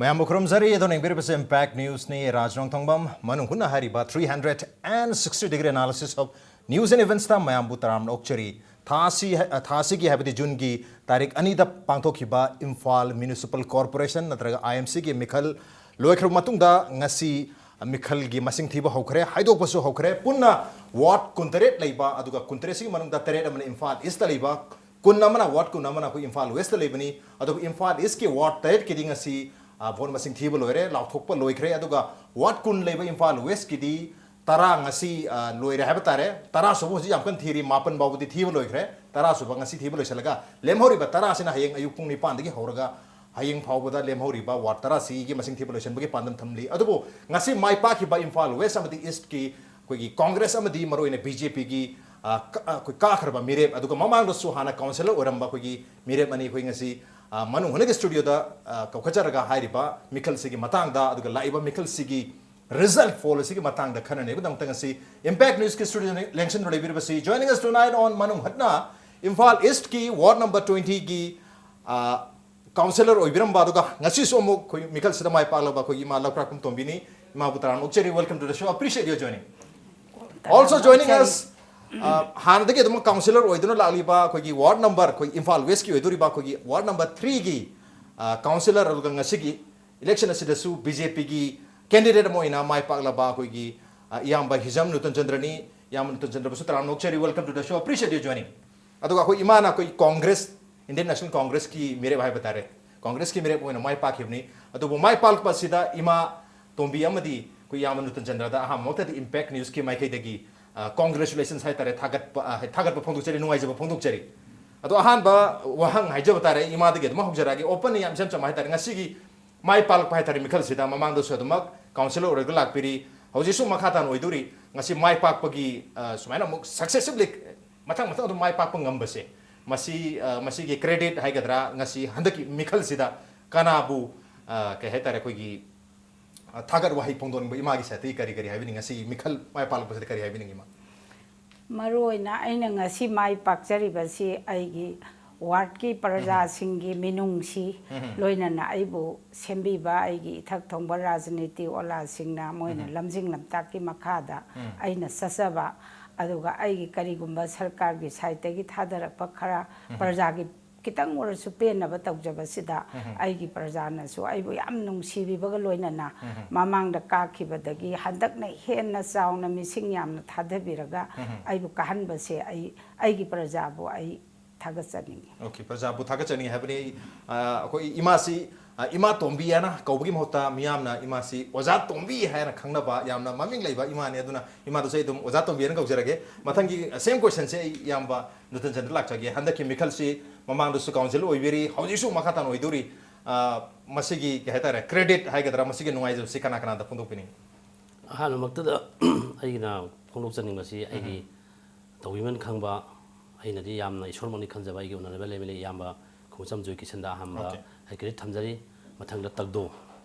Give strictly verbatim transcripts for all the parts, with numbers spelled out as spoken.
ꯃꯌꯥꯝꯕꯨ ꯈꯨꯔꯨꯝꯖꯔꯤ꯫ ꯑꯗꯣ ꯌꯦꯡꯕꯤꯔꯤꯕꯁꯦ Impact Newsꯅꯤ꯫ ꯔꯥꯖ ꯅꯣꯡꯊꯣꯡꯕꯝ ꯃꯅꯨꯡ ꯍꯨꯠꯅ ꯍꯥꯏꯔꯤꯕ three hundred and sixty degree analysis of news and eventsꯇ ꯃꯌꯥꯝꯕꯨ ꯇꯔꯥꯝꯅ ꯑꯣꯛꯆꯔꯤ꯫ ꯊꯥ ꯑꯁꯤ, ꯊꯥ ꯑꯁꯤꯒꯤ ꯍꯥꯏꯕꯗꯤ Juneꯒꯤ ꯇꯥꯔꯤꯛ ꯑꯅꯤꯗ ꯄꯥꯡꯊꯣꯛꯈꯤꯕ ꯏꯝꯐꯥꯜ Municipal Corporation ꯅꯠꯇ꯭ꯔꯒ IMCꯒꯤ ꯃꯤꯈꯜ ꯂꯣꯏꯈ꯭ꯔꯕ ꯃꯇꯨꯡꯗ ꯉꯁꯤ ꯃꯤꯈꯜꯒꯤ ꯃꯁꯤꯡ ꯊꯤꯕ ꯍꯧꯈ꯭ꯔꯦ, ꯍꯥꯏꯗꯣꯛꯄꯁꯨ ꯍꯧꯈ꯭ꯔꯦ꯫ ꯄꯨꯟꯅ ward ꯀꯨꯟꯇꯔꯦꯠ ꯂꯩꯕ, ꯑꯗꯨꯒ ꯀꯨꯟꯇꯔꯦꯠꯁꯤꯒꯤ ꯃꯅꯨꯡꯗ ꯇꯔꯦꯠ ꯑꯃꯅ ꯏꯝꯐꯥꯜ Eastꯇ ꯂꯩꯕ, ꯀꯨꯟ ꯑꯃꯅ, ward ꯀꯨꯟ ꯑꯃꯅ ꯑꯩꯈꯣꯏ ꯏꯝꯐꯥꯜ Westꯇ ꯂꯩꯕꯅꯤ꯫ ꯑꯗꯨꯒ ꯏꯝꯐꯥꯜ Eastꯀꯤ ward ꯇꯔꯦꯠꯀꯤꯗꯤ ꯉꯁꯤ, ꯑ, vote ꯃꯁꯤꯡ ꯊꯤꯕ ꯂꯣꯏꯔꯦ, ꯂꯥꯎꯊꯣꯛꯄ ꯂꯣꯏꯈ꯭ꯔꯦ꯫ ꯑꯗꯨꯒ ward ꯀꯨꯟ ꯂꯩꯕ ꯏꯝꯐꯥꯜ Westꯀꯤꯗꯤ ꯇꯔꯥ ꯉꯁꯤ, ꯑ, ꯂꯣꯏꯔꯦ ꯍꯥꯏꯕ ꯇꯥꯔꯦ꯫ ꯇꯔꯥ ꯁꯨꯕ ꯍꯧꯖꯤꯛ ꯌꯥꯝ ꯀꯟꯅ ꯊꯤꯔꯤ, ꯃꯥꯄꯟ ꯐꯥꯎꯕꯗꯤ ꯊꯤꯕ ꯂꯣꯏꯈ꯭ꯔꯦ꯫ ꯇꯔꯥ ꯁꯨꯕ ꯉꯁꯤ ꯊꯤꯕ ꯂꯣꯏꯁꯤꯜꯂꯒ, ꯂꯦꯝꯍꯧꯔꯤꯕ ꯇꯔꯥꯁꯤꯅ ꯍꯌꯦꯡ ꯑꯌꯨꯛ ꯄꯨꯡ ꯅꯤꯄꯥꯟꯗꯒꯤ ꯍꯧꯔꯒ ꯍꯌꯦꯡ ꯐꯥꯎꯕꯗ ꯂꯦꯝꯍꯧꯔꯤꯕ ward ꯇꯔꯥꯁꯤꯒꯤ ꯃꯁꯤꯡ ꯊꯤꯕ ꯂꯣꯏꯁꯤꯟꯕꯒꯤ ꯄꯥꯟꯗꯝ ꯊꯝꯂꯤ꯫ ꯑꯗꯨꯕꯨ ꯉꯁꯤ ꯃꯥꯏ ꯄꯥꯛꯈꯤꯕ ꯏꯝꯐꯥꯜ West ꯑꯃꯗꯤ Eastꯀꯤ ꯑꯩꯈꯣꯏꯒꯤ Congress ꯑꯃꯗꯤ ꯃꯔꯨꯑꯣꯏꯅ BJPꯒꯤ, ꯑ, ꯀ-, ꯑ, ꯑꯩꯈꯣꯏ ꯀꯥꯈ꯭ꯔꯕ ꯃꯤꯔꯦꯞ, ꯑꯗꯨꯒ ꯃꯃꯥꯡꯗꯁꯨ ꯍꯥꯟꯅ councillor ꯑꯣꯏꯔꯝꯕ ꯑꯩꯈꯣꯏꯒꯤ ꯃꯤꯔꯦꯞ ꯑꯅꯤ ꯑꯩꯈꯣꯏ ꯉꯁꯤ, ꯑ, ꯃꯅꯨꯡ ꯍꯨꯠꯅꯒꯤ studioꯗ, ꯑ, ꯀꯧꯈꯠꯆꯔꯒ ꯍꯥꯏꯔꯤꯕ ꯃꯤꯈꯜꯁꯤꯒꯤ ꯃꯇꯥꯡꯗ, ꯑꯗꯨꯒ ꯂꯥꯛꯏꯕ ꯃꯤꯈꯜꯁꯤꯒꯤ result poll ꯑꯁꯤꯒꯤ ꯃꯇꯥꯡꯗ ꯈꯟꯅꯅꯕꯒꯤꯗꯃꯛꯇ ꯉꯁꯤ Impact Newsꯀꯤ studioꯗ ꯂꯦꯡꯁꯤꯟꯗꯨꯅ ꯂꯩꯕꯤꯔꯤꯕꯁꯤ, joining us tonight on ꯃꯅꯨꯡ ꯍꯨꯠꯅ, ꯏꯝꯐꯥꯜ Eastꯀꯤ ward number twentyꯒꯤ, ꯑ, councillor ꯑꯣꯏꯕꯤꯔꯝꯕ, ꯑꯗꯨꯒ ꯉꯁꯤꯁꯨ ꯑꯃꯨꯛ ꯑꯩꯈꯣꯏ ꯃꯤꯈꯜꯁꯤꯗ ꯃꯥꯏ ꯄꯥꯛꯂꯕ ꯑꯩꯈꯣꯏꯒꯤ ꯏꯃꯥ ꯂꯧꯀ꯭ꯔꯥꯛꯄꯝ ꯇꯣꯝꯕꯤꯅꯤ꯫ ꯏꯃꯥꯕꯨ ꯇꯔꯥꯝꯅ ꯑꯣꯛꯆꯔꯤ꯫ Welcome to the show. Appreciate your joining. Also joining us, ꯑ, ꯍꯥꯟꯅꯗꯒꯤ ꯑꯗꯨꯝ councillor ꯑꯣꯏꯗꯨꯅ ꯂꯥꯛꯂꯤꯕ ꯑꯩꯈꯣꯏꯒꯤ ward number, ꯑꯩꯈꯣꯏ ꯏꯝꯐꯥꯜ Westꯀꯤ ꯑꯣꯏꯗꯣꯔꯤꯕ ꯑꯩꯈꯣꯏꯒꯤ ward number threeꯒꯤ, ꯑ, councillor, ꯑꯗꯨꯒ ꯉꯁꯤꯒꯤ election ꯑꯁꯤꯗꯁꯨ BJPꯒꯤ candidate ꯑꯃ ꯑꯣꯏꯅ ꯃꯥꯏ ꯄꯥꯛꯂꯕ ꯑꯩꯈꯣꯏꯒꯤ, ꯑ, ꯏꯌꯥꯝꯕ ꯍꯤꯖꯝ ꯅꯨꯇꯟ ꯆꯟꯗ꯭ꯔꯅꯤ꯫ ꯏꯌꯥꯝꯕ ꯅꯨꯇꯟ ꯆꯟꯗ꯭ꯔꯕꯨꯁꯨ ꯇꯔꯥꯝꯅ ꯑꯣꯛꯆꯔꯤ꯫ Welcome to the show. Appreciate your joining. ꯑꯗꯨꯒ ꯑꯩꯈꯣꯏ ꯏꯃꯥꯅ ꯑꯩꯈꯣꯏ Congress, Indian National Congressꯀꯤ ꯃꯤꯔꯦꯞ ꯍꯥꯏꯕ ꯇꯥꯔꯦ, Congressꯀꯤ ꯃꯤꯔꯦꯞ ꯑꯣꯏꯅ ꯃꯥꯏ ꯄꯥꯛꯈꯤꯕꯅꯤ꯫ ꯑꯗꯨꯕꯨ ꯃꯥꯏ ꯄꯥꯛꯂꯛꯄ ꯑꯁꯤꯗ ꯏꯃꯥ ꯇꯣꯝꯕꯤ ꯑꯃꯗꯤ ꯑꯩꯈꯣꯏ ꯏꯌꯥꯝꯕ ꯅꯨꯇꯟ ꯆꯟꯗ꯭ꯔꯗ ꯑꯍꯥꯟꯕ ꯃꯛꯇꯗ Impact Newsꯀꯤ ꯃꯥꯏꯀꯩꯗꯒꯤ, ꯑ, congratulations ꯍꯥꯏ ꯇꯥꯔꯦ, ꯊꯥꯒꯠꯄ, ꯑ, ꯊꯥꯒꯠꯄ ꯐꯣꯡꯗꯣꯛꯆꯔꯤ, ꯅꯨꯡꯉꯥꯏꯖꯕ ꯐꯣꯡꯗꯣꯛꯆꯔꯤ꯫ ꯑꯗꯣ ꯑꯍꯥꯟꯕ ꯋꯥꯍꯪ ꯍꯥꯏꯖꯕ ꯇꯥꯔꯦ, ꯑꯩ ꯏꯃꯥꯗꯒꯤ ꯑꯗꯨꯝ ꯍꯧꯖꯔꯛꯑꯒꯦ, openly, ꯌꯥꯝ ꯏꯆꯝ ꯆꯝꯕ ꯍꯥꯏ ꯇꯥꯔꯦ, ꯉꯁꯤꯒꯤ ꯃꯥꯏ ꯄꯥꯛꯂꯛꯄ ꯍꯥꯏ ꯇꯥꯔꯦ, ꯃꯤꯈꯜꯁꯤꯗ ꯃꯃꯥꯡꯗꯁꯨ ꯑꯗꯨꯃꯛ councillor ꯑꯣꯏꯔꯒ ꯂꯥꯛꯄꯤꯔꯤ, ꯍꯧꯖꯤꯛꯁꯨ ꯃꯈꯥ ꯇꯥꯅ ꯑꯣꯏꯗꯣꯔꯤ꯫ ꯉꯁꯤ ꯃꯥꯏ ꯄꯥꯛꯄꯒꯤ, ꯑ, ꯁꯨꯃꯥꯏꯅ ꯑꯃꯨꯛ successively ꯃꯊꯪ ꯃꯊꯪ ꯑꯗꯨꯝ ꯃꯥꯏ ꯄꯥꯛꯄ ꯉꯝꯕꯁꯦ, ꯃꯁꯤ, ꯑ, ꯃꯁꯤꯒꯤ credit ꯍꯥꯏꯒꯗ꯭ꯔꯥ, ꯉꯁꯤ ꯍꯟꯗꯛꯀꯤ ꯃꯤꯈꯜꯁꯤꯗ ꯀꯅꯥꯕꯨ, ꯑ, ꯀꯩ ꯍꯥꯏꯇꯥꯔꯦ, ꯑꯩꯈꯣꯏꯒꯤ, ꯑ, ꯊꯥꯒꯠ ꯋꯥꯍꯩ ꯐꯣꯡꯗꯣꯛꯅꯤꯡꯕ ꯏꯃꯥꯒꯤ side ꯇꯒꯤ ꯀꯔꯤ ꯀꯔꯤ ꯍꯥꯏꯕꯤꯅꯤꯡꯉꯤ? ꯉꯁꯤ ꯃꯤꯈꯜ ꯃꯥꯏ ꯄꯥꯛꯂꯛꯄꯁꯤꯗ ꯀꯔꯤ ꯍꯥꯏꯕꯤꯅꯤꯡꯉꯤ, ꯏꯃꯥ? ꯃꯔꯨ ꯑꯣꯏꯅ ꯑꯩꯅ ꯉꯁꯤ ꯃꯥꯏ ꯄꯥꯛꯆꯔꯤꯕꯁꯤ ꯑꯩꯒꯤ ꯋꯥꯔꯗꯀꯤ ꯄ꯭ꯔꯖꯥꯁꯤꯡꯒꯤ ꯃꯤꯅꯨꯡꯁꯤ, ꯂꯣꯏꯅꯅ ꯑꯩꯕꯨ ꯁꯦꯝꯕꯤꯕ ꯑꯩꯒꯤ ꯏꯊꯛ ꯊꯣꯡꯕ ꯔꯥꯖꯅꯤꯇꯤ ꯑꯣꯂꯥꯁꯤꯡꯅ ꯃꯣꯏꯅ ꯂꯝꯖꯤꯡ ꯂꯝꯇꯥꯛꯀꯤ ꯃꯈꯥꯗ ꯑꯩꯅ ꯆꯠꯆꯕ, ꯑꯗꯨꯒ ꯑꯩꯒꯤ ꯀꯔꯤꯒꯨꯝꯕ ꯁꯔꯀꯥꯔꯒꯤ ꯁꯥꯏꯠꯇꯒꯤ ꯊꯥꯗꯔꯛꯄ ꯈꯔ ꯄ꯭ꯔꯖꯥꯒꯤ ꯈꯤꯇꯪ ꯑꯣꯏꯔꯁꯨ ꯄꯦꯟꯅꯕ ꯇꯧꯖꯕꯁꯤꯗ ꯑꯩꯒꯤ ꯄ꯭ꯔꯖꯥꯅꯁꯨ ꯑꯩꯕꯨ ꯌꯥꯝ ꯅꯨꯡꯁꯤꯕꯤꯕꯒ ꯂꯣꯏꯅꯅ ꯃꯃꯥꯡꯗ ꯀꯥꯈꯤꯕꯗꯒꯤ ꯍꯟꯗꯛꯅ ꯍꯦꯟꯅ ꯆꯥꯎꯅ ꯃꯤꯁꯤꯡ ꯌꯥꯝꯅ ꯊꯥꯗꯕꯤꯔꯒ ꯑꯩꯕꯨ ꯀꯥꯍꯟꯕꯁꯦ ꯑꯩ, ꯑꯩꯒꯤ ꯄ꯭ꯔꯖꯥꯕꯨ ꯑꯩ ꯊꯥꯒꯠꯆꯅꯤꯡꯉꯤ꯫ ꯑꯣꯀꯦ, ꯄ꯭ꯔꯖꯥꯕꯨ ꯊꯥꯒꯠꯆꯅꯤꯡꯉꯤ ꯍꯥꯏꯕꯅꯤ꯫ ꯑꯩ, ꯑ, ꯑꯩꯈꯣꯏ ꯏꯃꯥꯁꯤ, ꯑ, ꯏꯃꯥ ꯇꯣꯝꯕꯤ ꯍꯥꯏꯅ ꯀꯧꯕꯒꯤ ꯃꯍꯨꯠꯇ ꯃꯤꯌꯥꯝꯅ ꯏꯃꯥꯁꯤ ꯑꯣꯖꯥ ꯇꯣꯝꯕꯤ ꯍꯥꯏꯅ ꯈꯪꯅꯕ ꯌꯥꯝꯅ ꯃꯃꯤꯡ ꯂꯩꯕ ꯏꯃꯥꯅꯤ꯫ ꯑꯗꯨꯅ ꯏꯃꯥꯗꯨꯁꯨ ꯑꯩ ꯑꯗꯨꯝ ꯑꯣꯖꯥ ꯇꯣꯝꯕꯤ ꯍꯥꯏꯅ ꯀꯧꯖꯔꯒꯦ꯫ ꯃꯊꯪꯒꯤ ꯁꯦꯝ ꯀꯣꯏꯁꯟꯁꯦ ꯑꯩ ꯏꯌꯥꯝꯕ ꯅꯨꯇꯟꯆꯟꯗ ꯂꯥꯛꯆꯒꯦ꯫ ꯍꯟꯗꯛꯀꯤ ꯃꯤꯈꯜꯁꯤ ꯃꯃꯥꯡꯗꯁꯨ ꯀꯥꯎꯟꯁꯤꯜ ꯑꯣꯏꯕꯤꯔꯤ, ꯍꯧꯖꯤꯛꯁꯨ ꯃꯈꯥ ꯇꯥꯅ ꯑꯣꯏꯗꯣꯔꯤ꯫ ꯑ, ꯃꯁꯤꯒꯤ ꯀꯩ ꯍꯥꯏꯇꯥꯔꯦ, ꯀ꯭ꯔꯦꯗꯤꯠ ꯍꯥꯏꯒꯗ꯭ꯔꯥ, ꯃꯁꯤꯒꯤ ꯅꯨꯡꯉꯥꯏꯖꯕꯁꯤ ꯀꯅꯥ ꯀꯅꯥꯗ ꯐꯣꯡꯗꯣꯛꯄꯤꯅꯤꯡꯉꯤ? ꯑꯍꯥꯟꯕꯃꯛꯇꯗ ꯑꯩꯒꯤꯅ ꯐꯣꯡꯗꯣꯛꯆꯅꯤꯡꯕꯁꯤ ꯑꯩꯒꯤ ꯇꯧꯕꯤꯃꯟ ꯈꯪꯕ, ꯑꯩꯅꯗꯤ ꯌꯥꯝꯅ ꯏꯁꯣꯔꯃꯛꯅꯤ ꯈꯟꯖꯕ ꯑꯩꯒꯤ ꯑꯣꯅꯔꯦꯕꯜ ꯑꯦꯝ ꯑꯦꯜ ꯑꯦ ꯏꯌꯥꯝꯕ ꯈꯣꯡꯎꯆꯝ ꯖꯣꯏ ꯀꯤꯁꯟꯗ ꯑꯍꯥꯟꯕ Okay. ꯑꯩ ꯀ꯭ꯔꯦꯗꯤꯠ ꯊꯝꯖꯔꯤ꯫ ꯃꯊꯪꯗ ꯇꯒꯗꯣ,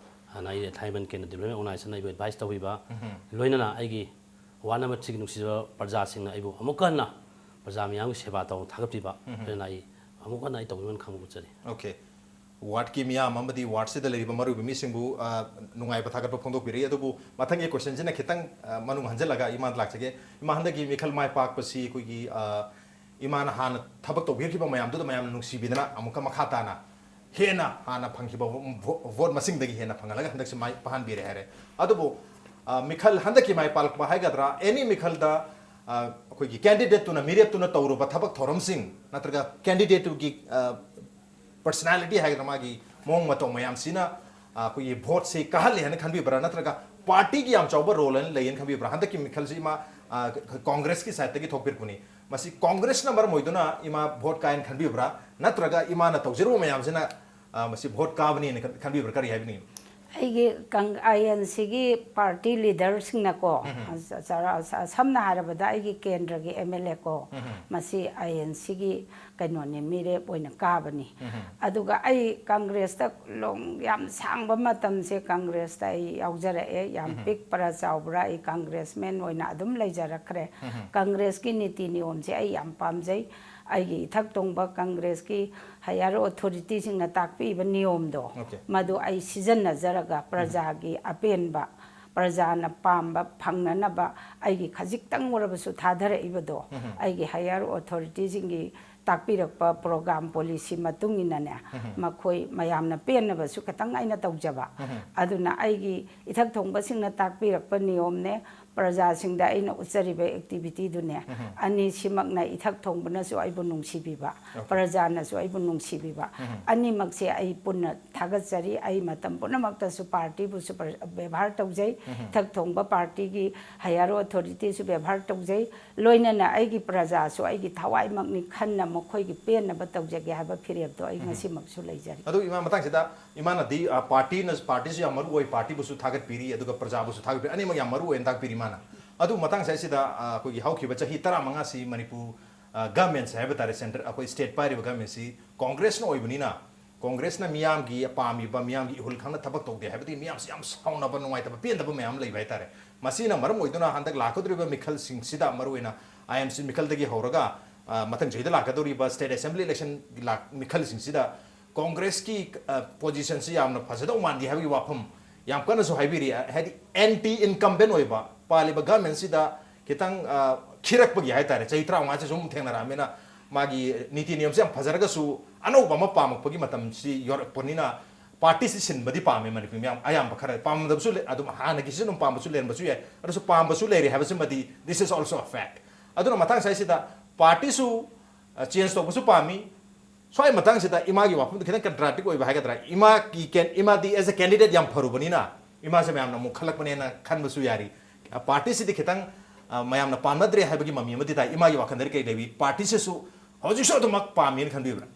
ꯍꯥꯟꯅ ꯑꯩ ꯊꯥꯏꯃꯟ ꯀꯦꯟꯗ꯭ꯔ ꯗꯤꯕ꯭ꯂꯞꯃꯦꯟ ꯑꯣꯔꯒꯅꯥꯏꯖꯦꯁꯟꯅ ꯑꯩꯕꯨ ꯑꯦꯗꯚꯥꯏꯁ ꯇꯧꯕꯤꯕ, ꯂꯣꯏꯅꯅ ꯑꯩꯒꯤ ꯋꯥꯔꯗ ꯅꯝꯕꯔ ꯊ꯭ꯔꯤꯒꯤ ꯅꯨꯡꯁꯤꯖꯕ ꯄ꯭ꯔꯖꯥꯁꯤꯡꯅ ꯑꯩꯕꯨ ꯑꯃꯨꯛꯀ ꯍꯟꯅ ꯄ꯭ꯔꯖꯥ ꯃꯤꯌꯥꯝꯒꯤ ꯁꯦꯕꯥ ꯇꯧ ꯊꯥꯒꯠꯄꯤꯕ, ꯂꯣꯏꯅꯅ ꯑꯩ ꯑꯃꯨꯛ ꯍꯟꯅ ꯑꯩ ꯇꯧꯕꯤꯃꯟ ꯈꯪꯕ ꯎꯠꯆꯔꯤ꯫ Okay. ꯋꯥꯔꯗꯀꯤ ꯃꯤꯌꯥꯝ ꯑꯃꯗꯤ ꯋꯥꯔꯗꯁꯤꯗ ꯂꯩꯔꯤꯕ ꯃꯔꯨꯑꯣꯏꯕ ꯃꯤꯁꯤꯡꯕꯨ, ꯑ, ꯅꯨꯡꯉꯥꯏꯕ ꯊꯥꯒꯠꯄ ꯐꯣꯡꯗꯣꯛꯄꯤꯔꯤ꯫ ꯑꯗꯨꯕꯨ ꯃꯊꯪꯒꯤ ꯀꯣꯏꯁꯟꯁꯤꯅ ꯈꯤꯇꯪ, ꯑ, ꯃꯅꯨꯡ ꯍꯟꯖꯤꯜꯂꯒ ꯏꯃꯥꯗ ꯂꯥꯛꯆꯒꯦ꯫ ꯏꯃꯥ, ꯍꯟꯗꯛꯀꯤ ꯃꯤꯈꯜ ꯃꯥꯏ ꯄꯥꯛꯄꯁꯤ ꯑꯩꯈꯣꯏꯒꯤ, ꯑ, ꯏꯃꯥꯅ ꯍꯥꯟꯅ ꯊꯕꯛ ꯇꯧꯕꯤꯔꯛꯈꯤꯕ ꯃꯌꯥꯝꯗꯨꯗ ꯃꯌꯥꯝꯅ ꯅꯨꯡꯁꯤꯕꯤꯗꯅ ꯑꯃꯨꯛꯀ ꯃꯈꯥ ꯇꯥꯅ ꯍꯦꯟꯅ ꯍꯥꯟꯅ ꯐꯪꯈꯤꯕ ꯚꯣ-, ꯚꯣꯠ ꯃꯁꯤꯡꯗꯒꯤ ꯍꯦꯟꯅ ꯐꯪꯍꯜꯂꯒ ꯍꯟꯗꯛꯁꯤ ꯃꯥꯏ ꯄꯥꯛꯍꯟꯕꯤꯔꯦ ꯍꯥꯏꯔꯦ꯫ ꯑꯗꯨꯕꯨ, ꯑ, ꯃꯤꯈꯜ ꯍꯟꯗꯛꯀꯤ ꯃꯥꯏ ꯄꯥꯛꯂꯛꯄ ꯍꯥꯏꯒꯗ꯭ꯔꯥ, ꯑꯦꯅꯤ ꯃꯤꯈꯜꯗ, ꯑ, ꯑꯩꯈꯣꯏꯒꯤ ꯀꯦꯟꯗꯤꯗꯦꯠꯇꯨꯅ, ꯃꯤꯔꯦꯞꯇꯨꯅ ꯇꯧꯔꯨꯕ ꯊꯕꯛ ꯊꯧꯔꯝꯁꯤꯡ ꯅꯠꯇ꯭ꯔꯒ ꯀꯦꯟꯗꯤꯗꯦꯠꯇꯨꯒꯤ, ꯑ, ꯄꯔꯁꯅꯦꯂꯤꯇꯤ ꯍꯥꯏꯒꯗ꯭ꯔꯥ, ꯃꯥꯒꯤ ꯃꯑꯣꯡ ꯃꯇꯧ ꯃꯌꯥꯝꯁꯤꯅ, ꯑ, ꯑꯩꯈꯣꯏꯒꯤ ꯚꯣꯠꯁꯤ ꯀꯥꯍꯜꯂꯤ ꯍꯥꯏꯅ ꯈꯟꯕꯤꯕ꯭ꯔꯥ, ꯅꯠꯇ꯭ꯔꯒ ꯄꯥꯔꯇꯤꯒꯤ ꯌꯥꯝ ꯆꯥꯎꯕ ꯔꯣꯜ ꯑꯃ ꯂꯩ ꯍꯥꯏꯅ ꯈꯟꯕꯤꯕ꯭ꯔꯥ? ꯍꯟꯗꯛꯀꯤ ꯃꯤꯈꯜꯁꯤ ꯏꯃꯥ, ꯑ, ꯀ-, ꯀꯣꯡꯒ꯭ꯔꯦꯁꯀꯤ ꯁꯥꯏꯠꯇꯒꯤ ꯊꯣꯛꯄꯤꯔꯛꯄꯅꯤ꯫ ꯃꯁꯤ ꯀꯣꯡꯒ꯭ꯔꯦꯁꯅ ꯃꯔꯝ ꯑꯣꯏꯗꯨꯅ ꯏꯃꯥ ꯚꯣꯠ ꯀꯥꯏꯅ ꯈꯟꯕꯤꯕ꯭ꯔꯥ, ꯅꯠꯇ꯭ꯔꯒ ꯏꯃꯥꯅ ꯇꯧꯖꯔꯨꯕ ꯃꯌꯥꯝꯁꯤꯅ, ꯑ, ꯃꯁꯤ ꯚꯣꯠ ꯀꯥꯕꯅꯤꯅ ꯈꯟ-, ꯈꯟꯕꯤꯕ꯭ꯔꯥ? ꯀꯔꯤ ꯍꯥꯏꯕꯤꯅꯤꯡꯉꯤ? ꯑꯩꯒꯤ ꯑꯥꯏ ꯑꯦꯟ ꯁꯤꯒꯤ ꯄꯥꯔꯇꯤ ꯂꯤꯗꯔꯁꯤꯡꯅꯀꯣ, ꯆꯥꯎꯔꯥ-, ꯁ-, ꯁꯝꯅ ꯍꯥꯏꯔꯕꯗ ꯑꯩꯒꯤ ꯀꯦꯟꯗ꯭ꯔꯒꯤ ꯑꯦꯝ ꯑꯦꯜ ꯑꯦ ꯀꯣ, ꯃꯁꯤ ꯑꯥꯏ ꯑꯦꯟ ꯁꯤꯒꯤ ꯀꯩꯅꯣꯅꯤ, ꯃꯤꯔꯦꯞ ꯑꯣꯏꯅ ꯀꯥꯕꯅꯤ꯫ ꯑꯗꯨꯒ ꯑꯩ ꯀꯪꯒ꯭ꯔꯦꯁꯇ ꯂꯣꯡ-, ꯌꯥꯝ ꯁꯥꯡꯕ ꯃꯇꯝꯁꯦ ꯀꯪꯒ꯭ꯔꯦꯁꯇ ꯑꯩ ꯌꯥꯎꯖꯔꯛꯑꯦ꯫ ꯌꯥꯝ ꯄꯤꯛꯄ꯭ꯔꯥ ꯆꯥꯎꯕ꯭ꯔꯥ, ꯑꯩ ꯀꯪꯒ꯭ꯔꯦꯁꯃꯦꯟ ꯑꯣꯏꯅ ꯑꯗꯨꯝ ꯂꯩꯖꯔꯛꯈ꯭ꯔꯦ꯫ ꯀꯪꯒ꯭ꯔꯦꯁꯀꯤ ꯅꯤꯇꯤ ꯅꯤꯌꯣꯝꯁꯦ ꯑꯩ ꯌꯥꯝ ꯄꯥꯝꯖꯩ꯫ ꯑꯩꯒꯤ ꯏꯊꯛ ꯊꯣꯡꯕ ꯀꯪꯒ꯭ꯔꯦꯁꯀꯤ ꯍꯥꯌꯔ ꯑꯣꯊꯣꯔꯤꯇꯤꯁꯤꯡꯅ ꯇꯥꯛꯄꯤꯕ ꯅꯤꯌꯣꯝꯗꯣ, Okay. ꯃꯗꯨ ꯑꯩ ꯁꯤꯖꯤꯟꯅꯖꯔꯒ ꯄ꯭ꯔꯖꯥꯒꯤ ꯑꯄꯦꯟꯕ, ꯄ꯭ꯔꯖꯥꯅ ꯄꯥꯝꯕ ꯐꯪꯅꯅꯕ ꯑꯩꯒꯤ ꯈꯖꯤꯛꯇꯪ ꯑꯣꯏꯔꯕꯁꯨ ꯊꯥꯗꯔꯛꯏꯕꯗꯣ, ꯑꯩꯒꯤ ꯍꯥꯌꯔ ꯑꯣꯊꯣꯔꯤꯇꯤꯁꯤꯡꯒꯤ ꯇꯥꯛꯄꯤꯔꯛꯄ ꯄ꯭ꯔꯣꯒ꯭ꯔꯥꯝ ꯄꯣꯂꯤꯁꯤ ꯃꯇꯨꯡ ꯏꯟꯅꯅꯦ, ꯃꯈꯣꯏ ꯃꯌꯥꯝꯅ ꯄꯦꯟꯅꯕꯁꯨ ꯈꯤꯇꯪ ꯑꯩꯅ ꯇꯧꯖꯕ꯫ ꯑꯗꯨꯅ ꯑꯩꯒꯤ ꯏꯊꯛ ꯊꯣꯡꯕꯁꯤꯡꯅ ꯇꯥꯛꯄꯤꯔꯛꯄ ꯅꯤꯌꯣꯝꯅꯦ, ꯄ꯭ꯔꯖꯥꯁꯤꯡꯗ ꯑꯩꯅ ꯎꯠꯆꯔꯤꯕ ꯑꯦꯛꯇꯤꯚꯤꯇꯤꯗꯨꯅꯦ꯫ ꯑꯅꯤꯁꯤꯃꯛꯅ ꯏꯊꯛ ꯊꯣꯡꯕꯅꯁꯨ ꯑꯩꯕꯨ ꯅꯨꯡꯁꯤꯕꯤꯕ, ꯄ꯭ꯔꯖꯥꯅꯁꯨ ꯑꯩꯕꯨ ꯅꯨꯡꯁꯤꯕꯤꯕ, ꯑꯅꯤꯃꯛꯁꯦ ꯑꯩ ꯄꯨꯟꯅ ꯊꯥꯒꯠꯆꯔꯤ꯫ ꯑꯩ ꯃꯇꯝ ꯄꯨꯝꯅꯃꯛꯇꯁꯨ ꯄꯥꯔꯇꯤꯕꯨꯁꯨ ꯄ꯭ꯔ-, ꯕꯦꯕꯥꯔ ꯇꯧꯖꯩ꯫ ꯏꯊꯛ ꯊꯣꯡꯕ ꯄꯥꯔꯇꯤꯒꯤ ꯍꯥꯌꯔ ꯑꯣꯊꯣꯔꯤꯇꯤꯁꯨ ꯕꯦꯕꯥꯔ ꯇꯧꯖꯩ꯫ ꯂꯣꯏꯅꯅ ꯑꯩꯒꯤ ꯄ꯭ꯔꯖꯥꯁꯨ ꯑꯩꯒꯤ ꯊꯋꯥꯏꯃꯛꯅꯤ ꯈꯟꯅ ꯃꯈꯣꯏꯒꯤ ꯄꯦꯟꯅꯕ ꯇꯧꯖꯒꯦ ꯍꯥꯏꯕ ꯐꯤꯔꯦꯞꯇꯣ ꯑꯩ ꯉꯁꯤꯃꯛꯁꯨ ꯂꯩꯖꯔꯤ꯫ ꯑꯗꯨ ꯏꯃꯥ, ꯃꯇꯥꯡꯁꯤꯗ ꯏꯃꯥꯅꯗꯤ, ꯑ, ꯄꯥꯔꯇꯤꯅ, ꯄꯥꯔꯇꯤꯁꯨ ꯌꯥꯝ ꯃꯔꯨ ꯑꯣꯏ, ꯄꯥꯔꯇꯤꯕꯨꯁꯨ ꯊꯥꯒꯠꯄꯤꯔꯤ, ꯑꯗꯨꯒ ꯄ꯭ꯔꯖꯥꯕꯨꯁꯨ ꯊꯥꯒꯠꯄꯤꯔꯤ, ꯑꯅꯤꯃꯛ ꯌꯥꯝ ꯃꯔꯨ ꯑꯣꯏꯅ ꯇꯥꯛꯄꯤꯔꯤ ꯏꯃꯥꯅ꯫ ꯑꯗꯨ ꯃꯇꯥꯡꯁꯦ ꯑꯁꯤꯗ, ꯑ, ꯑꯩꯈꯣꯏꯒꯤ ꯍꯧꯈꯤꯕ ꯆꯍꯤ ꯇꯔꯥꯃꯉꯥꯁꯤ ꯃꯅꯤꯄꯨꯔ, ꯑ, ꯒꯃꯦꯟꯁꯦ ꯍꯥꯏꯕ ꯇꯥꯔꯦ, ꯁꯦꯟꯇꯔ, ꯑꯩꯈꯣꯏ ꯁ꯭ꯇꯦꯠ ꯄꯥꯏꯔꯤꯕ ꯒꯃꯦꯟꯁꯤ ꯀꯣꯡꯒ꯭ꯔꯦꯁꯅ ꯑꯣꯏꯕꯅꯤꯅ, ꯀꯣꯡꯒ꯭ꯔꯦꯁꯅ ꯃꯤꯌꯥꯝꯒꯤ ꯄꯥꯝꯃꯤꯕ, ꯃꯤꯌꯥꯝꯒꯤ ꯏꯍꯨꯜ ꯈꯪꯅ ꯊꯕꯛ ꯇꯧꯗꯦ ꯍꯥꯏꯕꯗꯤ ꯃꯤꯌꯥꯝꯁꯤ ꯌꯥꯝ ꯁꯥꯎꯅꯕ, ꯅꯨꯡꯉꯥꯏꯇꯕ, ꯄꯦꯟꯗꯕ ꯃꯌꯥꯝ ꯂꯩꯕ ꯍꯥꯏꯇꯥꯔꯦ꯫ ꯃꯁꯤꯅ ꯃꯔꯝ ꯑꯣꯏꯗꯨꯅ ꯍꯟꯗꯛ ꯂꯥꯛꯀꯗꯧꯔꯤꯕ ꯃꯤꯈꯜꯁꯤꯡꯁꯤꯗ, ꯃꯔꯨꯑꯣꯏꯅ ꯑꯥꯏ ꯑꯦꯝ ꯁꯤ ꯃꯤꯈꯜꯗꯒꯤ ꯍꯧꯔꯒ, ꯑ, ꯃꯊꯪ ꯆꯍꯤꯗ ꯂꯥꯛꯀꯗꯧꯔꯤꯕ ꯁ꯭ꯇꯦꯠ ꯑꯦꯁꯦꯝꯕ꯭ꯂꯤ ꯏꯂꯦꯛꯁꯟ ꯂꯥꯛ-, ꯃꯤꯈꯜꯁꯤꯡꯁꯤꯗ ꯀꯣꯡꯒ꯭ꯔꯦꯁꯀꯤ, ꯑ, ꯄꯣꯖꯤꯁꯟꯁꯤ ꯌꯥꯝꯅ ꯐꯖꯗꯧ ꯃꯥꯟꯗꯦ ꯍꯥꯏꯕꯒꯤ ꯋꯥꯐꯝ ꯌꯥꯝ ꯀꯟꯅꯁꯨ ꯍꯥꯏꯕꯤꯔꯤ꯫ ꯑ, ꯍꯥꯏꯗꯤ ꯑꯦꯟꯇꯤ ꯏꯟꯀꯝꯕꯦꯟ ꯑꯣꯏꯕ ꯄꯥꯜꯂꯤꯕ ꯒꯃꯦꯟꯁꯤꯗ ꯈꯤꯇꯪ, ꯑ, ꯈꯤꯔꯛꯄꯒꯤ ꯍꯥꯏꯇꯥꯔꯦ, ꯆꯍꯤ ꯇꯔꯥꯃꯉꯥꯁꯦ ꯁꯨꯝ ꯊꯦꯡꯅꯔꯛꯑꯃꯤꯅ ꯃꯥꯒꯤ ꯅꯤꯇꯤ ꯅꯤꯌꯣꯝꯁꯦ ꯌꯥꯝ ꯐꯖꯔꯒꯁꯨ ꯑꯅꯧꯕ ꯑꯃ ꯄꯥꯝꯃꯛꯄꯒꯤ ꯃꯇꯝꯁꯤ ꯌꯧꯔꯛꯄꯅꯤꯅ ꯄꯥꯔꯇꯤꯁꯤ ꯁꯤꯟꯕꯗꯤ ꯄꯥꯝꯃꯦ ꯃꯅꯤꯄꯨꯔ ꯃꯤꯌꯥꯝ ꯑꯌꯥꯝꯕ ꯈꯔ꯫ ꯄꯥꯝꯗꯕꯁꯨ ꯂꯩ, ꯑꯗꯨꯝ ꯍꯥꯟꯅꯒꯤꯁꯤꯁꯨ ꯑꯗꯨꯝ ꯄꯥꯝꯕꯁꯨ ꯂꯩꯔꯝꯕꯁꯨ ꯌꯥꯏ, ꯑꯗꯨꯁꯨ ꯄꯥꯝꯕꯁꯨ ꯂꯩꯔꯦ ꯍꯥꯏꯕꯁꯤꯃꯗꯤ this is also a fact꯫ ꯑꯗꯨꯅ ꯃꯇꯥꯡ ꯁ꯭ꯋꯥꯏꯁꯤꯗ ꯄꯥꯔꯇꯤꯁꯨ, ꯑ, ꯆꯦꯟꯖ ꯇꯧꯕꯁꯨ ꯄꯥꯝꯃꯤ꯫ ꯁ꯭ꯋꯥꯏ ꯃꯇꯥꯡꯁꯤꯗ ꯏꯃꯥꯒꯤ ꯋꯥꯐꯝꯗ ꯈꯤꯇꯪ ꯀꯟꯇ꯭ꯔꯥꯗꯤꯛ ꯑꯣꯏꯕ ꯍꯥꯏꯒꯗ꯭ꯔꯥ, ꯏꯃꯥꯒꯤ ꯀꯦꯟ-, ꯏꯃꯥꯗꯤ ꯑꯦꯖ ꯑꯦ ꯀꯦꯟꯗꯤꯗꯦꯠ ꯌꯥꯝ ꯐꯔꯨꯕꯅꯤꯅ ꯏꯃꯥꯁꯦ ꯃꯌꯥꯝꯅ ꯑꯃꯨꯛ ꯈꯜꯂꯛꯄꯅꯦꯅ ꯈꯟꯕꯁꯨ ꯌꯥꯔꯤ꯫ ꯑ, ꯄꯥꯔꯇꯤꯁꯤꯗꯤ ꯈꯤꯇꯪ, ꯑ, ꯃꯌꯥꯝꯅ ꯄꯥꯝꯅꯗ꯭ꯔꯦ ꯍꯥꯏꯕꯒꯤ ꯃꯃꯤ ꯑꯃꯗꯤ ꯇꯥꯏ꯫ ꯏꯃꯥꯒꯤ ꯋꯥꯈꯜꯗꯗꯤ ꯀꯩ ꯂꯩꯕꯤ? ꯄꯥꯔꯇꯤꯁꯤꯁꯨ ꯍꯧꯖꯤꯛꯁꯨ ꯑꯗꯨꯃꯛ ꯄꯥꯝꯃꯦꯅ ꯈꯟꯕꯤꯕ꯭ꯔꯥ?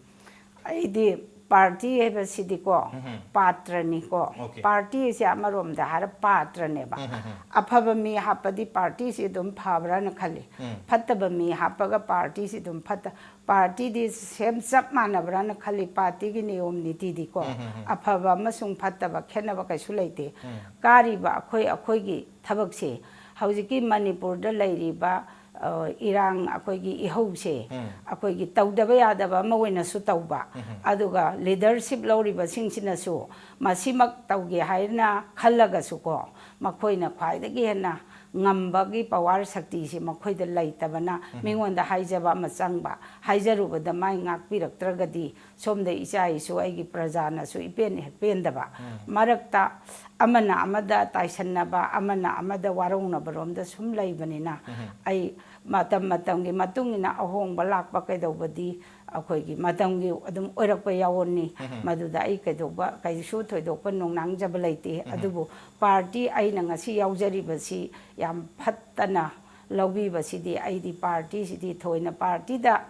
ꯑꯩꯗꯤ ꯄꯥꯔꯇꯤ ꯍꯥꯏꯕꯁꯤꯗꯤꯀꯣ, ꯎꯝꯍꯨꯝ꯫ ꯄꯥꯇ꯭ꯔꯅꯤꯀꯣ꯫ Okay. ꯄꯥꯔꯇꯤ ꯍꯥꯏꯁꯦ ꯑꯃꯔꯣꯝꯗ ꯍꯥꯏꯔ ꯄꯥꯇ꯭ꯔꯅꯦꯕ꯫ ꯎꯝꯍꯨꯝ꯫ ꯑꯐꯕ ꯃꯤ ꯍꯥꯞꯄꯗꯤ ꯄꯥꯔꯇꯤꯁꯤ ꯑꯗꯨꯝ ꯐꯕ꯭ꯔꯥꯅ ꯈꯜꯂꯤ꯫ ꯎꯝ꯫ ꯐꯠꯇꯕ ꯃꯤ ꯍꯥꯞꯄꯒ ꯄꯥꯔꯇꯤꯁꯤ ꯑꯗꯨꯝ ꯐꯠꯇ-, ꯄꯥꯔꯇꯤꯗꯤ ꯁꯦꯝ ꯆꯞ ꯃꯥꯟꯅꯕ꯭ꯔꯥꯅ ꯈꯜꯂꯤ, ꯄꯥꯔꯇꯤꯒꯤ ꯅꯤꯌꯣꯝ ꯅꯤꯇꯤꯗꯤꯀꯣ꯫ ꯎꯝ, ꯎꯝ, ꯎꯝ꯫ ꯑꯐꯕ ꯑꯃꯁꯨꯡ ꯐꯠꯇꯕ ꯈꯦꯠꯅꯕ ꯀꯩꯁꯨ ꯂꯩꯇꯦ꯫ ꯎꯝ꯫ ꯀꯥꯔꯤꯕ ꯑꯩꯈꯣꯏ, ꯑꯩꯈꯣꯏꯒꯤ ꯊꯕꯛꯁꯦ ꯍꯧꯖꯤꯛꯀꯤ ꯃꯅꯤꯄꯨꯔꯗ ꯂꯩꯔꯤꯕ, ꯑ, ꯏꯔꯥꯡ, ꯑꯩꯈꯣꯏꯒꯤ ꯏꯍꯧꯁꯦ ꯑꯩꯈꯣꯏꯒꯤ ꯇꯧꯗꯕ ꯌꯥꯗꯕ ꯑꯃ ꯑꯣꯏꯅꯁꯨ ꯇꯧꯕ, ꯑꯗꯨꯒ ꯂꯤꯗꯔꯁꯤꯞ ꯂꯧꯔꯤꯕꯁꯤꯡꯁꯤꯅꯁꯨ ꯃꯁꯤꯃꯛ ꯇꯧꯒꯦ ꯍꯥꯏꯅ ꯈꯜꯂꯒꯁꯨꯀꯣ, ꯃꯈꯣꯏꯅ ꯈ꯭ꯋꯥꯏꯗꯒꯤ ꯍꯦꯟꯅ ꯉꯝꯕꯒꯤ ꯄꯋꯥꯔ ꯁꯛꯇꯤꯁꯤ ꯃꯈꯣꯏꯗ ꯂꯩꯇꯕꯅ, ꯃꯤꯉꯣꯟꯗ ꯍꯥꯏꯖꯕ ꯑꯃ ꯆꯪꯕ, ꯍꯥꯏꯖꯔꯨꯕꯗ ꯃꯥꯏ ꯉꯥꯛꯄꯤꯔꯛꯇ꯭ꯔꯒꯗꯤ ꯁꯣꯝꯗ ꯏꯆꯥ ꯏꯁꯨ, ꯑꯩꯒꯤ ꯄ꯭ꯔꯖꯥꯅꯁꯨ ꯏꯄꯦꯟ ꯍꯦꯛ ꯄꯦꯟꯗꯕ꯫ ꯃꯔꯛꯇ ꯑꯃꯅ ꯑꯃꯗ ꯇꯥꯏꯁꯟꯅꯕ, ꯑꯃꯅ ꯑꯃꯗ ꯋꯥꯔꯧꯅꯕꯔꯣꯝꯗ ꯁꯨꯝ ꯂꯩꯕꯅꯤꯅ, ꯑꯩ ꯃꯇꯝ ꯃꯇꯝꯒꯤ ꯃꯇꯨꯡ ꯏꯟꯅ ꯑꯍꯣꯡꯕ ꯂꯥꯛꯄ ꯀꯩꯗꯧꯕꯗꯤ ꯑꯩꯈꯣꯏꯒꯤ ꯃꯇꯝꯒꯤ ꯑꯗꯨꯝ ꯑꯣꯏꯔꯛꯄ ꯌꯥꯎꯔꯅꯤ꯫ ꯃꯗꯨꯗ ꯑꯩ ꯀꯩꯗꯧꯕ, ꯀꯩꯁꯨ ꯊꯣꯏꯗꯣꯛꯄ ꯅꯨꯡꯅꯥꯡꯖꯕ ꯂꯩꯇꯦ꯫ ꯑꯗꯨꯕꯨ ꯄꯥꯔꯇꯤ ꯑꯩꯅ ꯉꯁꯤ ꯌꯥꯎꯖꯔꯤꯕꯁꯤ ꯌꯥꯝ ꯐꯠꯇꯅ ꯂꯧꯕꯤꯕꯁꯤꯗꯤ, ꯑꯩꯗꯤ ꯄꯥꯔꯇꯤꯁꯤꯗꯤ ꯊꯣꯏꯅ ꯄꯥꯔꯇꯤꯗ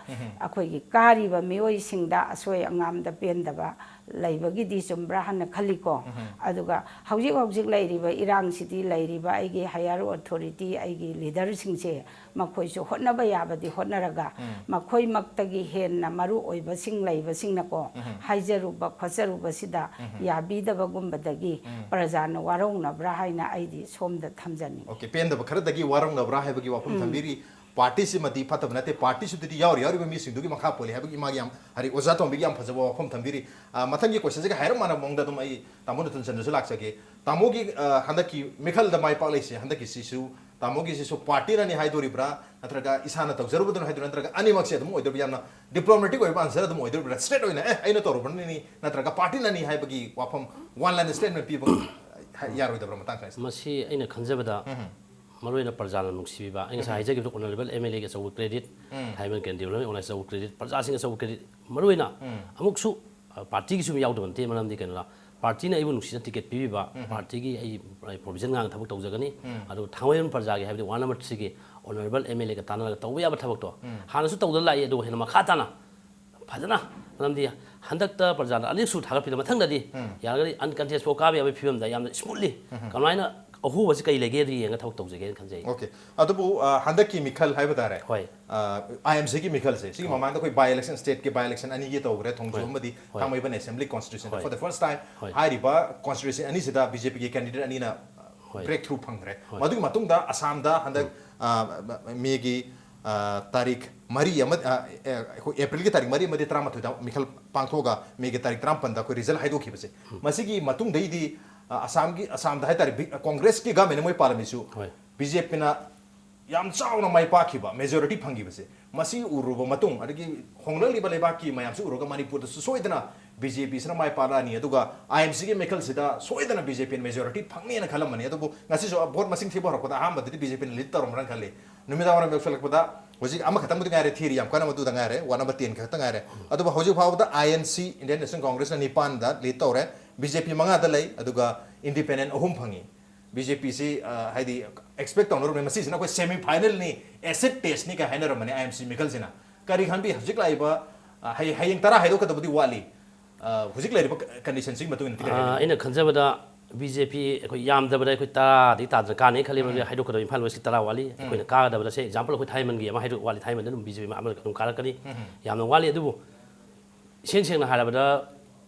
ꯑꯩꯈꯣꯏꯒꯤ ꯀꯥꯔꯤꯕ ꯃꯤꯑꯣꯏꯁꯤꯡꯗ ꯑꯁꯣꯏ ꯑꯉꯥꯝꯗ ꯄꯦꯟꯗꯕ ꯂꯩꯕꯒꯤꯗꯤ ꯆꯨꯝꯕ꯭ꯔꯥ ꯍꯥꯏꯅ ꯈꯜꯂꯤꯀꯣ꯫ ꯑꯗꯨꯒ ꯍꯧꯖꯤꯛ ꯍꯧꯖꯤꯛ ꯂꯩꯔꯤꯕ ꯏꯔꯥꯡꯁꯤꯗꯤ ꯂꯩꯔꯤꯕ ꯑꯩꯒꯤ ꯍꯥꯌꯔ ꯑꯣꯊꯣꯔꯤꯇꯤ, ꯑꯩꯒꯤ ꯂꯤꯗꯔꯁꯤꯡꯁꯦ, ꯃꯈꯣꯏꯁꯨ ꯍꯣꯠꯅꯕ ꯌꯥꯕꯗꯤ ꯍꯣꯠꯅꯔꯒ, ꯃꯈꯣꯏꯃꯛꯇꯒꯤ ꯍꯦꯟꯅ ꯃꯔꯨ ꯑꯣꯏꯕꯁꯤꯡ ꯂꯩꯕꯁꯤꯡꯅꯀꯣ, ꯍꯥꯏꯖꯔꯨꯕ ꯈꯣꯠꯆꯔꯨꯕꯁꯤꯗ ꯌꯥꯕꯤꯗꯕꯒꯨꯝꯕꯗꯒꯤ ꯄ꯭ꯔꯖꯥꯅ ꯋꯥꯔꯧꯅꯕ꯭ꯔꯥ ꯍꯥꯏꯅ ꯑꯩꯗꯤ ꯁꯣꯝꯗ ꯊꯝꯖꯅꯤꯡꯉꯤ꯫ ꯑꯣꯀꯦ, ꯄꯦꯟꯗꯕ ꯈꯔꯗꯒꯤ ꯋꯥꯔꯧꯅꯕ꯭ꯔꯥ ꯍꯥꯏꯕꯒꯤ ꯋꯥꯐꯝ ꯊꯝꯕꯤꯔꯤ꯫ ꯄꯥꯔꯇꯤꯁꯤꯃꯗꯤ ꯐꯠꯇꯕ ꯅꯠꯇꯦ, ꯄꯥꯔꯇꯤꯁꯤꯗꯗꯤ ꯌꯥꯎꯔꯤ ꯌꯥꯎꯔꯤꯕ ꯃꯤꯁꯤꯡꯗꯨꯒꯤ ꯃꯈꯥ ꯄꯣꯜꯂꯤ ꯍꯥꯏꯕꯒꯤ ꯃꯥꯒꯤ ꯌꯥꯝ, ꯍꯥꯏꯗꯤ ꯑꯣꯖꯥ ꯇꯣꯝꯕꯤꯒꯤ ꯌꯥꯝ ꯐꯖꯕ ꯋꯥꯐꯝ ꯊꯝꯕꯤꯔꯤ꯫ ꯑ, ꯃꯊꯪꯒꯤ ꯀꯣꯏꯁꯟꯁꯤꯒ ꯍꯥꯏꯔꯞ ꯃꯥꯟꯅꯕ ꯃꯑꯣꯡꯗ ꯑꯗꯨꯝ ꯑꯩ ꯇꯥꯃꯣ ꯅꯨꯇꯟꯆꯟꯗ꯭ꯔꯁꯨ ꯂꯥꯛꯆꯒꯦ꯫ ꯇꯥꯃꯣꯒꯤ, ꯑ, ꯍꯟꯗꯛꯀꯤ ꯃꯤꯈꯜꯗ ꯃꯥꯏ ꯄꯥꯛꯂꯛꯏꯁꯦ, ꯍꯟꯗꯛꯀꯤꯁꯤꯁꯨ ꯇꯥꯃꯣꯒꯤꯁꯤꯁꯨ ꯄꯥꯔꯇꯤꯅꯅꯤ ꯍꯥꯏꯗꯣꯔꯤꯕ꯭ꯔꯥ, ꯅꯠꯇ꯭ꯔꯒ ꯏꯁꯥꯅ ꯇꯧꯖꯔꯨꯕꯗꯨꯅ ꯍꯥꯏꯗꯣꯏꯔꯥ, ꯅꯠꯇ꯭ꯔꯒ ꯑꯅꯤꯃꯛꯁꯦ ꯑꯗꯨꯝ ꯑꯣꯏꯗꯣꯔꯤꯕ꯭ꯔꯥ? ꯌꯥꯝꯅ ꯗꯤꯄ꯭ꯂꯣꯃꯦꯇꯤꯛ ꯑꯣꯏꯕ ꯑꯟꯁꯔ ꯑꯗꯨꯝ ꯑꯣꯏꯗꯣꯔꯤꯕ꯭ꯔꯥ? ꯁ꯭ꯇ꯭ꯔꯦꯠ ꯑꯣꯏꯅ, "ꯑꯦ, ꯑꯩꯅ ꯇꯧꯔꯨꯕꯅꯅꯤ" ꯅꯠꯇ꯭ꯔꯒ "ꯄꯥꯔꯇꯤꯅꯅꯤ" ꯍꯥꯏꯕꯒꯤ ꯋꯥꯐꯝ ꯋꯥꯟ ꯂꯥꯏꯟ ꯁ꯭ꯇꯦꯠꯃꯦꯟ ꯄꯤꯕ ꯌꯥꯔꯣꯏꯗꯕ꯭ꯔꯥ ꯃꯇꯥꯡ ꯈꯔꯁꯦ? ꯃꯁꯤ ꯑꯩꯅ ꯈꯟꯖꯕꯗ ꯃꯔꯨꯑꯣꯏꯅ ꯄ꯭ꯔꯖꯥꯅ ꯅꯨꯡꯁꯤꯕꯤꯕ, ꯑꯩ ꯉꯁꯥꯏ ꯍꯥꯏꯖꯈꯤꯕꯗꯣ, ꯑꯣꯅꯔꯦꯕꯜ ꯑꯦꯝ ꯑꯦꯜ ꯑꯦꯒꯤ ꯑꯆꯧꯕ ꯀ꯭ꯔꯦꯗꯤꯠ, ꯊꯥꯏꯃꯟ ꯀꯦꯟꯗ꯭ꯔꯤꯕ ꯑꯣꯅꯔ ꯑꯆꯧꯕ ꯀ꯭ꯔꯦꯗꯤꯠ, ꯄ꯭ꯔꯖꯥꯁꯤꯡꯒꯤ ꯑꯆꯧꯕ ꯀ꯭ꯔꯦꯗꯤꯠ, ꯃꯔꯨꯑꯣꯏꯅ ꯑꯃꯨꯛꯁꯨ, ꯑ, ꯄꯥꯔꯇꯤꯒꯤꯁꯨ ꯌꯥꯎꯗꯕ ꯅꯠꯇꯦ꯫ ꯃꯔꯝꯗꯤ ꯀꯩꯅꯣꯗ, ꯄꯥꯔꯇꯤꯅ ꯑꯩꯕꯨ ꯅꯨꯡꯁꯤꯅ ꯇꯤꯀꯦꯠ ꯄꯤꯕꯤꯕ, ꯄꯥꯔꯇꯤꯒꯤ ꯑꯩ, ꯑꯩ ꯄ꯭ꯔꯣꯕꯤꯖꯟ ꯉꯥꯡꯅ ꯊꯕꯛ ꯇꯧꯖꯒꯅꯤ꯫ ꯑꯗꯨ ꯊꯥꯡꯃꯩꯕꯟ ꯄ꯭ꯔꯖꯥꯒꯤ ꯍꯥꯏꯕꯗꯤ ꯋꯥꯔꯗ ꯅꯝꯕꯔ ꯊ꯭ꯔꯤꯒꯤ ꯑꯣꯅꯔꯦꯕꯜ ꯑꯦꯝ ꯑꯦꯜ ꯑꯦꯒ ꯇꯥꯟꯅꯔꯒ ꯇꯧꯕ ꯌꯥꯕ ꯊꯕꯛꯇꯣ ꯍꯥꯟꯅꯁꯨ ꯇꯧꯗꯅ ꯂꯥꯛꯏ, ꯑꯗꯨꯕꯨ ꯍꯦꯟꯅ ꯃꯈꯥ ꯇꯥꯅ ꯐꯖꯅ, ꯃꯔꯝꯗꯤ ꯍꯟꯗꯛꯇ ꯄ꯭ꯔꯖꯥꯅ ꯑꯅꯤꯔꯛꯁꯨ ꯊꯥꯒꯠꯄꯤꯔ, ꯃꯊꯪꯗꯗꯤ ꯌꯥꯔꯒꯗꯤ ꯑꯟꯀꯟꯇꯦꯁ ꯐꯥꯎ ꯀꯥꯕ ꯌꯥꯕꯒꯤ ꯐꯤꯕꯝꯗ ꯌꯥꯝꯅ ꯁ꯭ꯃꯨꯠꯂꯤ, ꯀꯃꯥꯏꯅ ꯑꯍꯣꯕꯁꯤ ꯀꯩ ꯂꯩꯒꯦ ꯑꯗꯨ ꯌꯦꯡꯉꯒ ꯊꯕꯛ ꯇꯧꯖꯒꯦꯅ ꯈꯟꯖꯩ꯫ ꯑꯣꯀꯦ, ꯑꯗꯨꯕꯨ, ꯑ, ꯍꯟꯗꯛꯀꯤ ꯃꯤꯈꯜ ꯍꯥꯏꯕ ꯇꯥꯔꯦ꯫ ꯍꯣꯏ꯫ ꯑꯥꯏ ꯑꯦꯝ ꯁꯤꯒꯤ ꯃꯤꯈꯜꯁꯦ, ꯁꯤꯒꯤ ꯃꯃꯥꯡꯗ ꯑꯩꯈꯣꯏ ꯕꯥꯏ ꯏꯂꯦꯛꯁꯟ, ꯁ꯭ꯇꯦꯠꯀꯤ ꯕꯥꯏ ꯏꯂꯦꯛꯁꯟ ꯑꯅꯤꯒꯤ ꯇꯧꯈ꯭ꯔꯦ, ꯊꯣꯡꯖꯣꯝ ꯍꯣꯏ꯫ ꯑꯃꯗꯤ ꯍꯣꯏ꯫ ꯊꯥꯡꯃꯩꯕꯟ ꯑꯦꯁꯦꯝꯕ꯭ꯂꯤ ꯀꯣꯟꯁꯇꯤꯇ꯭ꯌꯨꯟꯁꯤꯗ꯫ ꯍꯣꯏ꯫ For the first time, ꯍꯣꯏ꯫ ꯍꯥꯏꯔꯤꯕ ꯀꯣꯟꯁꯇꯤꯇ꯭ꯌꯨꯟꯁꯤ ꯑꯅꯤꯁꯤꯗ ꯕꯤ ꯖꯦ ꯄꯤꯒꯤ ꯀꯦꯟꯗꯤꯗꯦꯠ ꯑꯅꯤꯅ, ꯑ, ꯕ꯭ꯔꯦꯛ ꯊ꯭ꯔꯨ ꯐꯪꯈ꯭ꯔꯦ꯫ ꯃꯗꯨꯒꯤ ꯃꯇꯨꯡꯗ ꯑꯁꯥꯝꯗ ꯍꯟꯗꯛ, ꯑ, ꯃꯦꯒꯤ, ꯑ, ꯇꯥꯔꯤꯛ ꯃꯔꯤ ꯑꯃ, ꯑ, ꯑꯦ, ꯑꯩꯈꯣꯏ ꯑꯦꯄ꯭ꯔꯤꯜꯒꯤ ꯇꯥꯔꯤꯛ ꯃꯔꯤ ꯑꯃꯗꯤ ꯇꯔꯥꯃꯥꯊꯣꯏꯗ ꯃꯤꯈꯜ ꯄꯥꯡꯊꯣꯛꯑꯒ ꯃꯦꯒꯤ ꯇꯥꯔꯤꯛ ꯇꯔꯥꯃꯥꯄꯟꯗ ꯑꯩꯈꯣꯏ ꯔꯤꯖꯜ ꯍꯥꯏꯗꯣꯛꯈꯤꯕꯁꯦ꯫ ꯃꯁꯤꯒꯤ ꯃꯇꯨꯡꯗꯩꯗꯤ, ꯑ, ꯑꯁꯥꯝꯒꯤ, ꯑꯁꯥꯝꯗ ꯍꯥꯏꯇꯥꯔꯦ, ꯕꯤ-, ꯀꯣꯡꯒ꯭ꯔꯦꯁꯀꯤ ꯒꯃꯦꯟ ꯃꯣꯏ ꯄꯥꯜꯂꯝꯃꯤꯁꯨ ꯍꯣꯏ꯫ ꯕꯤ ꯖꯦ ꯄꯤꯅ ꯌꯥꯝ ꯆꯥꯎꯅ ꯃꯥꯏ ꯄꯥꯛꯈꯤꯕ, ꯃꯦꯖꯣꯔꯤꯇꯤ ꯐꯪꯈꯤꯕꯁꯦ, ꯃꯁꯤ ꯎꯔꯨꯔꯕ ꯃꯇꯨꯡ, ꯑꯗꯒꯤ ꯍꯣꯡꯂꯛꯂꯤꯕ ꯂꯩꯕꯥꯛꯀꯤ ꯃꯌꯥꯝꯁꯤ ꯎꯔꯒ ꯃꯅꯤꯄꯨꯔꯗꯁꯨ ꯁꯣꯏꯗꯅ ꯕꯤ ꯖꯦ ꯄꯤꯁꯤꯅ ꯃꯥꯏ ꯄꯥꯛꯂꯛꯑꯅꯤ, ꯑꯗꯨꯒ ꯑꯥꯏ ꯑꯦꯟ ꯁꯤꯒꯤ ꯃꯤꯈꯜꯁꯤꯗ ꯁꯣꯏꯗꯅ ꯕꯤ ꯖꯦ ꯄꯤꯅ ꯃꯦꯖꯣꯔꯤꯇꯤ ꯐꯪꯅꯦꯅ ꯈꯜꯂꯝꯕꯅꯤ꯫ ꯑꯗꯨꯕꯨ ꯉꯁꯤꯁꯨ ꯚꯣꯠ ꯃꯁꯤꯡ ꯊꯤꯕ ꯍꯧꯔꯛꯄꯗ ꯑꯍꯥꯟꯕꯗꯗꯤ ꯕꯤ ꯖꯦ ꯄꯤꯅ ꯂꯤꯗ ꯇꯧꯔꯝꯕ꯭ꯔꯥ ꯈꯜꯂꯤ꯫ ꯅꯨꯃꯤꯗꯥꯡ ꯋꯥꯏꯔꯝ ꯌꯧꯁꯜꯂꯛꯄꯗ ꯍꯧꯖꯤꯛ ꯑꯃꯈꯛꯇꯪꯕꯨꯗꯤ ꯉꯥꯏꯔꯦ ꯊꯤꯔꯤ, ꯌꯥꯝ ꯀꯟꯅ ꯃꯗꯨꯗ ꯉꯥꯏꯔꯦ, ꯋꯥꯔꯗ ꯅꯝꯕꯔ ꯇꯦꯟ ꯈꯛꯇ ꯉꯥꯏꯔꯦ꯫ ꯑꯗꯨꯕꯨ ꯍꯧꯖꯤꯛ ꯐꯥꯎꯕꯗ ꯑꯥꯏ ꯑꯦꯟ ꯁꯤ, Indian National Congressꯅ ꯅꯤꯄꯥꯟꯗ ꯂꯤꯗ ꯇꯧꯔꯦ, ꯕꯤ ꯖꯦ ꯄꯤ ꯃꯉꯥꯗ ꯂꯩ, ꯑꯗꯨꯒ ꯏꯟꯗꯤꯄꯦꯟꯗꯦꯟ ꯑꯍꯨꯝ ꯐꯪꯉꯤ꯫ ꯕꯤ ꯖꯦ ꯄꯤꯁꯤ, ꯑ, ꯍꯥꯏꯗꯤ, ꯑꯦꯛꯁꯄꯦꯛ ꯇꯧꯅꯔꯨꯕꯅꯦ, ꯃꯁꯤꯁꯤꯅ ꯑꯩꯈꯣꯏ ꯁꯦꯃꯤ ꯐꯥꯏꯅꯦꯜꯅꯤ, ꯑꯦꯁꯤꯗ ꯇꯦꯁꯅꯤ ꯀꯥꯏ ꯍꯥꯏꯅꯔꯝꯕꯅꯦ ꯑꯥꯏ ꯑꯦꯟ ꯁꯤ ꯃꯤꯈꯜꯁꯤꯅ꯫ ꯀꯔꯤ ꯈꯟꯕꯤ? ꯍꯧꯖꯤꯛ ꯂꯥꯛꯏꯕ, ꯑ, ꯍꯌꯦꯡ, ꯍꯌꯦꯡ ꯇꯔꯥ ꯍꯥꯏꯗꯣꯛꯀꯗꯕꯗꯤ ꯋꯥꯠꯂꯤ꯫ ꯑ, ꯍꯧꯖꯤꯛ ꯂꯩꯔꯤꯕ ꯀ-, ꯀꯟꯗꯤꯁꯟꯁꯤꯒꯤ ꯃꯇꯨꯡ ꯏꯟꯅ ꯀꯔꯤ ꯑ, ꯍꯥꯏꯕꯤꯅꯤꯡꯉꯤ? ꯑꯩꯅ ꯈꯟꯖꯕꯗ ꯕꯤ ꯖꯦ ꯄꯤ ꯑꯩꯈꯣꯏ ꯌꯥꯝꯗꯕꯗ ꯑꯩꯈꯣꯏ ꯇꯔꯥꯗꯤ ꯇꯥꯗꯅ ꯀꯥꯅꯤ ꯈꯜꯂꯤ, ꯃꯔꯝꯗꯤ ꯍꯥꯏꯗꯣꯛꯀꯗꯕ ꯏꯝꯐꯥꯜ ꯋꯦꯁꯀꯤ ꯇꯔꯥ ꯋꯥꯠꯂꯤ꯫ ꯑꯩꯈꯣꯏꯅ ꯀꯥꯒꯗꯕꯗ ꯁꯦ ꯑꯦꯛꯖꯥꯝꯄꯜ ꯑꯩꯈꯣꯏ ꯊꯥꯏꯃꯟꯒꯤ ꯑꯃ ꯍꯥꯏꯗꯣꯛ ꯋꯥꯠꯂꯤ, ꯊꯥꯏꯃꯟꯗ ꯑꯗꯨꯝ ꯕꯤ ꯖꯦ ꯄꯤ ꯑꯃ ꯑꯗꯨꯝ ꯀꯥꯔꯛꯀꯅꯤ꯫ ꯌꯥꯝꯅ ꯋꯥꯠꯂꯤ꯫ ꯑꯗꯨꯕꯨ ꯏꯁꯦꯡ ꯁꯦꯡꯅ ꯍꯥꯏꯔꯕꯗ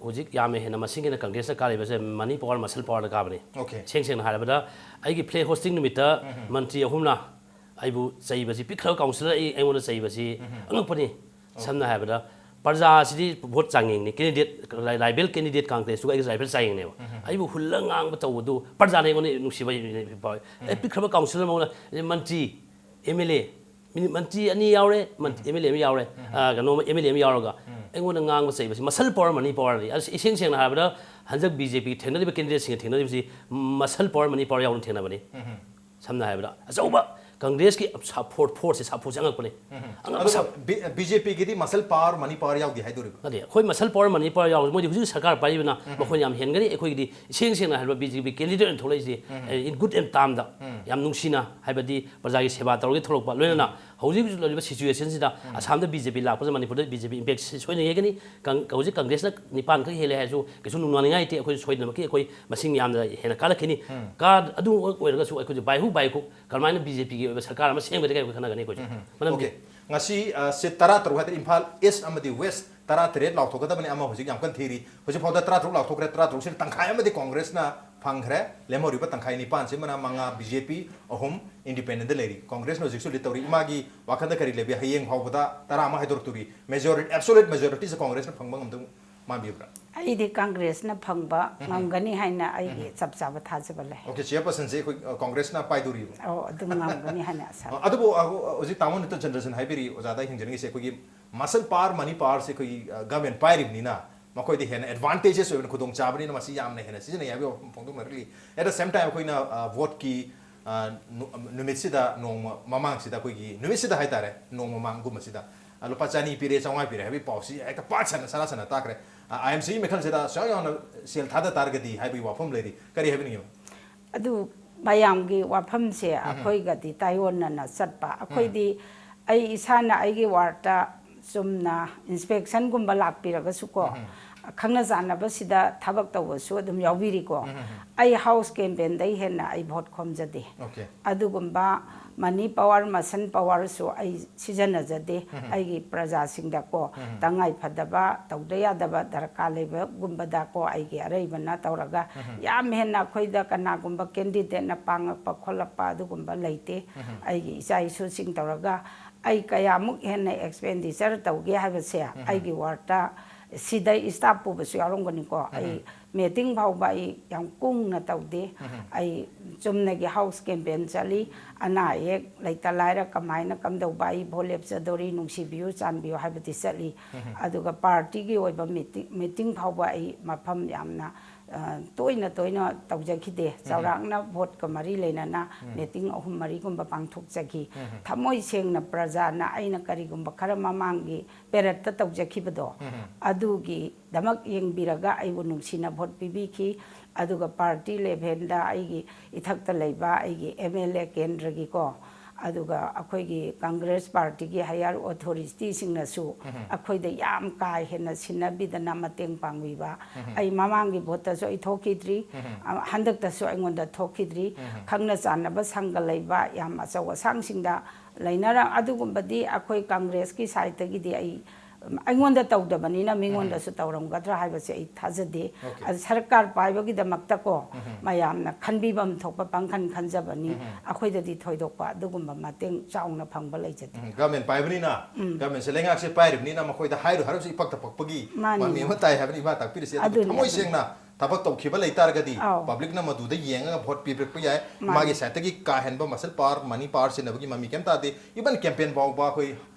ꯍꯧꯖꯤꯛ ꯌꯥꯝꯅ ꯍꯦꯟꯅ ꯃꯁꯤꯡ ꯍꯦꯟꯅ ꯀꯪꯒ꯭ꯔꯦꯁꯅ ꯀꯥꯔꯤꯕꯁꯦ ꯃꯅꯤ ꯄꯋꯥꯔ ꯃꯁꯜ ꯄꯋꯥꯔꯗ ꯀꯥꯕꯅꯤ꯫ ꯑꯣꯀꯦ꯫ ꯏꯁꯦꯡ ꯁꯦꯡꯅ ꯍꯥꯏꯔꯕꯗ ꯑꯩꯒꯤ ꯐ꯭ꯂꯦꯒ ꯍꯣꯁꯇꯤꯡ ꯅꯨꯃꯤꯠꯇ ꯃꯟꯇ꯭ꯔꯤ ꯑꯍꯨꯝꯅ ꯑꯩꯕꯨ ꯆꯩꯕꯁꯤ, ꯄꯤꯛꯈ꯭ꯔꯕ ꯀꯥꯎꯟꯁꯤꯂꯔ ꯑꯩ, ꯑꯩꯉꯣꯟꯗ ꯆꯩꯕꯁꯤ ꯑꯉꯛꯄꯅꯤ꯫ ꯁꯝꯅ ꯍꯥꯏꯔꯕꯗ ꯄ꯭ꯔꯖꯥꯁꯤꯗꯤ ꯚꯣꯠ ꯆꯥꯡꯌꯦꯡꯅꯤ, ꯀꯦꯟꯗꯤꯗꯦꯠ, ꯔꯥꯏ-, ꯔꯥꯏꯕꯦꯜ ꯀꯦꯟꯗꯤꯗꯦꯠ ꯀꯪꯒ꯭ꯔꯦꯁꯇꯨꯒ ꯑꯩꯒ ꯔꯥꯏꯕꯦꯜ ꯆꯥꯡꯌꯦꯡꯅꯦꯕ꯫ ꯑꯩꯕꯨ ꯍꯨꯜꯂ ꯉꯥꯡꯕ ꯇꯧꯕꯗꯨ ꯄ꯭ꯔꯖꯥꯅ ꯑꯩꯉꯣꯟꯗ ꯅꯨꯡꯁꯤꯕ ꯐꯥꯎꯏ꯫ ꯑꯦ, ꯄꯤꯛꯈ꯭ꯔꯕ ꯀꯥꯎꯟꯁꯤꯂꯔ ꯃꯉꯣꯟꯗ, ꯑꯦ, ꯃꯟꯇ꯭ꯔꯤ, ꯑꯦꯝ ꯑꯦꯜ ꯑꯦ, ꯃꯤꯅꯤꯠ ꯃꯟꯇ꯭ꯔꯤ ꯑꯅꯤ ꯌꯥꯎꯔꯦ, ꯃꯟ-, ꯑꯦꯝ ꯑꯦꯜ ꯑꯦ ꯑꯃ ꯌꯥꯎꯔꯦ, ꯑ, ꯀꯩꯅꯣ, ꯑꯦꯝ ꯑꯦꯜ ꯑꯦ ꯑꯃ ꯌꯥꯎꯔꯒ ꯑꯩꯉꯣꯟꯗ ꯉꯥꯡꯕ ꯆꯩꯕꯁꯤ ꯃꯁꯜ ꯄꯋꯥꯔ ꯃꯅꯤ ꯄꯋꯥꯔꯅꯤ꯫ ꯑꯁ, ꯏꯁꯦꯡ ꯁꯦꯡꯅ ꯍꯥꯏꯔꯕꯗ ꯍꯟꯗꯛ ꯕꯤ ꯖꯦ ꯄꯤꯒꯤ ꯊꯦꯡꯅꯔꯤꯕ ꯀꯦꯟꯗꯤꯗꯦꯠꯁꯤꯡꯒ ꯊꯦꯡꯅꯔꯤꯕꯁꯤ ꯃꯁꯜ ꯄꯋꯥꯔ ꯃꯅꯤ ꯄꯋꯥꯔ ꯌꯥꯎꯅ ꯊꯦꯡꯅꯕꯅꯤ꯫ ꯁꯝꯅ ꯍꯥꯏꯔꯕꯗ ꯑꯆꯧꯕ ꯀꯪꯒ꯭ꯔꯦꯁꯀꯤ ꯁꯥꯐꯣꯔ ꯐꯣꯔꯁꯁꯦ, ꯁꯥꯐꯣꯔꯁꯦ ꯑꯉꯛꯄꯅꯤ꯫ ꯑꯉꯛꯄ ꯑꯗꯨꯒ ꯁꯥ- ꯕꯤ-, ꯕꯤ ꯖꯦ ꯄꯤꯒꯤꯗꯤ ꯃꯁꯜ ꯄꯋꯥꯔ ꯃꯅꯤ ꯄꯋꯥꯔ ꯌꯥꯎꯗꯦ ꯍꯥꯏꯗꯣꯔꯤꯕ? ꯅꯠꯇꯦ, ꯑꯩꯈꯣꯏ ꯃꯁꯜ ꯄꯋꯥꯔ ꯃꯅꯤ ꯄꯋꯥꯔ ꯌꯥꯎꯔꯁꯨ ꯃꯣꯏꯗꯤ ꯍꯧꯖꯤꯛ ꯁꯔꯀꯥꯔ ꯄꯥꯏꯔꯤꯕꯅ ꯃꯈꯣꯏꯅ ꯌꯥꯝ ꯍꯦꯟꯒꯅꯤ꯫ ꯑꯩꯈꯣꯏꯒꯤꯗꯤ ꯏꯁꯦꯡ ꯁꯦꯡꯅ ꯍꯥꯏꯔꯕ ꯕꯤ ꯖꯦ ꯄꯤ ꯀꯦꯟꯗꯤꯗꯦꯠ ꯑꯣꯏꯅ ꯊꯣꯛꯂꯛꯏꯁꯤ in good and termꯗ, ꯌꯥꯝ ꯅꯨꯡꯁꯤꯅ, ꯍꯥꯏꯕꯗꯤ ꯄ꯭ꯔꯖꯥꯒꯤ ꯁꯦꯕꯥ ꯇꯧꯔꯒ ꯊꯣꯛꯂꯛꯄ, ꯂꯣꯏꯅꯅ ꯍꯧꯖꯤꯛ ꯍꯧꯖꯤꯛ ꯂꯩꯔꯤꯕ ꯁꯤꯆꯨꯋꯦꯁꯟꯁꯤꯗ ꯑꯁꯥꯝꯗ ꯕꯤ ꯖꯦ ꯄꯤ ꯂꯥꯛꯄꯁꯤꯅ ꯃꯅꯤꯄꯨꯔꯗ ꯕꯤ ꯖꯦ ꯄꯤ ꯏꯝꯄꯦꯛ ꯁꯣꯏꯗꯅ ꯌꯩꯒꯅꯤ꯫ ꯀꯪ-, ꯍꯧꯖꯤꯛ ꯀꯪꯒ꯭ꯔꯦꯁꯅ ꯅꯤꯄꯥꯟ ꯈꯛ ꯍꯦꯜꯂꯦ ꯍꯥꯏꯔꯁꯨ ꯀꯩꯁꯨ ꯅꯨꯡꯅꯥꯡꯅꯤꯡꯉꯥꯏ ꯂꯩꯇꯦ꯫ ꯑꯩꯈꯣꯏ ꯁꯣꯏꯗꯅꯃꯛꯀꯤ ꯑꯩꯈꯣꯏ ꯃꯁꯤꯡ ꯌꯥꯝꯅ ꯍꯦꯟꯅ ꯀꯥꯔꯛꯈꯤꯅꯤ꯫ ꯀꯥ-, ꯑꯗꯨ ꯑꯣꯏꯔꯒꯁꯨ ꯑꯩꯈꯣꯏꯁꯨ by hook by crook ꯀꯔꯝꯍꯥꯏꯅ ꯕꯤ ꯖꯦ ꯄꯤꯒꯤ ꯑꯣꯏꯕ ꯁꯔꯀꯥꯔ ꯑꯃ ꯁꯦꯝꯒꯗꯒꯦ ꯑꯩꯈꯣꯏ ꯈꯟꯅꯒꯅꯤ ꯑꯩꯈꯣꯏꯁꯨ꯫ ꯃꯔꯝꯗꯤ ꯑꯣꯀꯦ꯫ ꯉꯁꯤ, ꯑ, ꯁꯤꯠ ꯇꯔꯥꯇꯔꯨꯛ ꯍꯥꯏꯇꯥꯔꯦ, ꯏꯝꯐꯥꯜ ꯏꯁ ꯑꯃꯗꯤ ꯋꯦꯁ ꯇꯔꯥ ꯇꯔꯦꯠ ꯂꯥꯎꯊꯣꯛꯀꯗꯕꯅꯤ, ꯑꯃ ꯍꯧꯖꯤꯛ ꯌꯥꯝ ꯀꯟꯅ ꯊꯤꯔꯤ꯫ ꯍꯧꯖꯤꯛ ꯐꯥꯎꯗ ꯇꯔꯥ ꯇꯔꯨꯛ ꯂꯥꯎꯊꯣꯛꯈ꯭ꯔꯦ, ꯇꯔꯥ ꯇꯔꯨꯛꯁꯤꯗ ꯇꯪꯈꯥꯏ ꯑꯃꯗꯤ ꯀꯣꯡꯒ꯭ꯔꯦꯁꯅ ꯐꯪꯈ꯭ꯔꯦ꯫ ꯂꯦꯝꯍꯧꯔꯤꯕ ꯇꯪꯈꯥꯏ ꯅꯤꯄꯥꯟꯁꯤꯃꯅ ꯃꯉꯥ ꯕꯤ ꯖꯦ ꯄꯤ, ꯑꯍꯨꯝ ꯏꯟꯗꯤꯄꯦꯟꯗꯦꯟꯗ ꯂꯩꯔꯤ꯫ ꯀꯣꯡꯒ꯭ꯔꯦꯁꯅ ꯍꯧꯖꯤꯛꯁꯨ ꯂꯤꯠ ꯇꯧꯔꯤ꯫ ꯏꯃꯥꯒꯤ ꯋꯥꯈꯜꯗ ꯀꯔꯤ ꯂꯩꯕꯤ? ꯍꯌꯦꯡ ꯐꯥꯎꯕꯗ ꯇꯔꯥ ꯑꯃ ꯍꯥꯏꯗꯣꯔꯛꯇꯣꯔꯤ꯫ ꯃꯦꯖꯣꯔꯤꯇꯤ, ꯑꯦꯕꯁꯣꯂꯨꯠ ꯃꯦꯖꯣꯔꯤꯇꯤꯁꯦ ꯀꯣꯡꯒ꯭ꯔꯦꯁꯅ ꯐꯪꯕ ꯉꯝꯗꯧ ꯃꯥꯟꯕꯤꯕ꯭ꯔꯥ? ꯑꯩꯗꯤ ꯀꯪꯒ꯭ꯔꯦꯁꯅ ꯐꯪꯕ ꯎꯝ꯫ ꯉꯝꯒꯅꯤ ꯍꯥꯏꯅ ꯑꯩꯒꯤ ꯎꯝ꯫ ꯆꯞ ꯆꯥꯕ ꯊꯥꯖꯕ ꯂꯩ꯫ ꯑꯣꯀꯦ, ꯆꯦꯌꯔꯄꯔꯁꯟꯁꯦ ꯑꯩꯈꯣꯏ, ꯑ, ꯀꯣꯡꯒ꯭ꯔꯦꯁꯅ ꯄꯥꯏꯗꯣꯔꯤꯕ? ꯑꯧ, ꯑꯗꯨꯝ ꯉꯝꯒꯅꯤ ꯍꯥꯏꯅ ꯑꯁꯥ ꯑ, ꯂꯩ꯫ ꯑꯗꯨꯕꯨ, ꯑ, ꯍꯧꯖꯤꯛ ꯇꯥꯃꯣ ꯅꯤꯇꯟ ꯆꯟꯗ꯭ꯔꯁꯟ ꯍꯥꯏꯕꯤꯔꯤ, ꯑꯣꯖꯥꯗ ꯑꯩ ꯍꯪꯖꯅꯤꯡꯉꯤꯁꯦ, ꯑꯩꯈꯣꯏꯒꯤ ꯃꯁꯜ ꯄꯥꯋꯔ, ꯃꯅꯤ ꯄꯥꯋꯔꯁꯦ ꯑꯩꯈꯣꯏꯒꯤ, ꯑ, ꯒꯚꯔꯟꯃꯦꯟ ꯄꯥꯏꯔꯤꯕꯅꯤꯅ, ꯃꯈꯣꯏꯗ ꯍꯦꯟꯅ ꯑꯦꯗꯚꯥꯟꯇꯦꯖꯦꯁ ꯑꯣꯏꯕꯅ, ꯈꯨꯗꯣꯡꯆꯥꯕꯅꯤꯅ, ꯃꯁꯤ ꯌꯥꯝꯅ ꯍꯦꯟꯅ ꯁꯤꯖꯤꯟꯅꯩ ꯍꯥꯏꯕꯒꯤ ꯋꯥꯐꯝ ꯐꯣꯡꯗꯣꯛꯅꯔꯛꯂꯤ꯫ At the same time, ꯑꯩꯈꯣꯏꯅ, ꯑ, ꯚꯣꯠꯀꯤ, ꯑ, ꯅꯨ-, ꯅꯨꯃꯤꯠꯁꯤꯗ, ꯅꯣꯡꯃ ꯃꯃꯥꯡꯁꯤꯗ, ꯑꯩꯈꯣꯏꯒꯤ ꯅꯨꯃꯤꯠꯁꯤꯗ ꯍꯥꯏꯇꯥꯔꯦ, ꯅꯣꯡꯃ ꯃꯃꯥꯡꯒꯨꯝꯕꯁꯤꯗ, ꯑ, ꯂꯨꯄꯥ ꯆꯅꯤ ꯄꯤꯔꯦ, ꯆꯥꯝꯃꯉꯥ ꯄꯤꯔꯦ ꯍꯥꯏꯕꯒꯤ ꯄꯥꯎꯁꯤ ꯍꯦꯛꯇ ꯄꯥꯛ ꯁꯟꯅ, ꯁꯅꯥ ꯁꯟꯅ ꯇꯥꯈ꯭ꯔꯦ꯫ ꯑ, ꯑꯥꯏ ꯑꯦꯝ ꯁꯤꯒꯤ ꯃꯤꯈꯜꯁꯤꯗ ꯁꯨꯡꯌꯥꯎ ꯌꯥꯎꯅ ꯁꯦꯜ ꯊꯥꯗ ꯇꯥꯔꯒꯗꯤ ꯍꯥꯏꯕꯒꯤ ꯋꯥꯐꯝ ꯂꯩꯔꯤ꯫ ꯀꯔꯤ ꯍꯥꯏꯕꯤꯅꯤꯡꯉꯤꯕ? ꯑꯗꯨ ꯃꯌꯥꯝꯒꯤ ꯋꯥꯐꯝꯁꯦ ꯎꯝ꯫ ꯑꯩꯈꯣꯏꯒꯗꯤ ꯇꯥꯏꯑꯣꯟꯅꯅ ꯆꯠꯄ꯫ ꯎꯝ꯫ ꯑꯩꯈꯣꯏꯗꯤ ꯑꯩ ꯏꯁꯥꯅ ꯑꯩꯒꯤ ꯋꯥꯔꯠꯇ ꯆꯨꯝꯅ ꯏꯟꯁꯄꯦꯛꯁꯟꯒꯨꯝꯕ ꯂꯥꯛꯄꯤꯔꯒꯁꯨꯀꯣ, ꯎꯝ꯫ ꯈꯪꯅ ꯆꯥꯟꯅꯕꯁꯤꯗ ꯊꯕꯛ ꯇꯧꯕꯁꯨ ꯑꯗꯨꯝ ꯌꯥꯎꯕꯤꯔꯤꯀꯣ꯫ ꯎꯝ꯫ ꯑꯩ ꯍꯥꯎꯁ ꯀꯦꯝꯄꯦꯟꯗꯩ ꯍꯦꯟꯅ ꯑꯩ ꯚꯣꯠ ꯈꯣꯝꯖꯗꯦ꯫ ꯑꯣꯀꯦ꯫ ꯑꯗꯨꯒꯨꯝꯕ ꯃꯅꯤ ꯄꯥꯋꯔ, ꯃꯁꯜ ꯄꯥꯋꯔꯁꯨ ꯑꯩ ꯁꯤꯖꯤꯟꯅꯖꯗꯦ꯫ ꯎꯝ꯫ ꯑꯩꯒꯤ ꯄ꯭ꯔꯖꯥꯁꯤꯡꯗꯀꯣ, ꯎꯝ꯫ ꯇꯉꯥꯏ ꯐꯗꯕ, ꯇꯧꯗ ꯌꯥꯗꯕ, ꯗꯔꯀꯥꯔ ꯂꯩꯕꯒꯨꯝꯕꯗꯀꯣ, ꯑꯩꯒꯤ ꯑꯔꯩꯕꯅ ꯇꯧꯔꯒ, ꯎꯝ꯫ ꯌꯥꯝ ꯍꯦꯟꯅ ꯑꯩꯈꯣꯏꯗ ꯀꯅꯥꯒꯨꯝꯕ ꯀꯦꯟꯗꯤꯗꯦꯠꯅ ꯄꯥꯡꯉꯛꯄ ꯈꯣꯠꯂꯛꯄ ꯑꯗꯨꯒꯨꯝꯕ ꯂꯩꯇꯦ꯫ ꯎꯝ꯫ ꯑꯩꯒꯤ ꯏꯆꯥ ꯏꯁꯨꯁꯤꯡ ꯇꯧꯔꯒ ꯑꯩ ꯀꯌꯥꯃꯨꯛ ꯍꯦꯟꯅ ꯑꯦꯛꯁꯄꯦꯟꯗꯤꯆꯔ ꯇꯧꯒꯦ ꯍꯥꯏꯕꯁꯦ ꯎꯝ꯫ ꯑꯩꯒꯤ ꯋꯥꯔꯠꯇ ꯁꯤꯗ ꯏꯁꯇꯥꯐ ꯄꯨꯕꯁꯨ ꯌꯥꯎꯔꯝꯒꯅꯤꯀꯣ꯫ ꯑꯩ ꯎꯝ꯫ ꯃꯤꯇꯤꯡ ꯐꯥꯎꯕ ꯑꯩ ꯌꯥꯝ ꯀꯨꯡꯅ ꯇꯧꯗꯦ꯫ ꯎꯝ꯫ ꯑꯩ ꯆꯨꯝꯅꯒꯤ ꯍꯥꯎꯁ ꯀꯦꯝꯄꯦꯟ ꯆꯠꯂꯤ꯫ ꯑꯅꯥ ꯑꯌꯦꯛ ꯂꯩꯇ ꯂꯥꯏꯔ ꯀꯃꯥꯏꯅ ꯀꯝꯗꯧꯕ, ꯑꯩ ꯚꯣꯠ ꯂꯦꯞꯆꯗꯣꯔꯤ, ꯅꯨꯡꯁꯤꯕꯤꯌꯨ, ꯆꯥꯟꯕꯤꯌꯨ ꯍꯥꯏꯕꯗꯤ ꯆꯠꯂꯤ꯫ ꯎꯝ꯫ ꯑꯗꯨꯒ ꯄꯥꯔꯇꯤꯒꯤ ꯑꯣꯏꯕ ꯃꯤꯇꯤꯡ, ꯃꯤꯇꯤꯡ ꯐꯥꯎꯕ ꯑꯩ ꯃꯐꯝ ꯌꯥꯝꯅ, ꯑ, ꯇꯣꯏꯅ ꯇꯣꯏꯅ ꯇꯧꯖꯈꯤꯗꯦ꯫ ꯎꯝ꯫ ꯆꯥꯎꯔꯥꯛꯅ ꯚꯣꯠꯀ ꯃꯔꯤ ꯂꯩꯅꯅ ꯎꯝ꯫ ꯃꯤꯇꯤꯡ ꯑꯍꯨꯝ ꯃꯔꯤꯒꯨꯝꯕ ꯄꯥꯡꯊꯣꯛꯆꯈꯤ꯫ ꯎꯝ꯫ ꯊꯃꯣꯏ ꯁꯦꯡꯅ ꯄ꯭ꯔꯖꯥꯅ ꯑꯩꯅ ꯀꯔꯤꯒꯨꯝꯕ ꯈꯔ ꯃꯃꯥꯡꯒꯤ ꯄꯦꯔꯠꯇ ꯇꯧꯖꯈꯤꯕꯗꯣ, ꯎꯝ꯫ ꯑꯗꯨꯒꯤꯗꯃꯛ ꯌꯦꯡꯕꯤꯔꯒ ꯑꯩꯕꯨ ꯅꯨꯡꯁꯤꯅ ꯚꯣꯠ ꯄꯤꯕꯤꯈꯤ꯫ ꯑꯗꯨꯒ ꯄꯥꯔꯇꯤ ꯂꯦꯚꯦꯜꯗ ꯑꯩꯒꯤ ꯏꯊꯛꯇ ꯂꯩꯕ ꯑꯩꯒꯤ ꯑꯦꯝ ꯑꯦꯜ ꯑꯦ ꯀꯦꯟꯗ꯭ꯔꯒꯤꯀꯣ, ꯑꯗꯨꯒ ꯑꯩꯈꯣꯏꯒꯤ ꯀꯪꯒ꯭ꯔꯦꯁ ꯄꯥꯔꯇꯤꯒꯤ ꯍꯥꯌꯔ ꯑꯣꯊꯣꯔꯤꯇꯤꯁꯤꯡꯅꯁꯨ ꯎꯝ꯫ ꯑꯩꯈꯣꯏꯗ ꯌꯥꯝ ꯀꯥ ꯍꯦꯟꯅ ꯁꯤꯟꯅꯕꯤꯗꯅ ꯃꯇꯦꯡ ꯄꯥꯡꯕꯤꯕ꯫ ꯎꯝ꯫ ꯑꯩ ꯃꯃꯥꯡꯒꯤ ꯚꯣꯠꯇꯁꯨ ꯑꯩ ꯊꯣꯛꯈꯤꯗ꯭ꯔꯤ, ꯎꯝ꯫ ꯑ, ꯍꯟꯗꯛꯇꯁꯨ ꯑꯩꯉꯣꯟꯗ ꯊꯣꯛꯈꯤꯗ꯭ꯔꯤ꯫ ꯎꯝ꯫ ꯈꯪꯅ ꯆꯥꯟꯅꯕ ꯁꯪꯒ ꯂꯩꯕ ꯌꯥꯝ ꯑꯆꯧ ꯑꯁꯥꯡꯁꯤꯡꯗ ꯂꯩꯅꯔ-, ꯑꯗꯨꯒꯨꯝꯕꯗꯤ ꯑꯩꯈꯣꯏ ꯀꯪꯒ꯭ꯔꯦꯁꯀꯤ ꯁꯥꯏꯠꯇꯒꯤꯗꯤ ꯑꯩ ꯑꯩꯉꯣꯟꯗ ꯇꯧꯗꯕꯅꯤꯅ ꯃꯤꯉꯣꯟꯗꯁꯨ ꯇꯧꯔꯝꯒꯗ꯭ꯔꯥ ꯍꯥꯏꯕꯁꯦ ꯑꯩ ꯊꯥꯖꯗꯦ꯫ ꯑꯗꯨ ꯁꯔꯀꯥꯔ ꯄꯥꯏꯕꯒꯤꯗꯃꯛꯇꯀꯣ, ꯃꯌꯥꯝꯅ ꯈꯟꯕꯤꯐꯝ ꯊꯣꯛꯄ ꯄꯪꯈꯟ ꯈꯟꯖꯕꯅꯤ꯫ ꯑꯩꯈꯣꯏꯗꯗꯤ ꯊꯣꯏꯗꯣꯛꯄ ꯑꯗꯨꯒꯨꯝꯕ ꯃꯇꯦꯡ ꯆꯥꯎꯅ ꯐꯪꯕ ꯂꯩꯖꯗꯦ꯫ ꯎꯝ, ꯒꯚꯔꯟꯃꯦꯟ ꯄꯥꯏꯕꯅꯤꯅ, ꯒꯚꯔꯟꯃꯦꯟꯁꯦ ꯂꯩꯉꯥꯛꯁꯦ ꯄꯥꯏꯔꯤꯕꯅꯤꯅ ꯃꯈꯣꯏꯗ ꯍꯥꯏꯔꯨ ꯍꯥꯏꯔꯁꯨ ꯏꯄꯛꯇ ꯄꯛꯄꯒꯤ ꯃꯥꯅꯤ, ꯃꯃꯤ ꯑꯃ ꯃꯥꯅꯤ꯫ ꯇꯥꯏ ꯍꯥꯏꯕꯅꯤ ꯏꯃꯥ ꯇꯥꯛꯄꯤꯔꯤꯁꯦ꯫ ꯑꯗꯨꯕꯨ ꯑꯗꯨꯅꯤ, ꯊꯃꯣꯏ ꯑꯗꯨꯅꯤ꯫ ꯁꯦꯡꯅ ꯊꯕꯛ ꯇꯧꯈꯤꯕ ꯂꯩꯇꯥꯔꯒꯗꯤ ꯑꯥꯎ꯫ ꯄꯕ꯭ꯂꯤꯛꯅ ꯃꯗꯨꯗ ꯌꯦꯡꯉꯒ ꯚꯣꯠ ꯄꯤꯕꯤꯔꯛꯄ ꯌꯥꯏ꯫ ꯃꯥꯅꯤ꯫ ꯃꯥꯒꯤ ꯁꯥꯏꯠꯇꯒꯤ ꯀꯥ ꯍꯦꯟꯕ ꯃꯁꯜ ꯄꯥꯋꯔ, ꯃꯅꯤ ꯄꯥꯋꯔ ꯁꯤꯖꯤꯟꯅꯕꯒꯤ ꯃꯃꯤ ꯀꯩꯝ ꯇꯥꯗꯦ꯫ ꯏꯚꯟ ꯀꯦꯝꯄꯦꯟ ꯐꯥꯎꯕ ꯑꯩꯈꯣꯏ,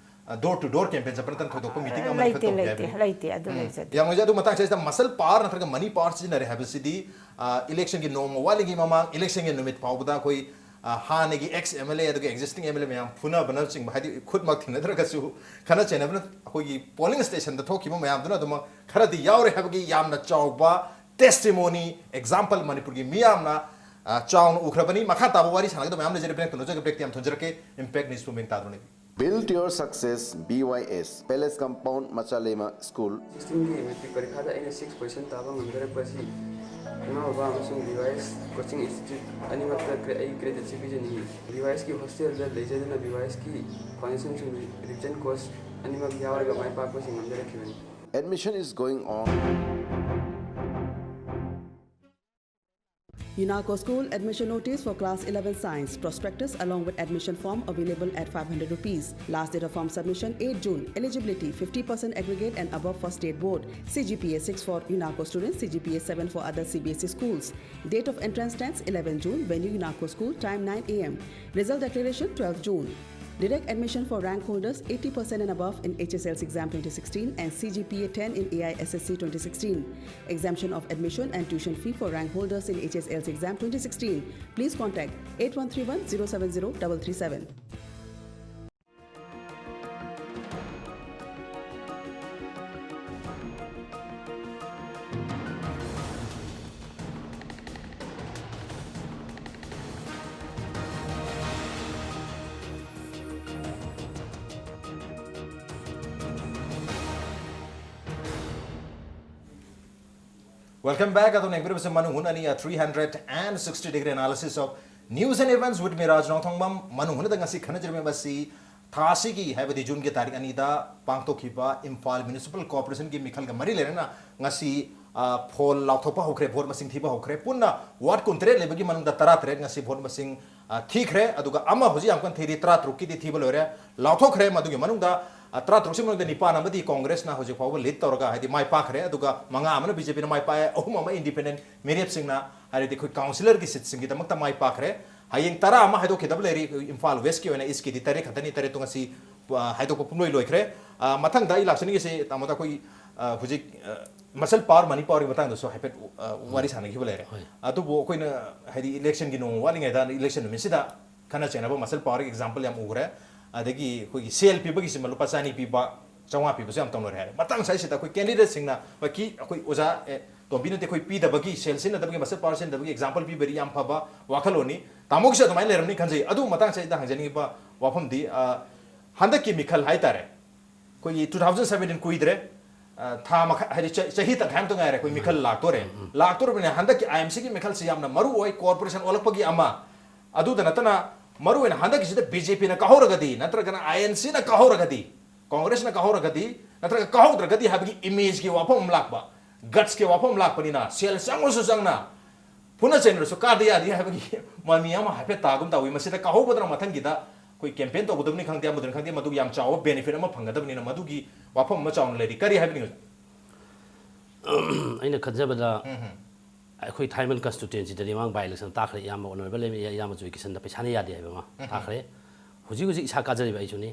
ꯑ, ꯗꯣꯔ ꯇꯨ ꯗꯣꯔ ꯀꯦꯝꯄꯦꯟ ꯆꯠꯄ ꯅꯠꯇꯅ ꯊꯣꯏꯗꯣꯛꯄ ꯃꯤꯇꯤꯡ ꯑꯃ ꯂꯩꯇꯦ, ꯈꯛ ꯇꯧꯈꯤ ꯂꯩꯇꯦ, ꯍꯥꯏꯕꯅꯤ꯫ ꯂꯩꯇꯦ꯫ ꯑꯗꯨ ꯎꯝ꯫ ꯂꯩꯖꯗꯦ꯫ ꯌꯥꯝ ꯅꯨꯡꯉꯥꯏꯖꯩ꯫ ꯑꯗꯨ ꯃꯇꯥꯡ ꯁꯤꯗꯩꯁꯤꯗ ꯃꯁꯜ ꯄꯥꯋꯔ ꯅꯠꯇ꯭ꯔꯒ ꯃꯅꯤ ꯄꯥꯋꯔ ꯁꯤꯖꯤꯟꯅꯔꯦ ꯍꯥꯏꯕꯁꯤꯗꯤ, ꯑ, ꯏꯂꯦꯛꯁꯟꯒꯤ ꯅꯣꯡꯃ ꯋꯥꯠꯂꯤꯉꯩ ꯃꯃꯥꯡ, ꯏꯂꯦꯛꯁꯟꯒꯤ ꯅꯨꯃꯤꯠ ꯐꯥꯎꯕꯗ ꯑꯩꯈꯣꯏ, ꯑ, ꯍꯥꯟꯅꯒꯤ ꯑꯦꯛꯁ ꯑꯦꯝ ꯑꯦꯜ ꯑꯦ ꯑꯗꯨꯒ ꯑꯦꯛꯖꯤꯁꯇꯤꯡ ꯑꯦꯝ ꯑꯦꯜ ꯑꯦ ꯃꯌꯥꯝ ꯐꯨꯅꯕꯅꯆꯤꯡꯕ, ꯍꯥꯏꯗꯤ ꯈꯨꯠꯃꯛ ꯊꯦꯡꯅꯗ꯭ꯔꯒꯁꯨ ꯈꯠꯅ ꯆꯩꯅꯕꯅ ꯑꯩꯈꯣꯏꯒꯤ ꯄꯣꯂꯤꯡ ꯁ꯭ꯇꯦꯁꯟꯗ ꯊꯣꯛꯈꯤꯕ ꯃꯌꯥꯝꯗꯨꯅ ꯑꯗꯨꯃꯛ ꯈꯔꯗꯤ ꯌꯥꯎꯔꯦ ꯍꯥꯏꯕꯒꯤ ꯌꯥꯝꯅ ꯆꯥꯎꯕ ꯇꯦꯁꯇꯤꯃꯣꯅꯤ, ꯑꯦꯛꯖꯥꯝꯄꯜ ꯃꯅꯤꯄꯨꯔꯒꯤ ꯃꯤꯌꯥꯝꯅ, ꯑ, ꯆꯥꯎꯅ ꯎꯈ꯭ꯔꯕꯅꯤ꯫ ꯃꯈꯥ ꯇꯥꯕ ꯋꯥꯔꯤ ꯁꯥꯟꯅꯒꯗꯕ ꯃꯌꯥꯝ ꯂꯩꯖꯔꯤ, ꯕ꯭ꯔꯦꯛꯇ ꯂꯧꯖꯒꯦ, ꯕ꯭ꯔꯦꯛꯇ ꯌꯥꯝ ꯊꯨꯖꯔꯛꯀꯦ꯫ ꯏꯝꯄꯦꯛ ꯅ꯭ꯌꯨꯁ ꯄꯨꯛꯅꯤꯡ ꯇꯥꯗꯨꯅ ꯂꯩꯕꯤꯌꯨ꯫ Build your success, B Y S, Palace Compound, Machalema School. ꯁꯤꯛꯁꯇꯤꯟꯒꯤ ꯃꯦꯇ꯭ꯔꯤꯛ ꯄꯔꯤꯈꯥꯗ ꯑꯩꯅ ꯁꯤꯛꯁ ꯄꯣꯖꯤꯁꯟ ꯇꯥꯕ ꯉꯝꯖꯔꯛꯄ ꯑꯁꯤ ꯏꯃꯥ ꯕꯕꯥ ꯑꯃꯁꯨꯡ B Y S coaching institute ꯑꯅꯤꯃꯛꯇ ꯀ꯭ꯔꯦ-, ꯑꯩ ꯀ꯭ꯔꯦꯗꯤꯠꯁꯤ ꯄꯤꯖꯅꯤꯡꯏ꯫ ꯕꯤ ꯋꯥꯏ ꯑꯦꯁꯀꯤ ꯍꯣꯁꯇꯦꯜꯗ ꯂꯩꯖꯗꯨꯅ ꯕꯤ ꯋꯥꯏ ꯑꯦꯁꯀꯤ ꯐꯥꯎꯟꯗꯦꯁꯟꯁꯤꯡ ꯔꯤꯚꯤꯖꯟ ꯀꯣꯔꯁ ꯑꯅꯤꯃꯛ ꯌꯥꯎꯔꯒ ꯃꯥꯏ ꯄꯥꯛꯄꯁꯤ ꯉꯝꯖꯔꯛꯈꯤꯕꯅꯤ꯫ Admission is going on. UNACO School admission notice for class eleven science. Prospectus along with admission form available at five hundred rupees. Last date of form submission eight June. Eligibility fifty percent aggregate and above for state board. C G P A six for UNACO students, C G P A seven for other C B S E schools. Date of entrance test eleven June. Venue UNACO school. Time nine A M. Result declaration twelfth June. Direct admission for rank holders eighty percent and above in H S L C exam twenty sixteen and C G P A ten in A I S S C twenty sixteen. Exemption of admission and tuition fee for rank holders in H S L C exam twenty sixteen. Please contact eight one three one zero seven zero double three seven. Welcome back. ꯑꯗꯣꯝ ꯌꯦꯡꯕꯤꯔꯤꯕꯁꯤ ꯃꯅꯨꯡ ꯍꯨꯠꯅꯅꯤ, a three hundred and sixty degree analysis of news and events with me, ꯔꯥꯖ ꯅꯣꯡꯊꯣꯡꯕꯝ꯫ ꯃꯅꯨꯡ ꯍꯨꯠꯅꯗ ꯉꯁꯤ ꯈꯟꯅꯖꯔꯤꯕ ꯑꯁꯤ ꯊꯥ ꯑꯁꯤꯒꯤ, ꯍꯥꯏꯕꯗꯤ ꯖꯨꯟꯒꯤ ꯇꯥꯔꯤꯛ ꯑꯅꯤꯗ ꯄꯥꯡꯊꯣꯛꯈꯤꯕ ꯏꯝꯐꯥꯜ ꯃ꯭ꯌꯨꯅꯤꯁꯤꯄꯥꯜ ꯀꯣꯔꯄꯣꯔꯦꯁꯟꯒꯤ ꯃꯤꯈꯜꯒ ꯃꯔꯤ ꯂꯩꯅꯅ ꯉꯁꯤ, ꯑ, ꯐꯣꯜ ꯂꯥꯎꯊꯣꯛꯄ ꯍꯧꯈ꯭ꯔꯦ, ꯚꯣꯠ ꯃꯁꯤꯡ ꯊꯤꯕ ꯍꯧꯈ꯭ꯔꯦ꯫ ꯄꯨꯟꯅ ꯋꯥꯔꯗ ꯀꯨꯟꯇꯔꯦꯠ ꯂꯩꯕꯒꯤ ꯃꯅꯨꯡꯗ ꯇꯔꯥꯇꯔꯦꯠ ꯉꯁꯤ ꯚꯣꯠ ꯃꯁꯤꯡ, ꯑ, ꯊꯤꯈ꯭ꯔꯦ꯫ ꯑꯗꯨꯒ ꯑꯃ ꯍꯧꯖꯤꯛ ꯌꯥꯝ ꯀꯟꯅ ꯊꯤꯔꯤ, ꯇꯔꯥꯇꯔꯨꯛꯀꯤꯗꯤ ꯊꯤꯕ ꯂꯣꯏꯔꯦ, ꯂꯥꯎꯊꯣꯛꯈ꯭ꯔꯦ꯫ ꯃꯗꯨꯒꯤ ꯃꯅꯨꯡꯗ, ꯑ, ꯇꯔꯥꯇꯔꯨꯛꯁꯤ ꯃꯅꯨꯡꯗ ꯅꯤꯄꯥꯟ ꯑꯃꯗꯤ ꯀꯣꯡꯒ꯭ꯔꯦꯁꯅ ꯍꯧꯖꯤꯛ ꯐꯥꯎꯕ ꯂꯤꯗ ꯇꯧꯔꯒ, ꯍꯥꯏꯗꯤ, ꯃꯥꯏ ꯄꯥꯛꯈ꯭ꯔꯦ꯫ ꯑꯗꯨꯒ ꯃꯉꯥ ꯑꯃꯅ ꯕꯤ ꯖꯦ ꯄꯤꯅ ꯃꯥꯏ ꯄꯥꯛꯑꯦ, ꯑꯍꯨꯝ ꯑꯃ ꯏꯟꯗꯤꯄꯦꯟꯗꯦꯟ ꯃꯤꯔꯦꯞꯁꯤꯡꯅ, ꯍꯥꯏꯔꯗꯤ ꯑꯩꯈꯣꯏ ꯀꯥꯎꯟꯁꯤꯂꯔꯒꯤ ꯁꯤꯠꯁꯤꯡꯒꯤꯗꯃꯛꯇ ꯃꯥꯏ ꯄꯥꯛꯈ꯭ꯔꯦ꯫ ꯍꯌꯦꯡ ꯇꯔꯥ ꯑꯃ ꯍꯥꯏꯗꯣꯛꯈꯤꯗꯕ ꯂꯩꯔꯤ꯫ ꯏꯝꯐꯥꯜ ꯋꯦꯁꯀꯤ ꯑꯣꯏꯅ, ꯏꯁꯀꯤꯗꯤ ꯇꯔꯦꯠ ꯈꯛꯇꯅꯤ, ꯇꯔꯦꯠꯇꯨ ꯉꯁꯤ, ꯑ, ꯍꯥꯏꯗꯣꯛꯄ ꯄꯨꯝꯂꯣꯏ ꯂꯣꯏꯈ꯭ꯔꯦ꯫ ꯑ, ꯃꯊꯪꯗ ꯑꯩ ꯂꯥꯛꯆꯅꯤꯡꯉꯤꯁꯦ, ꯇꯥꯃꯣꯗ ꯑꯩꯈꯣꯏ, ꯑ, ꯍꯧꯖꯤꯛ, ꯑ, ꯃꯁꯜ ꯄꯥꯋꯔ, ꯃꯅꯤ ꯄꯥꯋꯔꯒꯤ ꯃꯇꯥꯡꯗꯁꯨ ꯍꯥꯏꯐꯦꯠ, ꯑ, ꯋꯥꯔꯤ ꯁꯥꯟꯅꯈꯤꯕ ꯂꯩꯔꯦ꯫ ꯍꯣꯏ꯫ ꯑꯗꯨꯕꯨ ꯑꯩꯈꯣꯏꯅ, ꯍꯥꯏꯗꯤ, ꯏꯂꯦꯛꯁꯟꯒꯤ ꯅꯣꯡꯃ ꯋꯥꯠꯂꯤꯉꯩꯗ, ꯏꯂꯦꯛꯁꯟ ꯅꯨꯃꯤꯠꯁꯤꯗ ꯈꯠꯅ ꯆꯩꯅꯕ ꯃꯁꯜ ꯄꯥꯋꯔꯒꯤ ꯑꯦꯛꯖꯥꯝꯄꯜ ꯌꯥꯝ ꯎꯈ꯭ꯔꯦ꯫ ꯑꯗꯒꯤ ꯑꯩꯈꯣꯏꯒꯤ ꯁꯦꯜ ꯄꯤꯕꯒꯤꯁꯤꯃ ꯂꯨꯄꯥ ꯆꯅꯤ ꯄꯤꯕ, ꯆꯥꯝꯃꯉꯥ ꯄꯤꯕꯁꯨ ꯌꯥꯝ ꯇꯧꯅꯔꯦ ꯍꯥꯏꯔꯦ꯫ ꯃꯇꯥꯡ ꯁ꯭ꯋꯥꯏꯁꯤꯗ ꯑꯩꯈꯣꯏ ꯀꯦꯟꯗꯤꯗꯦꯠꯁꯤꯡꯅ, ꯍꯣꯏ, ꯀꯤ-, ꯑꯩꯈꯣꯏ ꯑꯣꯖꯥ, ꯑꯦ, ꯇꯣꯝꯕꯤꯅꯗꯤ ꯑꯩꯈꯣꯏ ꯄꯤꯗꯕꯒꯤ, ꯁꯦꯜ ꯁꯤꯖꯤꯟꯅꯗꯕꯒꯤ, ꯃꯁꯜ ꯄꯥꯋꯔ ꯁꯤꯖꯤꯟꯅꯗꯕꯒꯤ ꯑꯦꯛꯖꯥꯝꯄꯜ ꯄꯤꯕꯗꯤ ꯌꯥꯝ ꯐꯕ ꯋꯥꯈꯜꯂꯣꯟꯅꯤ꯫ ꯇꯥꯃꯣꯒꯤꯁꯨ ꯑꯗꯨꯃꯥꯏꯅ ꯂꯩꯔꯝꯅꯤ ꯈꯟꯖꯩ꯫ ꯑꯗꯨ ꯃꯇꯥꯡ ꯁ꯭ꯋꯥꯏꯗ ꯍꯪꯖꯅꯤꯡꯉꯤꯕ ꯋꯥꯐꯝꯗꯤ, ꯑ, ꯍꯟꯗꯛꯀꯤ ꯃꯤꯈꯜ ꯍꯥꯏꯇꯥꯔꯦ, ꯑꯩꯈꯣꯏꯒꯤ two thousand seventeen ꯀꯨꯏꯗ꯭ꯔꯦ, ꯑ, ꯊꯥ ꯃꯈꯥꯏ, ꯍꯥꯏꯗꯤ ꯆ-, ꯆꯍꯤ ꯇꯪꯈꯥꯏ ꯑꯃꯇ ꯉꯥꯏꯔꯦ ꯑꯩꯈꯣꯏ ꯃꯤꯈꯜ ꯂꯥꯛꯇꯣꯔꯦ꯫ ꯂꯥꯛꯇꯣꯔꯕꯅꯤꯅ ꯍꯟꯗꯛꯀꯤ ꯑꯥꯏ ꯑꯦꯝ ꯁꯤꯒꯤ ꯃꯤꯈꯜꯁꯤ ꯌꯥꯝꯅ ꯃꯔꯨ ꯑꯣꯏ, ꯀꯣꯔꯄꯣꯔꯦꯁꯟ ꯑꯣꯜꯂꯛꯄꯒꯤ ꯑꯃ꯫ ꯑꯗꯨꯗ ꯅꯠꯇꯅ, ꯃꯔꯨ ꯑꯣꯏꯅ ꯍꯟꯗꯛꯀꯤꯁꯤꯗ ꯕꯤ ꯖꯦ ꯄꯤꯅ ꯀꯥꯍꯧꯔꯒꯗꯤ, ꯅꯠꯇ꯭ꯔꯒꯅ ꯑꯥꯏ ꯑꯦꯟ ꯁꯤꯅ ꯀꯥꯍꯧꯔꯒꯗꯤ, ꯀꯣꯡꯒ꯭ꯔꯦꯁꯅ ꯀꯥꯍꯧꯔꯒꯗꯤ, ꯅꯠꯇ꯭ꯔꯒ ꯀꯥꯍꯧꯗ꯭ꯔꯒꯗꯤ ꯍꯥꯏꯕꯒꯤ ꯏꯃꯦꯖꯀꯤ ꯋꯥꯐꯝ ꯑꯃ ꯂꯥꯛꯄ, ꯒꯠꯁꯀꯤ ꯋꯥꯐꯝ ꯑꯃ ꯂꯥꯛꯄꯅꯤꯅ, ꯁꯦꯜ ꯆꯪꯉꯁꯨ ꯆꯪꯅ, ꯐꯨꯅ ꯆꯩꯅꯔꯁꯨ ꯀꯥꯗ ꯌꯥꯗꯦ ꯍꯥꯏꯕꯒꯤ ꯃꯃꯤ ꯑꯃ ꯍꯥꯏꯐꯦꯠ ꯇꯥꯒꯨꯝ ꯇꯧꯏ꯫ ꯃꯁꯤꯗ ꯀꯥꯍꯧꯕꯗꯅ ꯃꯊꯪꯒꯤꯗ ꯑꯩꯈꯣꯏ ꯀꯦꯝꯄꯦꯟ ꯇꯧꯒꯗꯕꯅꯤ ꯈꯪꯗꯦ, ꯑꯃꯗꯨꯅꯤ ꯈꯪꯗꯦ, ꯃꯗꯨꯒꯤ ꯌꯥꯝ ꯆꯥꯎꯕ ꯕꯦꯅꯤꯐꯤꯠ ꯑꯃ ꯐꯪꯒꯗꯕꯅꯤꯅ, ꯃꯗꯨꯒꯤ ꯋꯥꯐꯝ ꯑꯃ ꯆꯥꯎꯅ ꯂꯩꯔꯤ꯫ ꯀꯔꯤ ꯍꯥꯏꯕꯤꯅꯤꯡꯉꯤ? ꯑꯩꯅ ꯈꯟꯖꯕꯗ, ꯑꯩꯈꯣꯏ ꯊꯥꯏꯃꯟ ꯀꯟꯁꯇꯤꯇ꯭ꯋꯦꯟꯁꯤꯗꯗꯤ ꯃꯃꯥꯡ ꯕꯥꯏ ꯏꯂꯦꯛꯁꯟ ꯇꯥꯈ꯭ꯔꯦ, ꯏꯌꯥꯝꯕ ꯑꯣꯅꯔꯦꯕꯜ ꯑꯦꯝ ꯑꯦ ꯏꯌꯥꯝꯕ ꯖꯣꯏ ꯀꯤꯁꯟꯗ ꯄꯩꯁꯥꯅ ꯌꯥꯗꯦ ꯍꯥꯏꯕ ꯑꯃ ꯇꯥꯈ꯭ꯔꯦ꯫ ꯍꯧꯖꯤꯛ ꯍꯧꯖꯤꯛ ꯏꯁꯥ ꯀꯥꯖꯔꯤꯕ ꯑꯩꯁꯨꯅꯤ꯫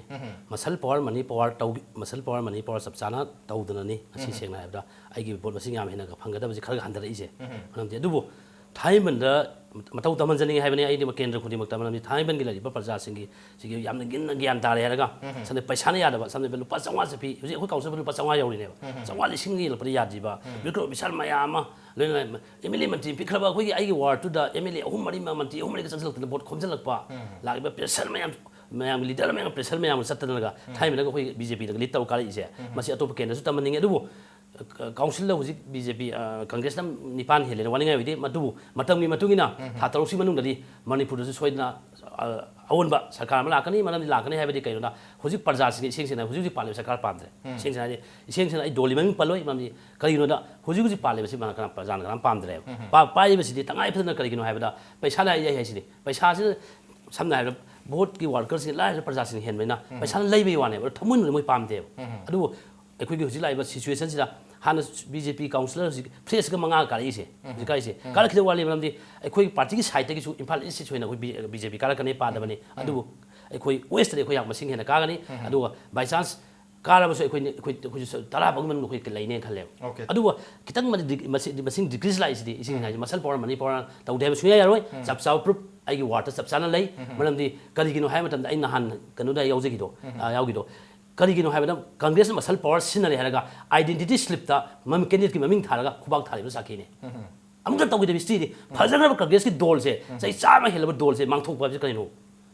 ꯃꯁꯜ ꯄꯋꯥꯔ, ꯃꯅꯤ ꯄꯋꯥꯔ ꯇꯧ-, ꯃꯁꯜ ꯄꯋꯥꯔ, ꯃꯅꯤ ꯄꯋꯥꯔ ꯆꯞ ꯆꯥꯅ ꯇꯧꯗꯅꯅꯤ ꯉꯁꯤ, ꯁꯦꯡꯅ ꯍꯥꯏꯔꯕꯗ, ꯑꯩꯒꯤ ꯚꯣꯠ ꯃꯁꯤꯡ ꯌꯥꯝ ꯍꯦꯟꯅ ꯐꯪꯒꯗꯕꯁꯤ ꯈꯔ ꯍꯟꯊꯔꯛꯏꯁꯦ꯫ ꯃꯔꯝꯗꯤ ꯑꯗꯨꯕꯨ ꯊꯥꯏꯃꯟꯗ ꯃꯇꯧ ꯇꯝꯍꯟꯖꯅꯤꯡꯉꯤ ꯍꯥꯏꯕꯅꯤ ꯑꯩꯗꯤ ꯀꯦꯟꯗ꯭ꯔ ꯈꯨꯗꯤꯡꯃꯛꯇ꯫ ꯃꯔꯝꯗꯤ ꯊꯥꯏꯃꯟꯒꯤ ꯂꯩꯔꯤꯕ ꯄ꯭ꯔꯖꯥꯁꯤꯡꯒꯤ, ꯁꯤꯒꯤ ꯌꯥꯝꯅ ꯒꯤꯟꯅ ꯒ꯭ꯌꯥꯟ ꯇꯥꯔꯦ ꯍꯥꯏꯔꯒ, ꯁꯝꯅ ꯄꯩꯁꯥꯅ ꯌꯥꯗꯕ, ꯁꯝꯅ ꯂꯨꯄꯥ ꯆꯥꯝꯃꯉꯥ ꯆꯠꯄꯤ, ꯍꯧꯖꯤꯛ ꯑꯩꯈꯣꯏ ꯀꯥꯎꯟꯁꯤꯜꯗ ꯂꯨꯄꯥ ꯆꯥꯝꯃꯉꯥ ꯌꯧꯔꯤꯅꯦꯕ꯫ ꯆꯥꯝꯃꯉꯥ ꯂꯤꯁꯤꯡ ꯌꯦꯜꯂꯛꯄꯗ ꯌꯥꯗ꯭ꯔꯤꯕ, ꯕ꯭ꯌꯨꯔꯣꯀ꯭ꯔꯦꯠ ꯑꯣꯐꯤꯁꯥꯔ ꯃꯌꯥꯝ ꯑꯃ, ꯂꯣꯏꯅꯅ ꯑꯦꯝ ꯑꯦꯜ ꯑꯦ ꯃꯟꯇ꯭ꯔꯤ ꯄꯤꯛꯈ꯭ꯔꯕ ꯑꯩꯈꯣꯏꯒꯤ, ꯑꯩꯒꯤ ꯋꯥꯔꯗꯇꯨꯗ ꯑꯦꯝ ꯑꯦꯜ ꯑꯦ ꯑꯍꯨꯝ ꯃꯔꯤ ꯃ-, ꯃꯟꯇ꯭ꯔꯤ ꯑꯍꯨꯝ ꯃꯔꯤꯒ ꯆꯪꯁꯤꯜꯂꯛꯇꯅ ꯚꯣꯠ ꯈꯣꯝꯖꯤꯜꯂꯛꯄ, ꯂꯥꯛꯂꯤꯕ ꯄ꯭ꯔꯦꯁꯔ ꯃꯌꯥꯝ, ꯃꯌꯥꯝꯒꯤ ꯂꯤꯗꯔ ꯃꯌꯥꯝ, ꯄ꯭ꯔꯦꯁꯔ ꯃꯌꯥꯝꯒ ꯆꯠꯇꯅꯒ, ꯊꯥꯏꯅꯗꯒ ꯑꯩꯈꯣꯏ ꯕꯤ ꯖꯦ ꯄꯤꯗꯒ ꯂꯤꯗ ꯇꯧꯔ ꯀꯥꯔꯛꯏꯁꯦ, ꯃꯁꯤ ꯑꯇꯣꯞꯄ ꯀꯦꯟꯗ꯭ꯔꯁꯨ ꯇꯝꯍꯟꯅꯤꯡꯉꯦ꯫ ꯑꯗꯨꯕꯨ ꯀꯥꯎꯟꯁꯤꯜꯗ ꯍꯧꯖꯤꯛ ꯕꯤ ꯖꯦ ꯄꯤ, ꯀꯪꯒ꯭ꯔꯦꯁꯅ ꯅꯤꯄꯥꯟ ꯍꯦꯜꯂꯦꯅ ꯋꯥꯅꯤꯡꯉꯥꯏ ꯑꯣꯏꯗꯦ꯫ ꯃꯗꯨꯕꯨ ꯃꯇꯝꯒꯤ ꯃꯇꯨꯡ ꯏꯟꯅ ꯊꯥ ꯇꯔꯨꯛꯁꯤ ꯃꯅꯨꯡꯗꯗꯤ ꯃꯅꯤꯄꯨꯔꯗꯁꯨ ꯁꯣꯏꯗꯅ ꯑ, ꯑꯑꯣꯟꯕ ꯁꯔꯀꯥꯔ ꯑꯃ ꯂꯥꯛꯀꯅꯤ꯫ ꯃꯔꯝꯗꯤ ꯂꯥꯛꯀꯅꯤ ꯍꯥꯏꯕꯗꯤ ꯀꯩꯅꯣꯗ, ꯍꯧꯖꯤꯛ ꯄ꯭ꯔꯖꯥꯁꯤꯡꯁꯦ ꯏꯁꯦꯡ ꯁꯦꯡꯅ ꯍꯧꯖꯤꯛ ꯍꯧꯖꯤꯛ ꯄꯥꯜꯂꯤꯕ ꯁꯔꯀꯥꯔ ꯄꯥꯝꯗ꯭ꯔꯦ꯫ ꯏꯁꯦꯡ ꯁꯦꯡꯅ ꯍꯥꯏꯗꯤ, ꯏꯁꯦꯡ ꯁꯦꯡꯅ ꯑꯩ ꯗꯣꯜꯒꯤ ꯃꯃꯤꯡ ꯄꯜꯂꯣꯏ꯫ ꯃꯔꯝꯗꯤ ꯀꯔꯤꯒꯤꯅꯣꯗ, ꯍꯧꯖꯤꯛ ꯍꯧꯖꯤꯛ ꯄꯥꯜꯂꯤꯕꯁꯤ ꯃꯥꯅ ꯀꯅꯥ, ꯄ꯭ꯔꯖꯥꯅ ꯀꯅꯥꯝ ꯄꯥꯝꯗ꯭ꯔꯦꯕ꯫ ꯄꯥ-, ꯄꯥꯏꯔꯤꯕꯁꯤꯗꯤ ꯇꯉꯥꯏ ꯐꯗꯅ ꯀꯔꯤꯒꯤꯅꯣ ꯍꯥꯏꯕꯗ, ꯄꯩꯁꯥꯅ ꯑꯩ, ꯑꯩ ꯍꯥꯏꯁꯤꯅꯤ꯫ ꯄꯩꯁꯥꯁꯤꯅ ꯁꯝꯅ ꯍꯥꯏꯔꯕꯗ ꯚꯣꯠꯀꯤ ꯋꯥꯔꯀꯔꯁꯤꯡ, ꯂꯥꯏꯔꯕ ꯄ꯭ꯔꯖꯥꯁꯤꯡ ꯍꯦꯟꯕꯅꯤꯅ ꯄꯩꯁꯥꯅ ꯂꯩꯕꯒꯤ ꯋꯥꯅꯦꯕ, ꯑꯗꯣ ꯊꯃꯣꯏꯅꯨꯡꯗ ꯃꯣꯏ ꯄꯥꯝꯗꯦꯕ꯫ ꯑꯗꯨꯕꯨ ꯑꯩꯈꯣꯏꯒꯤ ꯍꯧꯖꯤꯛ ꯂꯥꯛꯏꯕ ꯁꯤꯆꯨꯋꯦꯁꯟꯁꯤꯗ ꯍꯥꯟꯅ ꯕꯤ ꯖꯦ ꯄꯤ ꯀꯥꯎꯟꯁꯤꯂꯔ ꯍꯧꯖꯤꯛ ꯐ꯭ꯔꯦꯁꯀ ꯃꯉꯥ ꯀꯥꯔꯛꯏꯁꯦ, ꯍꯧꯖꯤꯛ ꯀꯥꯔꯛꯏꯁꯦ, ꯀꯥꯔꯛꯈꯤꯗꯕ ꯋꯥꯠꯂꯤ꯫ ꯃꯔꯝꯗꯤ ꯑꯩꯈꯣꯏ ꯄꯥꯔꯇꯤꯒꯤ ꯁꯥꯏꯠꯇꯒꯤꯁꯨ ꯏꯝꯐꯥꯜ ꯏꯁ ꯁꯤꯠ ꯑꯣꯏꯅ ꯑꯩꯈꯣꯏ ꯕꯤ ꯖꯦ ꯄꯤ ꯀꯥꯔꯛꯀꯅꯤ ꯄꯥꯗꯕꯅꯤ꯫ ꯑꯗꯨꯕꯨ ꯑꯩꯈꯣꯏ ꯋꯦꯁꯇꯗꯤ ꯑꯩꯈꯣꯏ ꯌꯥꯝ ꯃꯁꯤꯡ ꯍꯦꯟꯅ ꯀꯥꯒꯅꯤ꯫ ꯑꯗꯨꯒ ꯕꯥꯏ ꯆꯥꯟꯁ ꯀꯥꯔꯕꯁꯨ ꯑꯩꯈꯣꯏ, ꯑꯩꯈꯣꯏ, ꯑꯩꯈꯣꯏꯁꯨ ꯇꯔꯥ ꯐꯥꯎꯒꯤ ꯃꯅꯨꯡꯗ ꯑꯩꯈꯣꯏ ꯂꯩꯅꯦꯅ ꯈꯜꯂꯦꯕ꯫ ꯑꯣꯀꯦ꯫ ꯑꯗꯨꯒ ꯈꯤꯇꯪ ꯃꯁꯤꯡ ꯗꯤ-, ꯃꯁꯤꯡ, ꯃꯁꯤꯡ ꯗꯤꯀ꯭ꯔꯤꯁ ꯂꯥꯛꯏꯁꯤꯗꯤ, ꯏꯁꯤꯡ ꯍꯥꯏꯁꯦ ꯃꯁꯜ ꯄꯋꯥꯔ, ꯃꯅꯤ ꯄꯋꯥꯔ ꯇꯧꯗꯦ ꯍꯥꯏꯕ ꯁꯨꯡꯌꯥ ꯌꯥꯔꯣꯏ꯫ ꯆꯞ ꯆꯥꯕ ꯄ꯭ꯔꯨꯐ ꯑꯩꯒꯤ ꯋꯥꯔꯗꯇ ꯆꯞ ꯆꯥꯅ ꯂꯩ꯫ ꯃꯔꯝꯗꯤ ꯀꯔꯤꯒꯤꯅꯣ ꯍꯥꯏꯕ ꯃꯇꯝꯗ, ꯑꯩ ꯅꯍꯥꯟ ꯀꯩꯅꯣꯗ ꯌꯥꯎꯖꯈꯤꯗꯣ, ꯑ, ꯌꯥꯎꯈꯤꯗꯣ, ꯀꯔꯤꯒꯤꯅꯣ ꯍꯥꯏꯕꯗ, ꯀꯪꯒ꯭ꯔꯦꯁꯅ ꯃꯁꯜ ꯄꯋꯥꯔ ꯁꯤꯖꯤꯟꯅꯔꯦ ꯍꯥꯏꯔꯒ ꯑꯥꯏꯗꯦꯟꯇꯤꯇꯤ ꯁ꯭ꯂꯤꯞꯇ ꯃꯃꯤꯡ, ꯀꯦꯟꯗꯤꯗꯦꯠꯀꯤ ꯃꯃꯤꯡ ꯊꯥꯔꯒ ꯈꯨꯕꯥꯛ ꯊꯥꯔꯤꯕ ꯁꯥꯈꯤꯅꯦ꯫ ꯑꯃꯨꯛꯇ ꯇꯧꯈꯤꯗꯕ ꯍꯤꯁꯇ꯭ꯔꯤꯗꯤ꯫ ꯐꯖꯈ꯭ꯔꯕ ꯀꯪꯒ꯭ꯔꯦꯁꯀꯤ ꯗꯣꯜꯁꯦ ꯆꯍꯤ ꯆꯥꯝꯃ ꯍꯦꯜꯂꯕ ꯗꯣꯜꯁꯦ ꯃꯥꯡꯊꯣꯛꯄ ꯍꯥꯏꯕꯁꯤ ꯀꯔꯤꯅꯣ?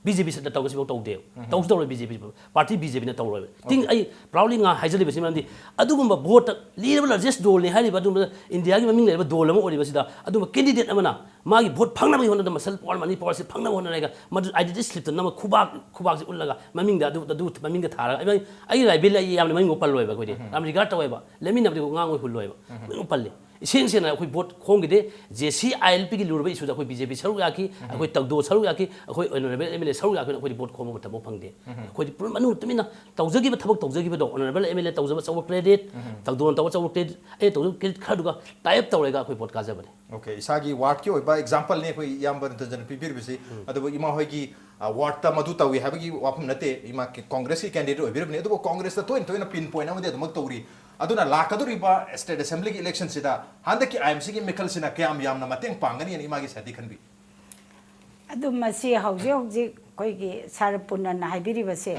ꯕꯤ ꯖꯦ ꯄꯤ ꯁꯠꯇ ꯇꯧꯒꯁꯤꯐꯥꯎ ꯇꯧꯗꯦꯕ꯫ ꯇꯧꯁꯨ ꯇꯧꯔꯣꯏ ꯕꯤ ꯖꯦ ꯄꯤ, ꯄꯥꯔꯇꯤ ꯕꯤ ꯖꯦ ꯄꯤꯅ ꯇꯧꯔꯣꯏꯕ꯫ ꯇꯤꯡ-, ꯑꯩ ꯄ꯭ꯔꯥꯎꯗꯂꯤ ꯉꯥ ꯍꯥꯏꯖꯔꯤꯕꯁꯤ ꯃꯔꯝꯗꯤ ꯑꯗꯨꯒꯨꯝꯕ ꯚꯣꯠꯇ ꯂꯤꯔꯕ ꯂꯥꯔꯖꯦꯁ ꯗꯣꯜꯅꯤ ꯍꯥꯏꯔꯤꯕ ꯑꯗꯨꯒꯨꯝꯕ ꯏꯟꯗꯤꯌꯥꯒꯤ ꯃꯃꯤꯡ ꯂꯩꯔꯕ ꯗꯣꯜ ꯑꯃ ꯑꯣꯏꯔꯤꯕꯁꯤꯗ ꯑꯗꯨꯒꯨꯝꯕ ꯀꯦꯟꯗꯤꯗꯦꯠ ꯑꯃꯅ ꯃꯥꯒꯤ ꯚꯣꯠ ꯐꯪꯅꯕꯒꯤ ꯍꯣꯠꯅꯕꯗ ꯃꯁꯜ ꯄꯋꯥꯔ, ꯃꯅꯤ ꯄꯋꯥꯔꯁꯤ ꯐꯪꯅꯕ ꯍꯣꯠꯅꯔꯒ ꯃꯗꯨ ꯑꯥꯏꯗꯦꯟꯇꯤꯇꯤ ꯁ꯭ꯂꯤꯞꯇ ꯅꯝꯃ ꯈꯨꯕꯥꯛ, ꯈꯨꯕꯥꯛꯁꯤ ꯎꯠꯂꯒ ꯃꯃꯤꯡꯗ ꯑꯗꯨ, ꯑꯗꯨ ꯃꯃꯤꯡꯗ ꯊꯥꯔꯒ ꯑꯩ, ꯑꯩꯒꯤ ꯔꯥꯏꯕꯦꯜ ꯑꯩ ꯌꯥꯝꯅ ꯃꯃꯤꯡ ꯄꯜꯂꯣꯏꯕ ꯑꯩꯈꯣꯏꯗꯤ꯫ ꯌꯥꯝ ꯔꯤꯒꯥꯔꯗ ꯇꯧꯋꯦꯕ꯫ ꯂꯦꯃꯤꯟꯅꯕꯗꯤ ꯉꯥꯡꯉꯣꯏ ꯍꯨꯜꯂꯣꯏꯕ꯫ ꯃꯃꯤꯡ ꯄꯜꯂꯤ꯫ ꯏꯁꯦꯡ ꯁꯦꯡꯅ ꯑꯩꯈꯣꯏ vote ꯈꯣꯝꯈꯤꯗꯦ꯫ J C I L ꯄꯤꯒꯤ ꯂꯨꯔꯕ ꯏꯁꯨꯗ ꯑꯩꯈꯣꯏ ꯕꯤ ꯖꯦ ꯄꯤ ꯁꯔꯨꯛ ꯌꯥꯈꯤ, ꯑꯩꯈꯣꯏ ꯇꯧꯗꯣ ꯁꯔꯨꯛ ꯌꯥꯈꯤ, ꯑꯩꯈꯣꯏ ꯑꯣꯅꯔꯦꯕꯜ ꯑꯦꯝ ꯑꯦꯜ ꯑꯦ ꯁꯔꯨꯛ ꯌꯥꯈꯤꯅ ꯑꯩꯈꯣꯏꯗꯤ ꯚꯣꯠ ꯈꯣꯝꯕ ꯃꯇꯝ ꯑꯃ ꯐꯪꯗꯦ꯫ ꯑꯩꯈꯣꯏꯗꯤ ꯄꯨꯔꯥ ꯃꯅꯨꯡ ꯇꯨꯃꯤꯟꯅ ꯇꯧꯖꯈꯤꯕ ꯊꯕꯛ ꯇꯧꯖꯈꯤꯕꯗꯣ, ꯑꯣꯅꯔꯦꯕꯜ ꯑꯦꯝ ꯑꯦꯜ ꯑꯦ ꯇꯧꯖꯕ ꯑꯆꯧꯕ ꯀ꯭ꯔꯦꯗꯤꯠ, ꯇꯧꯗꯣꯅ ꯇꯧꯕ ꯑꯆꯧꯕ ꯀ꯭ꯔꯦꯗꯤꯠ, ꯑꯩꯅ ꯇꯧꯖꯕ ꯀ꯭ꯔꯦꯗꯤꯠ ꯈꯔꯗꯨꯒ ꯇꯥꯏ ꯑꯞ ꯇꯧꯔꯒ ꯑꯩꯈꯣꯏ ꯚꯣꯠ ꯀꯥꯖꯕꯅꯤ꯫ ꯑꯣꯀꯦ, ꯏꯁꯥꯒꯤ ꯋꯥꯔꯗꯀꯤ ꯑꯣꯏꯕ ꯑꯦꯛꯖꯥꯝꯄꯜꯅꯤ ꯑꯩꯈꯣꯏ ꯏꯌꯥꯝꯕ ꯔꯟꯖꯟꯅ ꯄꯤꯕꯤꯔꯤꯕꯁꯤ꯫ ꯑꯗꯨꯕꯨ ꯏꯃꯥ ꯍꯣꯏꯒꯤ, ꯑ, ꯋꯥꯔꯗꯇ ꯃꯗꯨ ꯇꯧꯏ ꯍꯥꯏꯕꯒꯤ ꯋꯥꯐꯝ ꯅꯠꯇꯦ꯫ ꯏꯃꯥ ꯀ-, ꯀꯪꯒ꯭ꯔꯦꯁꯀꯤ ꯀꯦꯟꯗꯤꯗꯦꯠ ꯑꯣꯏꯕꯤꯔꯕꯅꯤ, ꯑꯗꯨꯕꯨ ꯀꯪꯒ꯭ꯔꯦꯁꯇ ꯇꯣꯏꯅ ꯇꯣꯏꯅ ꯄꯤꯟ ꯄꯣꯏꯟ ꯑꯃꯗꯤ ꯑꯗꯨꯃꯛ ꯇꯧꯔꯤ꯫ ꯑꯗꯨꯅ ꯂꯥꯛꯀꯗꯧꯔꯤꯕ ꯁ꯭ꯇꯦꯠ ꯑꯦꯁꯦꯝꯕ꯭ꯂꯤꯒꯤ ꯏꯂꯦꯛꯁꯟꯁꯤꯗ ꯍꯟꯗꯛꯀꯤ ꯑꯥꯏ ꯑꯦꯝ ꯁꯤꯒꯤ ꯃꯤꯈꯜꯁꯤꯅ ꯀꯌꯥꯝ ꯌꯥꯝꯅ ꯃꯇꯦꯡ ꯄꯥꯡꯒꯅꯤ ꯍꯥꯏꯅ ꯏꯃꯥꯒꯤ ꯁꯥꯏꯠꯇꯒꯤ ꯈꯟꯕꯤ? ꯑꯗꯨ ꯃꯁꯤ ꯍꯧꯖꯤꯛ ꯍꯧꯖꯤꯛ ꯑꯩꯈꯣꯏꯒꯤ ꯁꯥꯔ ꯄꯨꯅꯟꯅ ꯍꯥꯏꯕꯤꯔꯤꯕꯁꯦ,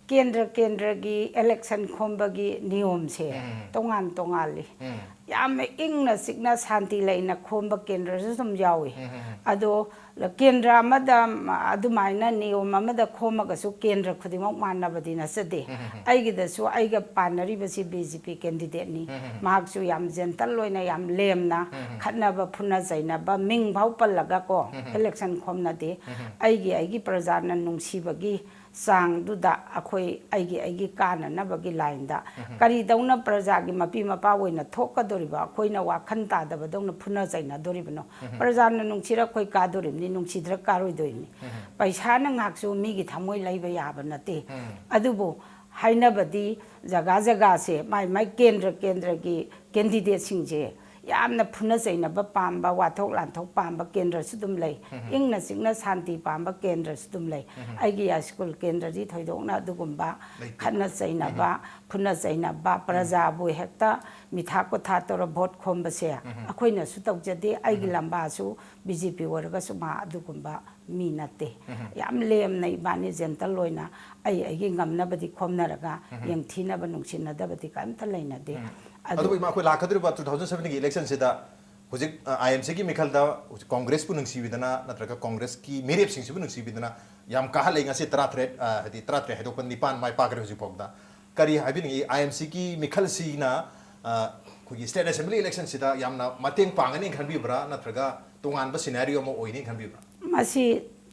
ꯀꯦꯟꯗ꯭ꯔ ꯀꯦꯟꯗ꯭ꯔꯒꯤ election ꯈꯣꯝꯕꯒꯤ ꯅꯤꯌꯣꯝꯁꯦ ꯎꯝ꯫ ꯇꯣꯉꯥꯟ ꯇꯣꯉꯥꯜꯂꯤ꯫ ꯎꯝ꯫ ꯌꯥꯝꯅ ꯏꯪꯅ ꯆꯤꯛꯅ ꯁꯥꯟꯇꯤ ꯂꯩꯅ ꯈꯣꯝꯕ ꯀꯦꯟꯗ꯭ꯔꯁꯨ ꯑꯗꯨꯝ ꯌꯥꯎꯏ꯫ ꯎꯝ, ꯎꯝ, ꯎꯝ꯫ ꯑꯗꯣ ꯀꯦꯟꯗ꯭ꯔ ꯑꯃꯗ, ꯎꯝ, ꯑꯗꯨꯃꯥꯏꯅ ꯅꯤꯌꯣꯝ ꯑꯃꯗ ꯈꯣꯝꯃꯒꯁꯨ ꯀꯦꯟꯗ꯭ꯔ ꯈꯨꯗꯤꯡꯃꯛ ꯃꯥꯟꯅꯕꯗꯤ ꯅꯠꯆꯗꯦ꯫ ꯎꯝ, ꯎꯝ, ꯎꯝ꯫ ꯑꯩꯒꯤꯗꯁꯨ ꯑꯩꯒ ꯄꯥꯟꯅꯔꯤꯕꯁꯤ BJP candidateꯅꯤ꯫ ꯎꯝ, ꯎꯝ, ꯎꯝ꯫ ꯃꯍꯥꯛꯁꯨ ꯌꯥꯝ gentle ꯑꯣꯏꯅ, ꯌꯥꯝ ꯂꯦꯝꯅ, ꯎꯝ, ꯎꯝ꯫ ꯈꯠꯅꯕ, ꯐꯨꯅ ꯆꯩꯅꯕ, ꯃꯤꯡ ꯐꯥꯎ ꯄꯜꯂꯒ ꯀꯣ, ꯎꯝ, ꯎꯝ꯫ Election ꯈꯣꯝꯅꯗꯦ꯫ ꯎꯝ, ꯎꯝ꯫ ꯑꯩꯒꯤ, ꯑꯩꯒꯤ ꯄ꯭ꯔꯖꯥꯅ ꯅꯨꯡꯁꯤꯕꯒꯤ ꯆꯥꯡꯗꯨꯗ ꯑꯩꯈꯣꯏ ꯑꯩꯒꯤ, ꯑꯩꯒꯤ ꯀꯥꯟꯅꯅꯕꯒꯤ lineꯗ ꯎꯝ꯫ ꯀꯔꯤꯗꯧꯅ ꯄ꯭ꯔꯖꯥꯒꯤ ꯃꯄꯤ ꯃꯄꯥ ꯑꯣꯏꯅ ꯊꯣꯛꯀꯗꯧꯔꯤꯕ ꯑꯩꯈꯣꯏꯅ ꯋꯥꯈꯜ ꯇꯥꯗꯕꯗꯧꯅ ꯐꯨꯅ ꯆꯩꯅꯗꯣꯔꯤꯕꯅꯣ? ꯎꯝ꯫ ꯄ꯭ꯔꯖꯥꯅ ꯅꯨꯡꯁꯤꯔ ꯑꯩꯈꯣꯏ ꯀꯥꯗꯣꯔꯤꯕꯅꯤ, ꯅꯨꯡꯁꯤꯗ꯭ꯔ ꯀꯥꯔꯣꯏꯗꯣꯏꯅꯤ꯫ ꯎꯝ꯫ ꯄꯩꯁꯥꯅ ꯉꯥꯏꯍꯥꯛꯁꯨ ꯃꯤꯒꯤ ꯊꯃꯣꯏ ꯂꯩꯕ ꯌꯥꯕ ꯅꯠꯇꯦ꯫ ꯎꯝ꯫ ꯑꯗꯨꯕꯨ ꯍꯥꯏꯅꯕꯗꯤ ꯖꯒꯥ ꯖꯒꯥꯁꯦ ꯃꯥꯏ ꯃꯥꯏ ꯀꯦꯟꯗ꯭ꯔ ꯀꯦꯟꯗ꯭ꯔꯒꯤ candidateꯁꯤꯡꯁꯦ ꯌꯥꯝꯅ ꯐꯨꯅ ꯆꯩꯅꯕ ꯄꯥꯝꯕ, ꯋꯥꯊꯣꯛ ꯂꯥꯟꯊꯣꯛ ꯄꯥꯝꯕ ꯀꯦꯟꯗ꯭ꯔꯁꯨ ꯑꯗꯨꯝ ꯂꯩ꯫ ꯎꯝ꯫ ꯏꯪꯅ ꯆꯤꯛꯅ ꯁꯥꯟꯇꯤ ꯄꯥꯝꯕ ꯀꯦꯟꯗ꯭ꯔꯁꯨ ꯑꯗꯨꯝ ꯂꯩ꯫ ꯎꯝ꯫ ꯑꯩꯒꯤ ꯌꯥꯏꯁ꯭ꯀꯨꯜ ꯀꯦꯟꯗ꯭ꯔꯗꯤ ꯊꯣꯏꯗꯣꯛꯅ ꯑꯗꯨꯒꯨꯝꯕ ꯂꯩꯇꯦ꯫ ꯈꯠꯅ ꯆꯩꯅꯕ, ꯎꯝ꯫ ꯐꯨꯅ ꯆꯩꯅꯕ, ꯎꯝ꯫ ꯄ꯭ꯔꯖꯥꯕꯨ ꯍꯦꯛꯇ ꯃꯤꯊꯥ ꯀꯣꯊꯥ ꯇꯧꯔ vote ꯈꯣꯝꯕꯁꯦ ꯎꯝ꯫ ꯑꯩꯈꯣꯏꯅꯁꯨ ꯇꯧꯖꯗꯦ꯫ ꯑꯩꯒꯤ ꯎꯝ꯫ ꯂꯝꯕꯥꯁꯨ BJP ꯑꯣꯏꯔꯒꯁꯨ ꯃꯥ ꯑꯗꯨꯒꯨꯝꯕ ꯃꯤ ꯅꯠꯇꯦ꯫ ꯎꯝ꯫ ꯌꯥꯝ ꯂꯦꯝꯅ ꯏꯕꯥꯅꯤ gentle ꯑꯣꯏꯅ ꯑꯩ ꯑꯩꯒꯤ ꯉꯝꯅꯕꯗꯤ ꯈꯣꯝꯅꯔꯒ ꯎꯝ꯫ ꯌꯦꯡꯊꯤꯅꯕ ꯅꯨꯡꯁꯤꯅꯗꯕꯗꯤ ꯀꯔꯤꯝꯇ ꯂꯩꯅꯗꯦ꯫ ꯎꯝ꯫ ꯑꯗꯨ ꯑꯗꯨꯕꯨ ꯏꯃꯥ, ꯑꯩꯈꯣꯏ ꯂꯥꯛꯀꯗꯧꯔꯤꯕ two thousand sevenꯒꯤ electionꯁꯤꯗ ꯍꯧꯖꯤꯛ, ꯑ, IMCꯒꯤ ꯃꯤꯈꯜꯗ ꯍꯧꯖꯤꯛ Congressꯄꯨ ꯅꯨꯡꯁꯤꯕꯤꯗꯅ ꯅꯠꯇ꯭ꯔꯒ Congressꯀꯤ ꯃꯤꯔꯦꯞꯁꯤꯡꯁꯤꯕꯨ ꯅꯨꯡꯁꯤꯕꯤꯗꯅ ꯌꯥꯝ ꯀꯥꯍꯜꯂꯦ꯫ ꯉꯁꯤ ꯇꯔꯥꯇꯔꯦꯠ, ꯑ, ꯍꯥꯏꯗꯤ ꯇꯔꯥꯇꯔꯦꯠ ꯍꯥꯏꯗꯣꯛꯄ ꯅꯤꯄꯥꯟ ꯃꯥꯏ ꯄꯥꯛꯈ꯭ꯔꯦ ꯍꯧꯖꯤꯛ ꯐꯥꯎꯕꯗ꯫ ꯀꯔꯤ ꯍꯥꯏꯕꯤꯅꯤꯡꯉꯤ? IMCꯒꯤ ꯃꯤꯈꯜꯁꯤꯅ, ꯑ, ꯑꯩꯈꯣꯏꯒꯤ state assembly electionꯁꯤꯗ ꯌꯥꯝꯅ ꯃꯇꯦꯡ ꯄꯥꯡꯒꯅꯤ ꯈꯟꯕꯤꯕ꯭ꯔꯥ, ꯅꯠꯇ꯭ꯔꯒ ꯇꯣꯉꯥꯟꯕ scenario ꯑꯃ ꯑꯣꯏꯅꯤ ꯈꯟꯕꯤꯕ꯭ꯔꯥ? ꯃꯁꯤ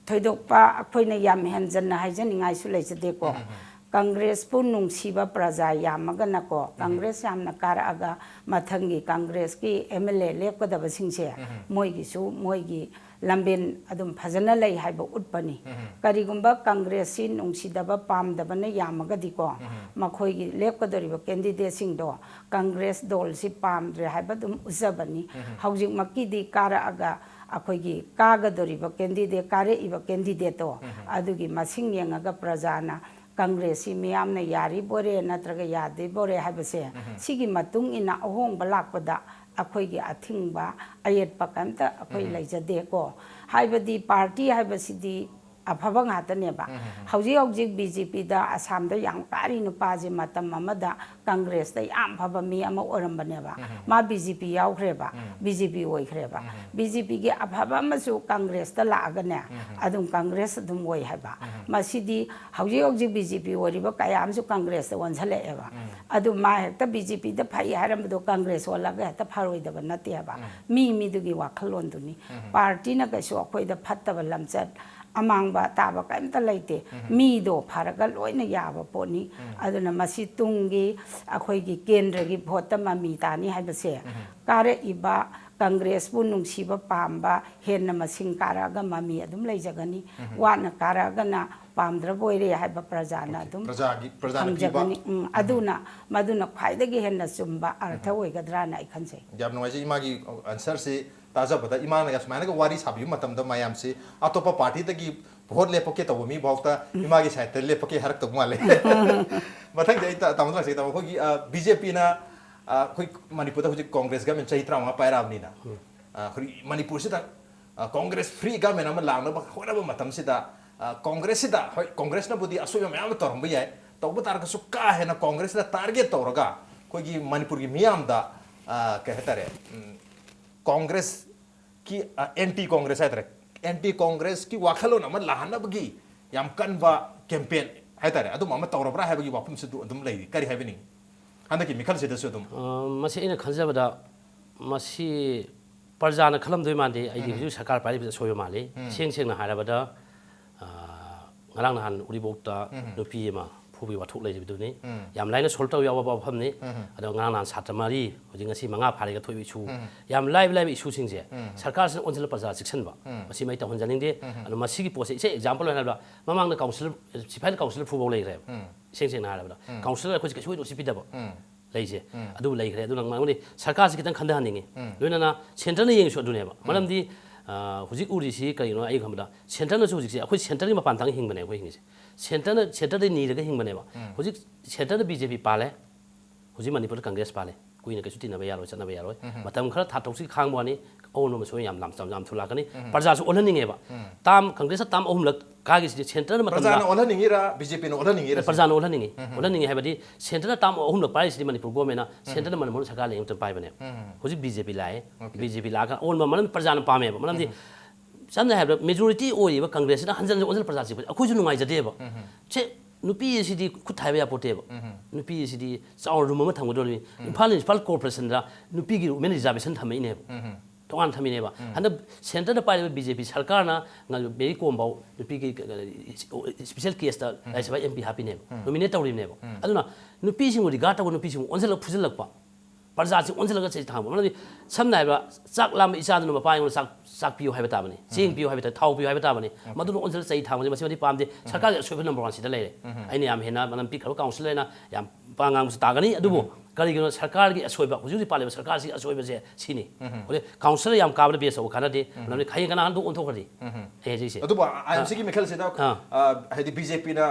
ꯊꯣꯏꯗꯣꯛꯄ ꯑꯩꯈꯣꯏꯅ ꯌꯥꯝ ꯍꯦꯟꯖꯟꯅ ꯍꯥꯏꯖꯅꯤꯡꯉꯥꯏꯁꯨ ꯂꯩꯖꯗꯦꯀꯣ꯫ ꯎꯝ, ꯎꯝ, ꯎꯝ꯫ Congressꯄꯨ ꯅꯨꯡꯁꯤꯕ ꯄ꯭ꯔꯖꯥ ꯌꯥꯝꯃꯒꯅꯀꯣ, ꯎꯝ꯫ Congress ꯌꯥꯝꯅ ꯀꯥꯔꯛꯑꯒ ꯃꯊꯪꯒꯤ Congressꯀꯤ MLA ꯂꯦꯞꯀꯗꯕꯁꯤꯡꯁꯦ, ꯎꯝ, ꯎꯝ꯫ ꯃꯣꯏꯒꯤꯁꯨ ꯃꯣꯏꯒꯤ ꯂꯝꯕꯦꯟ ꯑꯗꯨꯝ ꯐꯖꯅ ꯂꯩ ꯍꯥꯏꯕ ꯎꯠꯄꯅꯤ꯫ ꯎꯝ, ꯎꯝ꯫ ꯀꯔꯤꯒꯨꯝꯕ Congressꯁꯤ ꯅꯨꯡꯁꯤꯗꯕ ꯄꯥꯝꯗꯕꯅ ꯌꯥꯝꯃꯒꯗꯤꯀꯣ, ꯎꯝ, ꯎꯝ꯫ ꯃꯈꯣꯏꯒꯤ ꯂꯦꯞꯀꯗꯧꯔꯤꯕ candidateꯁꯤꯡꯗꯣ Congress ꯗꯣꯜꯁꯤ ꯄꯥꯝꯗ꯭ꯔꯦ ꯍꯥꯏꯕ ꯑꯗꯨꯝ ꯎꯠꯆꯕꯅꯤ꯫ ꯎꯝ, ꯎꯝ꯫ ꯍꯧꯖꯤꯛꯃꯛꯀꯤꯗꯤ ꯀꯥꯔꯛꯑꯒ ꯑꯩꯈꯣꯏꯒꯤ ꯀꯥꯒꯗꯧꯔꯤꯕ candidate, ꯀꯥꯔꯛꯏꯕ candidateꯇꯣ, ꯎꯝ꯫ ꯑꯗꯨꯒꯤ ꯃꯁꯤꯡ ꯌꯦꯡꯉꯒ ꯄ꯭ꯔꯖꯥꯅ Congressꯁꯤ ꯃꯤꯌꯥꯝꯅ ꯌꯥꯔꯤꯕꯣꯔꯦ ꯅꯠꯇ꯭ꯔꯒ ꯌꯥꯗ꯭ꯔꯤꯕꯣꯔꯦ ꯍꯥꯏꯕꯁꯦ, ꯎꯝ꯫ ꯁꯤꯒꯤ ꯃꯇꯨꯡ ꯏꯟꯅ ꯑꯍꯣꯡꯕ ꯂꯥꯛꯄꯗ ꯑꯩꯈꯣꯏꯒꯤ ꯑꯊꯤꯡꯕ, ꯑꯌꯦꯠꯄ ꯀꯔꯤꯝꯇ ꯑꯩꯈꯣꯏ ꯎꯝ꯫ ꯂꯩꯖꯗꯦꯀꯣ꯫ ꯍꯥꯏꯕꯗꯤ party ꯍꯥꯏꯕꯁꯤꯗꯤ ꯑꯐꯕ ꯉꯥꯛꯇꯅꯦꯕ꯫ ꯍꯧꯖꯤꯛ ꯍꯧꯖꯤꯛ ꯕꯤ ꯖꯦ ꯄꯤꯗ ꯑꯁꯥꯝꯗ ꯌꯥꯝ ꯀꯥꯔꯤ ꯅꯨꯄꯥꯁꯦ ꯃꯇꯝ ꯑꯃꯗ ꯀꯪꯒ꯭ꯔꯦꯁꯇ ꯌꯥꯝ ꯐꯕ ꯃꯤ ꯑꯃ ꯑꯣꯏꯔꯝꯕꯅꯦꯕ꯫ ꯃꯥ ꯕꯤ ꯖꯦ ꯄꯤ ꯌꯥꯎꯈ꯭ꯔꯦꯕ, ꯕꯤ ꯖꯦ ꯄꯤ ꯑꯣꯏꯈ꯭ꯔꯦꯕ꯫ ꯕꯤ ꯖꯦ ꯄꯤꯒꯤ ꯑꯐꯕ ꯑꯃꯁꯨ ꯀꯪꯒ꯭ꯔꯦꯁꯇ ꯂꯥꯛꯑꯒꯅꯦ, ꯑꯗꯨꯝ ꯀꯪꯒ꯭ꯔꯦꯁ ꯑꯗꯨꯝ ꯑꯣꯏ ꯍꯥꯏꯕ꯫ ꯃꯁꯤꯗꯤ ꯍꯧꯖꯤꯛ ꯍꯧꯖꯤꯛ ꯕꯤ ꯖꯦ ꯄꯤ ꯑꯣꯏꯔꯤꯕ ꯀꯌꯥ ꯑꯃꯁꯨ ꯀꯪꯒ꯭ꯔꯦꯁꯇ ꯑꯣꯟꯁꯜꯂꯛꯑꯦꯕ꯫ ꯑꯗꯨ ꯃꯥ ꯍꯦꯛꯇ ꯕꯤ ꯖꯦ ꯄꯤꯗ ꯐꯩ ꯍꯥꯏꯔꯝꯕꯗꯣ ꯀꯪꯒ꯭ꯔꯦꯁ ꯑꯣꯜꯂꯒ ꯍꯦꯛꯇ ꯐꯔꯣꯏꯗꯕ ꯅꯠꯇꯦ ꯍꯥꯏꯕ꯫ ꯃꯤ ꯃꯤꯗꯨꯒꯤ ꯋꯥꯈꯜꯂꯣꯟꯗꯨꯅꯤ꯫ ꯄꯥꯔꯇꯤꯅ ꯀꯩꯁꯨ ꯑꯩꯈꯣꯏꯗ ꯐꯠꯇꯕ ꯂꯝꯆꯠ ꯑꯃꯥꯡꯕ ꯑꯇꯥꯕ ꯀꯔꯤꯝꯇ ꯂꯩꯇꯦ꯫ ꯃꯤꯗꯣ ꯐꯔꯒ ꯂꯣꯏꯅ ꯌꯥꯕ ꯄꯣꯠꯅꯤ꯫ ꯑꯗꯨꯅ ꯃꯁꯤ ꯇꯨꯡꯒꯤ ꯑꯩꯈꯣꯏꯒꯤ ꯀꯦꯟꯗ꯭ꯔꯒꯤ ꯚꯣꯠꯇ ꯃꯃꯤ ꯇꯥꯅꯤ ꯍꯥꯏꯕꯁꯦ ꯀꯥꯔꯛꯏꯕ ꯀꯪꯒ꯭ꯔꯦꯁꯄꯨ ꯅꯨꯡꯁꯤꯕ ꯄꯥꯝꯕ ꯍꯦꯟꯅ ꯃꯁꯤꯡ ꯀꯥꯔꯛꯑꯒ ꯃꯃꯤ ꯑꯗꯨꯝ ꯂꯩꯖꯒꯅꯤ꯫ ꯋꯥꯠꯅ ꯀꯥꯔꯛꯑꯒꯅ ꯄꯥꯝꯗ꯭ꯔꯕ ꯑꯣꯏꯔꯦ ꯍꯥꯏꯕ ꯄ꯭ꯔꯖꯥꯅ ꯑꯗꯨꯝ ꯄ꯭ꯔꯖꯥꯒꯤ, ꯄ꯭ꯔꯖꯥꯅ ꯄꯤꯕ꯫ ꯈꯪꯖꯒꯅꯤ꯫ ꯎꯝ, ꯑꯗꯨꯅ, ꯃꯗꯨꯅ ꯈ꯭ꯋꯥꯏꯗꯒꯤ ꯍꯦꯟꯅ ꯆꯨꯝꯕ ꯑꯔꯊ ꯑꯣꯏꯒꯗ꯭ꯔꯥꯅ ꯑꯩ ꯈꯟꯖꯩ꯫ ꯌꯥꯝ ꯅꯨꯡꯉꯥꯏꯖꯩ ꯏꯃꯥꯒꯤ ꯑꯟꯁꯔꯁꯤ ꯇꯥꯖꯕꯗ꯫ ꯏꯃꯥꯅ ꯁꯨꯃꯥꯏꯅꯒ ꯋꯥꯔꯤ ꯁꯥꯕꯤꯕ ꯃꯇꯝꯗ ꯃꯌꯥꯝꯁꯤ ꯑꯇꯣꯞꯄ ꯄꯥꯔꯇꯤꯗꯒꯤ ꯚꯣꯠ ꯂꯦꯞꯄꯛꯀꯦ ꯇꯧꯕ ꯃꯤꯐꯥꯎꯗ ꯏꯃꯥꯒꯤ ꯁꯥꯏꯠꯇ ꯂꯦꯞꯄꯛꯀꯦ ꯍꯥꯏꯔꯛꯇꯧ ꯃꯥꯜꯂꯦ꯫ ꯃꯊꯪꯗ ꯑꯩ ꯇꯥ-, ꯇꯥꯃꯣꯗ ꯂꯥꯛꯆꯒꯦ꯫ ꯇꯥꯃꯣ, ꯑꯩꯈꯣꯏꯒꯤ, ꯑ, ꯕꯤ ꯖꯦ ꯄꯤꯅ, ꯑ, ꯑꯩꯈꯣꯏ ꯃꯅꯤꯄꯨꯔꯗ ꯍꯧꯖꯤꯛ ꯀꯣꯡꯒ꯭ꯔꯦꯁ ꯒꯃꯦꯟ ꯆꯍꯤ ꯇꯔꯥꯃꯉꯥ ꯄꯥꯏꯔꯛꯑꯕꯅꯤꯅ, ꯑ, ꯑꯩꯈꯣꯏ ꯃꯅꯤꯄꯨꯔꯁꯤꯗ, ꯑ, ꯀꯣꯡꯒ꯭ꯔꯦꯁ ꯐ꯭ꯔꯤ ꯒꯃꯦꯟ ꯑꯃ ꯂꯥꯛꯅꯕ ꯍꯣꯠꯅꯕ ꯃꯇꯝꯁꯤꯗ, ꯑ, ꯀꯣꯡꯒ꯭ꯔꯦꯁꯁꯤꯗ, ꯍꯣꯏ, ꯀꯣꯡꯒ꯭ꯔꯦꯁꯅꯕꯨꯗꯤ ꯑꯁꯣꯏꯕ ꯃꯌꯥꯝ ꯑꯃ ꯇꯧꯔꯝꯕ ꯌꯥꯏ, ꯇꯧꯕ ꯇꯥꯔꯒꯁꯨ ꯀꯥ ꯍꯦꯟꯅ ꯀꯣꯡꯒ꯭ꯔꯦꯁꯅ ꯇꯥꯔꯒꯦꯠ ꯇꯧꯔꯒ ꯑꯩꯈꯣꯏꯒꯤ ꯃꯅꯤꯄꯨꯔꯒꯤ ꯃꯤꯌꯥꯝꯗ, ꯑ, ꯀꯩ ꯍꯥꯏꯇꯥꯔꯦ, ꯎꯝ, ꯀꯣꯡꯒ꯭ꯔꯦꯁꯀꯤ, ꯑ, ꯑꯦꯟꯇꯤ ꯀꯣꯡꯒ꯭ꯔꯦꯁ ꯍꯥꯏꯇꯥꯔꯦ, ꯑꯦꯟꯇꯤ ꯀꯣꯡꯒ꯭ꯔꯦꯁꯀꯤ ꯋꯥꯈꯜꯂꯣꯟ ꯑꯃ ꯂꯥꯛꯍꯟꯅꯕꯒꯤ ꯌꯥꯝ ꯀꯟꯕ ꯀꯦꯝꯄꯦꯟ ꯍꯥꯏꯇꯥꯔꯦ, ꯑꯗꯨꯝꯕ ꯑꯃ ꯇꯧꯔꯕ꯭ꯔꯥ ꯍꯥꯏꯕꯒꯤ ꯋꯥꯐꯝꯁꯨ ꯑꯗꯨ ꯑꯗꯨꯝ ꯂꯩꯔꯤ꯫ ꯀꯔꯤ ꯍꯥꯏꯕꯤꯅꯤꯡꯉꯤ? ꯍꯟꯗꯛꯀꯤ ꯃꯤꯈꯜꯁꯤꯗꯁꯨ ꯑꯗꯨꯝ꯫ ꯑ, ꯃꯁꯤ ꯑꯩꯅ ꯈꯟꯖꯕꯗ, ꯃꯁꯤ ꯄ꯭ꯔꯖꯥꯅ ꯈꯜꯂꯝꯗꯣꯏ ꯃꯥꯟꯗꯦ꯫ ꯑꯩꯒꯤ ꯎꯝ꯫ ꯍꯧꯖꯤꯛ ꯁꯔꯀꯥꯔ ꯄꯥꯏꯔꯤꯕꯁꯤ ꯑꯁꯣꯏꯕ ꯃꯥꯜꯂꯤ꯫ ꯎꯝ꯫ ꯁꯦꯡ ꯁꯦꯡꯅ ꯍꯥꯏꯔꯕꯗ, ꯑ, ꯉꯔꯥꯡ ꯅꯍꯥꯟ ꯎꯔꯤꯄꯣꯛꯇ ꯎꯝ꯫ ꯅꯨꯄꯤ ꯑꯃ ꯐꯨꯕꯒꯤ ꯋꯥꯊꯣꯛ ꯂꯩꯔꯤꯕꯗꯨꯅꯤ꯫ ꯎꯝ꯫ ꯌꯥꯝ ꯂꯥꯏꯅ ꯁꯣꯜꯕ ꯇꯧ ꯌꯥꯕ ꯋꯥꯐꯝꯅꯤ꯫ ꯎꯝ꯫ ꯑꯗꯣ ꯉꯔꯥꯡ ꯅꯍꯥꯟ ꯁꯥꯇ꯭ꯔ ꯃꯔꯤ, ꯍꯧꯖꯤꯛ ꯉꯁꯤ ꯃꯉꯥ ꯐꯥꯔꯦꯒ ꯊꯣꯛꯏꯕ ꯏꯁꯨ, ꯎꯝ꯫ ꯌꯥꯝ ꯂꯥꯏꯕ ꯂꯥꯏꯕ ꯏꯁꯨꯁꯤꯡꯁꯦ ꯎꯝ꯫ ꯁꯔꯀꯥꯔꯁꯤꯅ ꯑꯣꯟꯁꯤꯜꯂ ꯄ꯭ꯔꯖꯥ ꯆꯦꯛꯁꯤꯟꯕ, ꯎꯝ꯫ ꯃꯁꯤ ꯃꯩ ꯇꯧꯍꯟꯖꯅꯤꯡꯗꯦ꯫ ꯎꯝ꯫ ꯑꯗꯣ ꯃꯁꯤꯒꯤ ꯄꯣꯠꯁꯦ ꯏꯁꯦ ꯑꯦꯛꯖꯥꯝꯄꯜ ꯑꯣꯏꯅ ꯍꯥꯏꯔꯕꯗ, ꯃꯃꯥꯡꯗ ꯀꯥꯎꯟꯁꯤꯂꯔ, ꯁꯤꯐꯥꯏꯅ ꯀꯥꯎꯟꯁꯤꯂꯔ ꯐꯨꯕ ꯂꯩꯈ꯭ꯔꯦꯕ꯫ ꯎꯝ꯫ ꯏꯁꯦꯡ ꯁꯦꯡꯅ ꯍꯥꯏꯔꯕꯗ, ꯎꯝ꯫ ꯀꯥꯎꯟꯁꯤꯂꯔ ꯑꯩꯈꯣꯏꯁꯦ ꯀꯩꯁꯨ ꯅꯣꯇꯤꯁ ꯄꯤꯗꯕ ꯎꯝ꯫ ꯂꯩꯁꯦ꯫ ꯎꯝ꯫ ꯑꯗꯨ ꯂꯩꯈ꯭ꯔꯦ꯫ ꯑꯗꯨꯅ ꯃꯉꯣꯟꯗ ꯁꯔꯀꯥꯔꯁꯤ ꯈꯤꯇꯪ ꯈꯟꯊꯍꯟꯅꯤꯡꯉꯤ꯫ ꯎꯝ꯫ ꯂꯣꯏꯅꯅ ꯁꯦꯟꯇꯔꯅ ꯌꯦꯡꯉꯁꯨ ꯑꯗꯨꯅꯦꯕ꯫ ꯎꯝ꯫ ꯃꯔꯝꯗꯤ, ꯑ, ꯍꯧꯖꯤꯛ ꯎꯔꯤꯁꯤ ꯀꯔꯤꯅꯣ ꯑꯩ ꯈꯟꯕꯗ, ꯁꯦꯟꯇꯔꯅꯁꯨ ꯍꯧꯖꯤꯛꯁꯦ ꯑꯩꯈꯣꯏ ꯁꯦꯟꯇꯔꯒꯤ ꯃꯄꯥꯟ ꯇꯥꯡ ꯍꯤꯡꯕꯅꯦ ꯑꯩꯈꯣꯏ ꯍꯤꯡꯉꯤꯁꯦ꯫ ꯁꯦꯟꯇꯔꯅ, ꯁꯦꯟꯇꯔꯗ ꯅꯤꯔꯒ ꯍꯤꯡꯕꯅꯦꯕ꯫ ꯎꯝ꯫ ꯍꯧꯖꯤꯛ ꯁꯦꯟꯇꯔꯗ ꯕꯤ ꯖꯦ ꯄꯤ ꯄꯥꯜꯂꯦ, ꯍꯧꯖꯤꯛ ꯃꯅꯤꯄꯨꯔꯗ ꯀꯪꯒ꯭ꯔꯦꯁ ꯄꯥꯜꯂꯦ꯫ ꯀꯨꯏꯅ ꯀꯩꯁꯨ ꯇꯤꯟꯅꯕ ꯌꯥꯔꯣꯏ, ꯆꯠꯅꯕ ꯌꯥꯔꯣꯏ꯫ ꯎꯝ꯫ ꯃꯇꯝ ꯈꯔ ꯊꯥ ꯇꯔꯨꯛꯁꯤ ꯈꯥꯡꯕ ꯋꯥꯅꯤ, ꯑꯑꯣꯟꯕ ꯑꯃ ꯁꯣꯏ ꯌꯥꯝ ꯂꯥꯝ-, ꯌꯥꯝ, ꯌꯥꯝ ꯊꯣꯛꯂꯛꯀꯅꯤ꯫ ꯎꯝ꯫ ꯄ꯭ꯔꯖꯥꯁꯨ ꯑꯣꯜꯍꯟꯅꯤꯡꯉꯦꯕ꯫ ꯎꯝ꯫ ꯇꯥꯝ, ꯀꯪꯒ꯭ꯔꯦꯁꯇ ꯇꯥꯝ ꯑꯍꯨꯝꯂꯛ ꯀꯥꯒꯤꯁꯤꯗꯤ ꯁꯦꯟꯇꯔꯅ ꯃꯇꯝꯗ ꯄ꯭ꯔꯖꯥꯅ ꯑꯣꯜꯍꯟꯅꯤꯡꯉꯤꯔ ꯕꯤ ꯖꯦ ꯄꯤꯅ ꯑꯣꯜꯍꯟꯅꯤꯡꯉꯤꯔ ꯁꯤꯅꯤ? ꯄ꯭ꯔꯖꯥꯅ ꯑꯣꯜꯍꯟꯅꯤꯡꯉꯤ꯫ ꯑꯣꯜꯍꯟꯅꯤꯡꯉꯤ ꯍꯥꯏꯕꯗꯤ ꯁꯦꯟꯇꯔꯅ ꯇꯥꯝ ꯑꯍꯨꯝꯂꯛ ꯄꯥꯏꯔꯤꯁꯤꯗꯤ ꯃꯅꯤꯄꯨꯔ ꯒꯣꯔꯃꯦꯟꯅ ꯁꯦꯟꯇꯔꯅ ꯃꯅꯤꯄꯨꯔ ꯁꯔꯀꯥꯔ ꯂꯩꯉꯩ ꯃꯇꯝ ꯄꯥꯏꯕꯅꯦ꯫ ꯍꯧꯖꯤꯛ ꯕꯤ ꯖꯦ ꯄꯤ ꯂꯥꯛꯑꯦ꯫ ꯕꯤ ꯖꯦ ꯄꯤ ꯂꯥꯛꯑꯒ ꯑꯑꯣꯟꯕ ꯃꯔꯝ ꯄ꯭ꯔꯖꯥꯅ ꯄꯥꯝꯃꯦꯕ꯫ ꯃꯔꯝꯗꯤ ꯁꯝꯅ ꯍꯥꯏꯔꯕꯗ ꯃꯦꯖꯣꯔꯤꯇꯤ ꯑꯣꯏꯔꯤꯕ ꯀꯪꯒ꯭ꯔꯦꯁꯁꯤꯅ ꯍꯟꯖꯟ ꯍꯟꯖꯟ ꯑꯣꯟꯁꯤꯜꯂ ꯄ꯭ꯔꯖꯥ ꯆꯤꯛꯄꯁꯦ ꯑꯩꯈꯣꯏꯁꯨ ꯅꯨꯡꯉꯥꯏꯖꯗꯦꯕ꯫ ꯁꯦ, ꯅꯨꯄꯤ ꯑꯁꯤꯗꯤ ꯈꯨꯠ ꯊꯥꯏꯕ ꯌꯥꯄꯣꯠꯇꯦꯕ꯫ ꯅꯨꯄꯤ ꯑꯁꯤꯗꯤ ꯆꯥꯎꯅ ꯔꯨꯝ ꯑꯃ ꯊꯝꯒꯗꯧꯔꯤꯅꯤ꯫ ꯏꯝꯐꯥꯜ ꯃ꯭ꯌꯨꯅꯤꯁꯤꯄꯥꯜ ꯀꯣꯔꯄꯣꯔꯦꯁꯟꯗ ꯅꯨꯄꯤꯒꯤ ꯋꯨꯃꯦꯟ ꯔꯤꯖꯥꯔꯕꯦꯁꯟ ꯊꯝꯃꯛꯏꯅꯦꯕ꯫ ꯇꯣꯉꯥꯟꯅ ꯊꯝꯃꯤꯅꯦꯕ꯫ ꯍꯟꯗꯛ ꯁꯦꯟꯇꯔꯗ ꯄꯥꯏꯔꯤꯕ ꯕꯤ ꯖꯦ ꯄꯤ ꯁꯔꯀꯥꯔꯅ ꯉ-, ꯃꯦꯔꯤ ꯀꯣꯝ ꯐꯥꯎ ꯅꯨꯄꯤꯒꯤ ꯏꯁꯄꯤꯁꯦꯜ ꯀꯦꯁꯇ ꯔꯥꯖ꯭ꯌ ꯁꯚꯥ ꯑꯦꯝ ꯄꯤ ꯍꯥꯞꯄꯤꯅꯦꯕ, ꯅꯣꯃꯤꯅꯦꯠ ꯇꯧꯔꯤꯕꯅꯦꯕ꯫ ꯑꯗꯨꯅ ꯅꯨꯄꯤꯁꯤꯡꯕꯨ ꯔꯤꯒꯥꯔꯗ ꯇꯧꯕ ꯅꯨꯄꯤꯁꯤꯡꯕꯨ ꯑꯣꯟꯁꯤꯜꯂꯛ ꯐꯨꯖꯤꯜꯂꯛꯄ, ꯄ꯭ꯔꯖꯥꯁꯤ ꯑꯣꯟꯁꯤꯜꯂꯒ ꯆꯩ ꯊꯥꯡꯕ꯫ ꯃꯔꯝꯗꯤ ꯁꯝꯅ ꯍꯥꯏꯕꯗ ꯆꯥꯛ ꯂꯥꯝꯕ ꯏꯆꯥꯗꯨꯅ ꯃꯄꯥ ꯑꯩꯉꯣꯟꯗ ꯆꯥꯛ, ꯆꯥꯛ ꯄꯤꯌꯨ ꯍꯥꯏꯕ ꯇꯥꯕꯅꯤ, ꯆꯦꯡ ꯄꯤꯌꯨ ꯍꯥꯏꯕ ꯇꯥꯕꯅꯤ, ꯊꯥꯎ ꯄꯤꯌꯨ ꯍꯥꯏꯕ ꯇꯥꯕꯅꯤ꯫ ꯃꯗꯨꯅ ꯑꯣꯟꯁꯤꯜꯂ ꯆꯩ ꯊꯥꯡꯕꯁꯤ ꯃꯁꯤꯃꯗꯤ ꯄꯥꯝꯗꯦ꯫ ꯁꯔꯀꯥꯔꯒꯤ ꯑꯁꯣꯏꯕ ꯅꯝꯕꯔ ꯋꯥꯟ ꯁꯤꯗ ꯂꯩꯔꯦ꯫ ꯑꯩꯅ ꯌꯥꯝ ꯍꯦꯟꯅ ꯃꯅꯝ ꯄꯤꯛꯈ꯭ꯔꯕ ꯀꯥꯎꯟꯁꯤꯜ ꯑꯣꯏꯅ ꯌꯥꯝ ꯄꯥ ꯉꯥꯡꯕꯁꯨ ꯇꯥꯒꯅꯤ꯫ ꯑꯗꯨꯕꯨ ꯀꯔꯤꯒꯤꯅꯣ ꯁꯔꯀꯥꯔꯒꯤ ꯑꯁꯣꯏꯕ, ꯍꯧꯖꯤꯛ ꯍꯧꯖꯤꯛ ꯄꯥꯜꯂꯤꯕ ꯁꯔꯀꯥꯔꯁꯤꯒꯤ ꯑꯁꯣꯏꯕꯁꯦ ꯁꯤꯅꯤ꯫ ꯍꯧꯖꯤꯛ ꯀꯥꯎꯟꯁꯤꯜꯗ ꯌꯥꯝ ꯀꯥꯕꯗ ꯕꯦꯁ ꯇꯧꯕ ꯀꯥꯟꯅꯗꯦ꯫ ꯃꯔꯝꯗꯤ ꯍꯌꯦꯡ ꯀꯅꯥ ꯍꯟꯗꯣꯛ ꯑꯣꯟꯊꯣꯛꯈ꯭ꯔꯗꯤ? ꯑꯩ ꯍꯥꯏꯖꯩꯁꯦ꯫ ꯑꯗꯨꯕꯨ ꯑꯥꯏ ꯑꯦꯝ ꯁꯤꯒꯤ ꯃꯤꯈꯜꯁꯤꯗ ꯑꯥ꯫ ꯑ, ꯍꯥꯏꯗꯤ ꯕꯤ ꯖꯦ ꯄꯤꯅ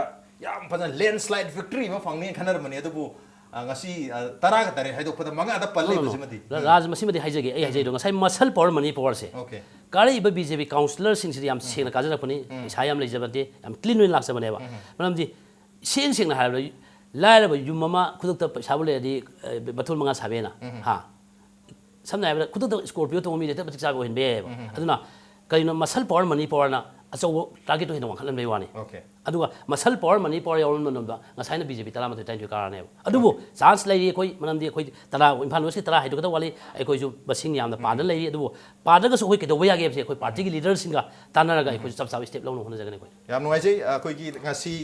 ꯌꯥꯝ ꯐꯖꯅ ꯂꯦꯟꯁ꯭ꯂꯥꯏꯗ ꯚꯤꯛꯇ꯭ꯔꯤ ꯑꯃ ꯐꯪꯅꯤ ꯈꯟꯅꯔꯝꯕꯅꯤ꯫ ꯑꯗꯨꯕꯨ ꯑ, ꯉꯁꯤ ꯑ, ꯇꯔꯥꯒ ꯇꯔꯦꯠ ꯍꯥꯏꯗꯣꯛꯄꯗ ꯃꯉꯥꯗ ꯄꯜ No, no, no. ꯂꯩꯕꯁꯤꯃꯗꯤ꯫ ꯔꯥ-, ꯔꯥꯖ, ꯃꯁꯤꯃꯗꯤ ꯍꯥꯏꯖꯒꯦ꯫ ꯑꯩ ꯍꯥꯏꯖꯩꯗꯣ ꯉꯁꯥꯏ ꯃꯁꯜ ꯄꯋꯥꯔ, ꯃꯅꯤ ꯄꯋꯥꯔꯁꯦ꯫ ꯑꯣꯀꯦ꯫ ꯀꯥꯔꯛꯏꯕ ꯕꯤ ꯖꯦ ꯄꯤ ꯀꯥꯎꯟꯁꯤꯂꯔꯁꯤꯡꯁꯤꯗꯤ ꯌꯥꯝ ꯁꯦꯡꯅ ꯀꯥꯖꯔꯛꯄꯅꯤ꯫ ꯄꯩꯁꯥ ꯌꯥꯝ ꯂꯩꯖꯕ ꯅꯠꯇꯦ꯫ ꯌꯥꯝ ꯀ꯭ꯂꯤꯟ ꯑꯣꯏꯅ ꯂꯥꯛꯆꯕꯅꯦꯕ꯫ ꯃꯔꯝꯗꯤ ꯏꯁꯦꯡ ꯁꯦꯡꯅ ꯍꯥꯏꯔꯕꯗ ꯂꯥꯏꯔꯕ ꯌꯨꯝ ꯑꯃ ꯈꯨꯗꯛꯇ ꯄꯩꯁꯥꯕꯨ ꯂꯩꯔꯗꯤ, ꯑ, ꯕꯥꯊꯔꯨꯝ ꯃꯉꯥ ꯁꯥꯕ ꯌꯥꯏꯅ꯫ ꯍꯥ? ꯁꯝꯅ ꯍꯥꯏꯔꯕꯗ ꯈꯨꯗꯛꯇ ꯁ꯭ꯀꯣꯔꯄꯤꯌꯣ ꯇꯣꯡꯕ ꯃꯤꯗꯤ ꯍꯦꯛꯇ ꯃꯇꯤꯛ ꯆꯥꯕ ꯑꯣꯏꯍꯟꯕ ꯌꯥꯏꯑꯕ꯫ ꯑꯗꯨꯅ ꯀꯔꯤꯒꯨꯝꯕ ꯃꯁꯜ ꯄꯋꯥꯔ, ꯃꯅꯤ ꯄꯋꯥꯔꯅ ꯑꯆꯧꯕ ꯇꯥꯔꯒꯦꯠꯇꯣ ꯍꯦꯟꯅ ꯋꯥꯡꯈꯠꯍꯟꯕꯒꯤ ꯋꯥꯅꯤ꯫ ꯑꯣꯀꯦ꯫ ꯑꯗꯨꯒ ꯃꯁꯜ ꯄꯋꯥꯔ, ꯃꯅꯤ ꯄꯋꯥꯔ ꯌꯥꯎꯔꯕ ꯃꯇꯝꯗ ꯉꯁꯥꯏꯅ ꯕꯤ ꯖꯦ ꯄꯤ ꯇꯔꯥꯃꯥꯊꯣꯏ, ꯇꯔꯥꯅꯤꯊꯣꯏ ꯀꯥꯔꯅꯦꯕ꯫ ꯑꯗꯨꯕꯨ ꯆꯥꯟꯁ ꯂꯩꯔꯤ ꯑꯩꯈꯣꯏ, ꯃꯔꯝꯗꯤ ꯑꯩꯈꯣꯏ ꯇꯔꯥ, ꯏꯝꯐꯥꯜ ꯋꯦꯁꯀꯤ ꯇꯔꯥ ꯍꯥꯏꯗꯣꯛꯀꯗꯕ ꯋꯥꯠꯂꯤ꯫ ꯑꯩꯈꯣꯏꯁꯨ ꯃꯁꯤꯡ ꯌꯥꯝꯅ ꯄꯥꯗꯅ ꯂꯩꯔꯤ꯫ ꯑꯗꯨꯕꯨ ꯄꯥꯗ꯭ꯔꯒꯁꯨ ꯑꯩꯈꯣꯏ ꯀꯩꯗꯧꯕ ꯌꯥꯒꯦ ꯍꯥꯏꯕꯁꯦ ꯑꯩꯈꯣꯏ ꯄꯥꯔꯇꯤꯒꯤ ꯂꯤꯗꯔꯁꯤꯡꯒ ꯇꯥꯟꯅꯔꯒ ꯑꯩꯈꯣꯏꯁꯨ ꯆꯞ ꯆꯥꯕ ꯁ꯭ꯇꯦꯞ ꯂꯧꯅꯕ ꯍꯣꯠꯅꯖꯒꯅꯤ ꯑꯩꯈꯣꯏ꯫ ꯌꯥꯝ ꯅꯨꯡꯉꯥꯏꯖꯩ꯫ ꯑꯩꯈꯣꯏꯒꯤ ꯉꯁꯤ,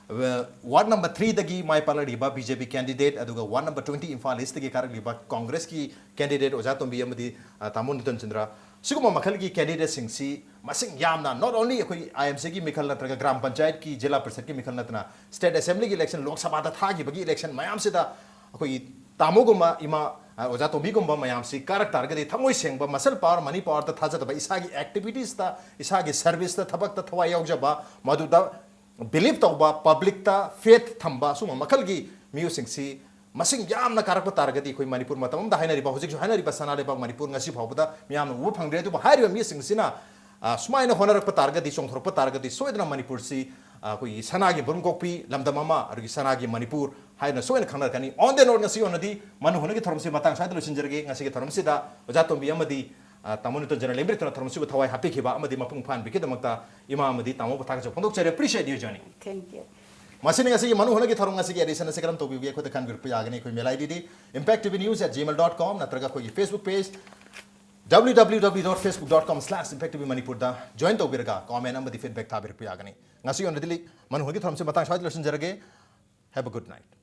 ꯑ, ꯋꯥꯔꯗ ꯅꯝꯕꯔ ꯊ꯭ꯔꯤꯗꯒꯤ ꯃꯥꯏ ꯄꯥꯛꯂꯛꯂꯤꯕ ꯕꯤ ꯖꯦ ꯄꯤ ꯀꯦꯟꯗꯤꯗꯦꯠ, ꯑꯗꯨꯒ ꯋꯥꯔꯗ ꯅꯝꯕꯔ ꯇ꯭ꯋꯦꯟꯇꯤ ꯏꯝꯐꯥꯜ ꯏꯁꯇꯒꯤ ꯀꯥꯔꯛꯂꯤꯕ ꯀꯣꯡꯒ꯭ꯔꯦꯁꯀꯤ ꯀꯦꯟꯗꯤꯗꯦꯠ ꯑꯣꯖꯥ ꯇꯣꯝꯕꯤ ꯑꯃꯗꯤ, ꯑ, ꯇꯥꯃꯣ ꯅꯤꯇꯟ ꯆꯟꯗ꯭ꯔ, ꯁꯤꯒꯨꯝꯕ ꯃꯈꯜꯒꯤ ꯀꯦꯟꯗꯤꯗꯦꯠꯁꯤꯡꯁꯤ ꯃꯁꯤꯡ ꯌꯥꯝꯅ, not only ꯑꯩꯈꯣꯏ ꯑꯥꯏ ꯑꯦꯝ ꯁꯤꯒꯤ ꯃꯤꯈꯜ ꯅꯠꯇ꯭ꯔꯒ ꯒ꯭ꯔꯥꯝ ꯄꯟꯆꯥꯌꯠꯀꯤ, ꯖꯤꯂꯥ ꯄꯔꯤꯁꯠꯀꯤ ꯃꯤꯈꯜ ꯅꯠꯇꯅ, ꯁ꯭ꯇꯦꯠ ꯑꯦꯁꯦꯝꯕ꯭ꯂꯤꯒꯤ ꯏꯂꯦꯛꯁꯟ, ꯂꯣꯛ ꯁꯚꯥꯗ ꯊꯥꯈꯤꯕꯒꯤ ꯏꯂꯦꯛꯁꯟ ꯃꯌꯥꯝꯁꯤꯗ ꯑꯩꯈꯣꯏꯒꯤ ꯇꯥꯃꯣꯒꯨꯝꯕ, ꯏꯃꯥ, ꯑ, ꯑꯣꯖꯥ ꯇꯣꯝꯕꯤꯒꯨꯝꯕ ꯃꯌꯥꯝꯁꯤ ꯀꯥꯔꯛ ꯇꯥꯔꯒꯗꯤ ꯊꯃꯣꯏ ꯁꯦꯡꯕ, ꯃꯁꯜ ꯄꯥꯋꯔ, ꯃꯅꯤ ꯄꯥꯋꯔꯗ ꯊꯥꯖꯗꯕ, ꯏꯁꯥꯒꯤ ꯑꯦꯛꯇꯤꯚꯤꯇꯤꯁꯇ, ꯏꯁꯥꯒꯤ ꯁꯔꯚꯤꯁꯇ, ꯊꯕꯛꯇ ꯊꯋꯥꯏ ꯌꯥꯎꯖꯕ, ꯃꯗꯨꯗ ꯕꯤꯂꯤꯞ ꯇꯧꯕ, ꯄꯕ꯭ꯂꯤꯛꯇ ꯐꯦꯠ ꯊꯝꯕ, ꯁꯨꯝꯕ ꯃꯈꯜꯒꯤ ꯃꯤꯑꯣꯏꯁꯤꯡꯁꯤ ꯃꯁꯤꯡ ꯌꯥꯝꯅ ꯀꯥꯔꯛꯄ ꯇꯥꯔꯒꯗꯤ, ꯑꯩꯈꯣꯏ ꯃꯅꯤꯄꯨꯔ ꯃꯇꯝ ꯑꯃꯗ ꯍꯥꯏꯅꯔꯤꯕ, ꯍꯧꯖꯤꯛꯁꯨ ꯍꯥꯏꯅꯔꯤꯕ ꯁꯅꯥ ꯂꯩꯕꯥꯛ ꯃꯅꯤꯄꯨꯔ ꯉꯁꯤ ꯐꯥꯎꯕꯗ ꯃꯤꯌꯥꯝꯅ ꯎꯕ ꯐꯪꯗ꯭ꯔꯦ꯫ ꯑꯗꯨꯕꯨ ꯍꯥꯏꯔꯤꯕ ꯃꯤꯁꯤꯡꯁꯤꯅ ꯑ, ꯁꯨꯃꯥꯏꯅ ꯍꯣꯠꯅꯔꯛꯄ ꯇꯥꯔꯒꯗꯤ, ꯆꯣꯡꯊꯣꯔꯛꯄ ꯇꯥꯔꯒꯗꯤ, ꯁꯣꯏꯗꯅ ꯃꯅꯤꯄꯨꯔꯁꯤ, ꯑ, ꯑꯩꯈꯣꯏꯒꯤ ꯁꯅꯥꯒꯤ ꯃꯔꯨꯝ ꯀꯣꯛꯄꯤ, ꯂꯝꯗꯝ ꯑꯃ, ꯑꯗꯨꯒꯤ ꯁꯅꯥꯒꯤ ꯃꯅꯤꯄꯨꯔ ꯍꯥꯏꯅ ꯁꯣꯏꯅ ꯈꯪꯅꯔꯛꯀꯅꯤ꯫ On the note, ꯉꯁꯤꯒꯤ ꯑꯣꯏꯅꯗꯤ ꯃꯅꯨ ꯍꯣꯅꯒꯤ ꯊꯧꯔꯝꯁꯤ ꯃꯇꯥꯡ ꯁ꯭ꯋꯥꯏꯗ ꯂꯣꯏꯁꯤꯟꯖꯔꯒꯦ꯫ ꯉꯁꯤꯒꯤ ꯊꯧꯔꯝꯁꯤꯗ ꯑꯣꯖꯥ ꯇꯣꯝꯕꯤ ꯑꯃꯗꯤ, ꯑ, ꯇꯥꯃꯣ ꯅꯤꯇꯣꯟꯖꯅ ꯂꯦꯝꯕꯤꯔꯛꯇꯨꯅ ꯊꯧꯔꯝꯁꯤꯕꯨ ꯊꯋꯥꯏ ꯍꯥꯞꯄꯤꯈꯤꯕ ꯑꯃꯗꯤ ꯃꯄꯨꯡ ꯐꯥꯍꯟꯕꯤꯈꯤꯕꯗꯃꯛꯇ ꯏꯃꯥ ꯑꯃꯗꯤ ꯇꯥꯃꯣꯕꯨ ꯊꯥꯒꯠꯆꯕ ꯐꯣꯡꯗꯣꯛꯆꯔꯤ꯫ Appreciate you, Johnny꯫ Thank you. ꯃꯁꯤꯅꯤ ꯉꯁꯤꯒꯤ ꯃꯅꯨ ꯍꯣꯅꯒꯤ ꯊꯧꯔꯝ꯫ ꯉꯁꯤꯒꯤ edition ꯑꯁꯤ ꯀꯔꯝ ꯇꯧꯕꯤꯕꯒꯦ? ꯑꯩꯈꯣꯏꯗ ꯈꯟꯕꯤꯔꯛꯄ ꯌꯥꯒꯅꯤ꯫ ꯑꯩꯈꯣꯏ mail I D D impact T V news at gmail dot com ꯅꯠꯇ꯭ꯔꯒ ꯑꯩꯈꯣꯏꯒꯤ Facebook page W W W dot facebook dot com slash impact T V Manipur ꯗ join ꯇꯧꯕꯤꯔꯒ comment ꯑꯃꯗꯤ feedback ꯊꯥꯕꯤꯔꯛꯄ ꯌꯥꯒꯅꯤ꯫ ꯉꯁꯤꯒꯤ ꯑꯣꯏꯅꯗꯤ ꯃꯅꯨ ꯍꯣꯅꯒꯤ ꯊꯧꯔꯝꯁꯤ ꯃꯇꯥꯡ ꯁ꯭ꯋꯥꯏꯗ ꯂꯣꯏꯁꯤꯟꯖꯔꯒꯦ꯫ Have a good night.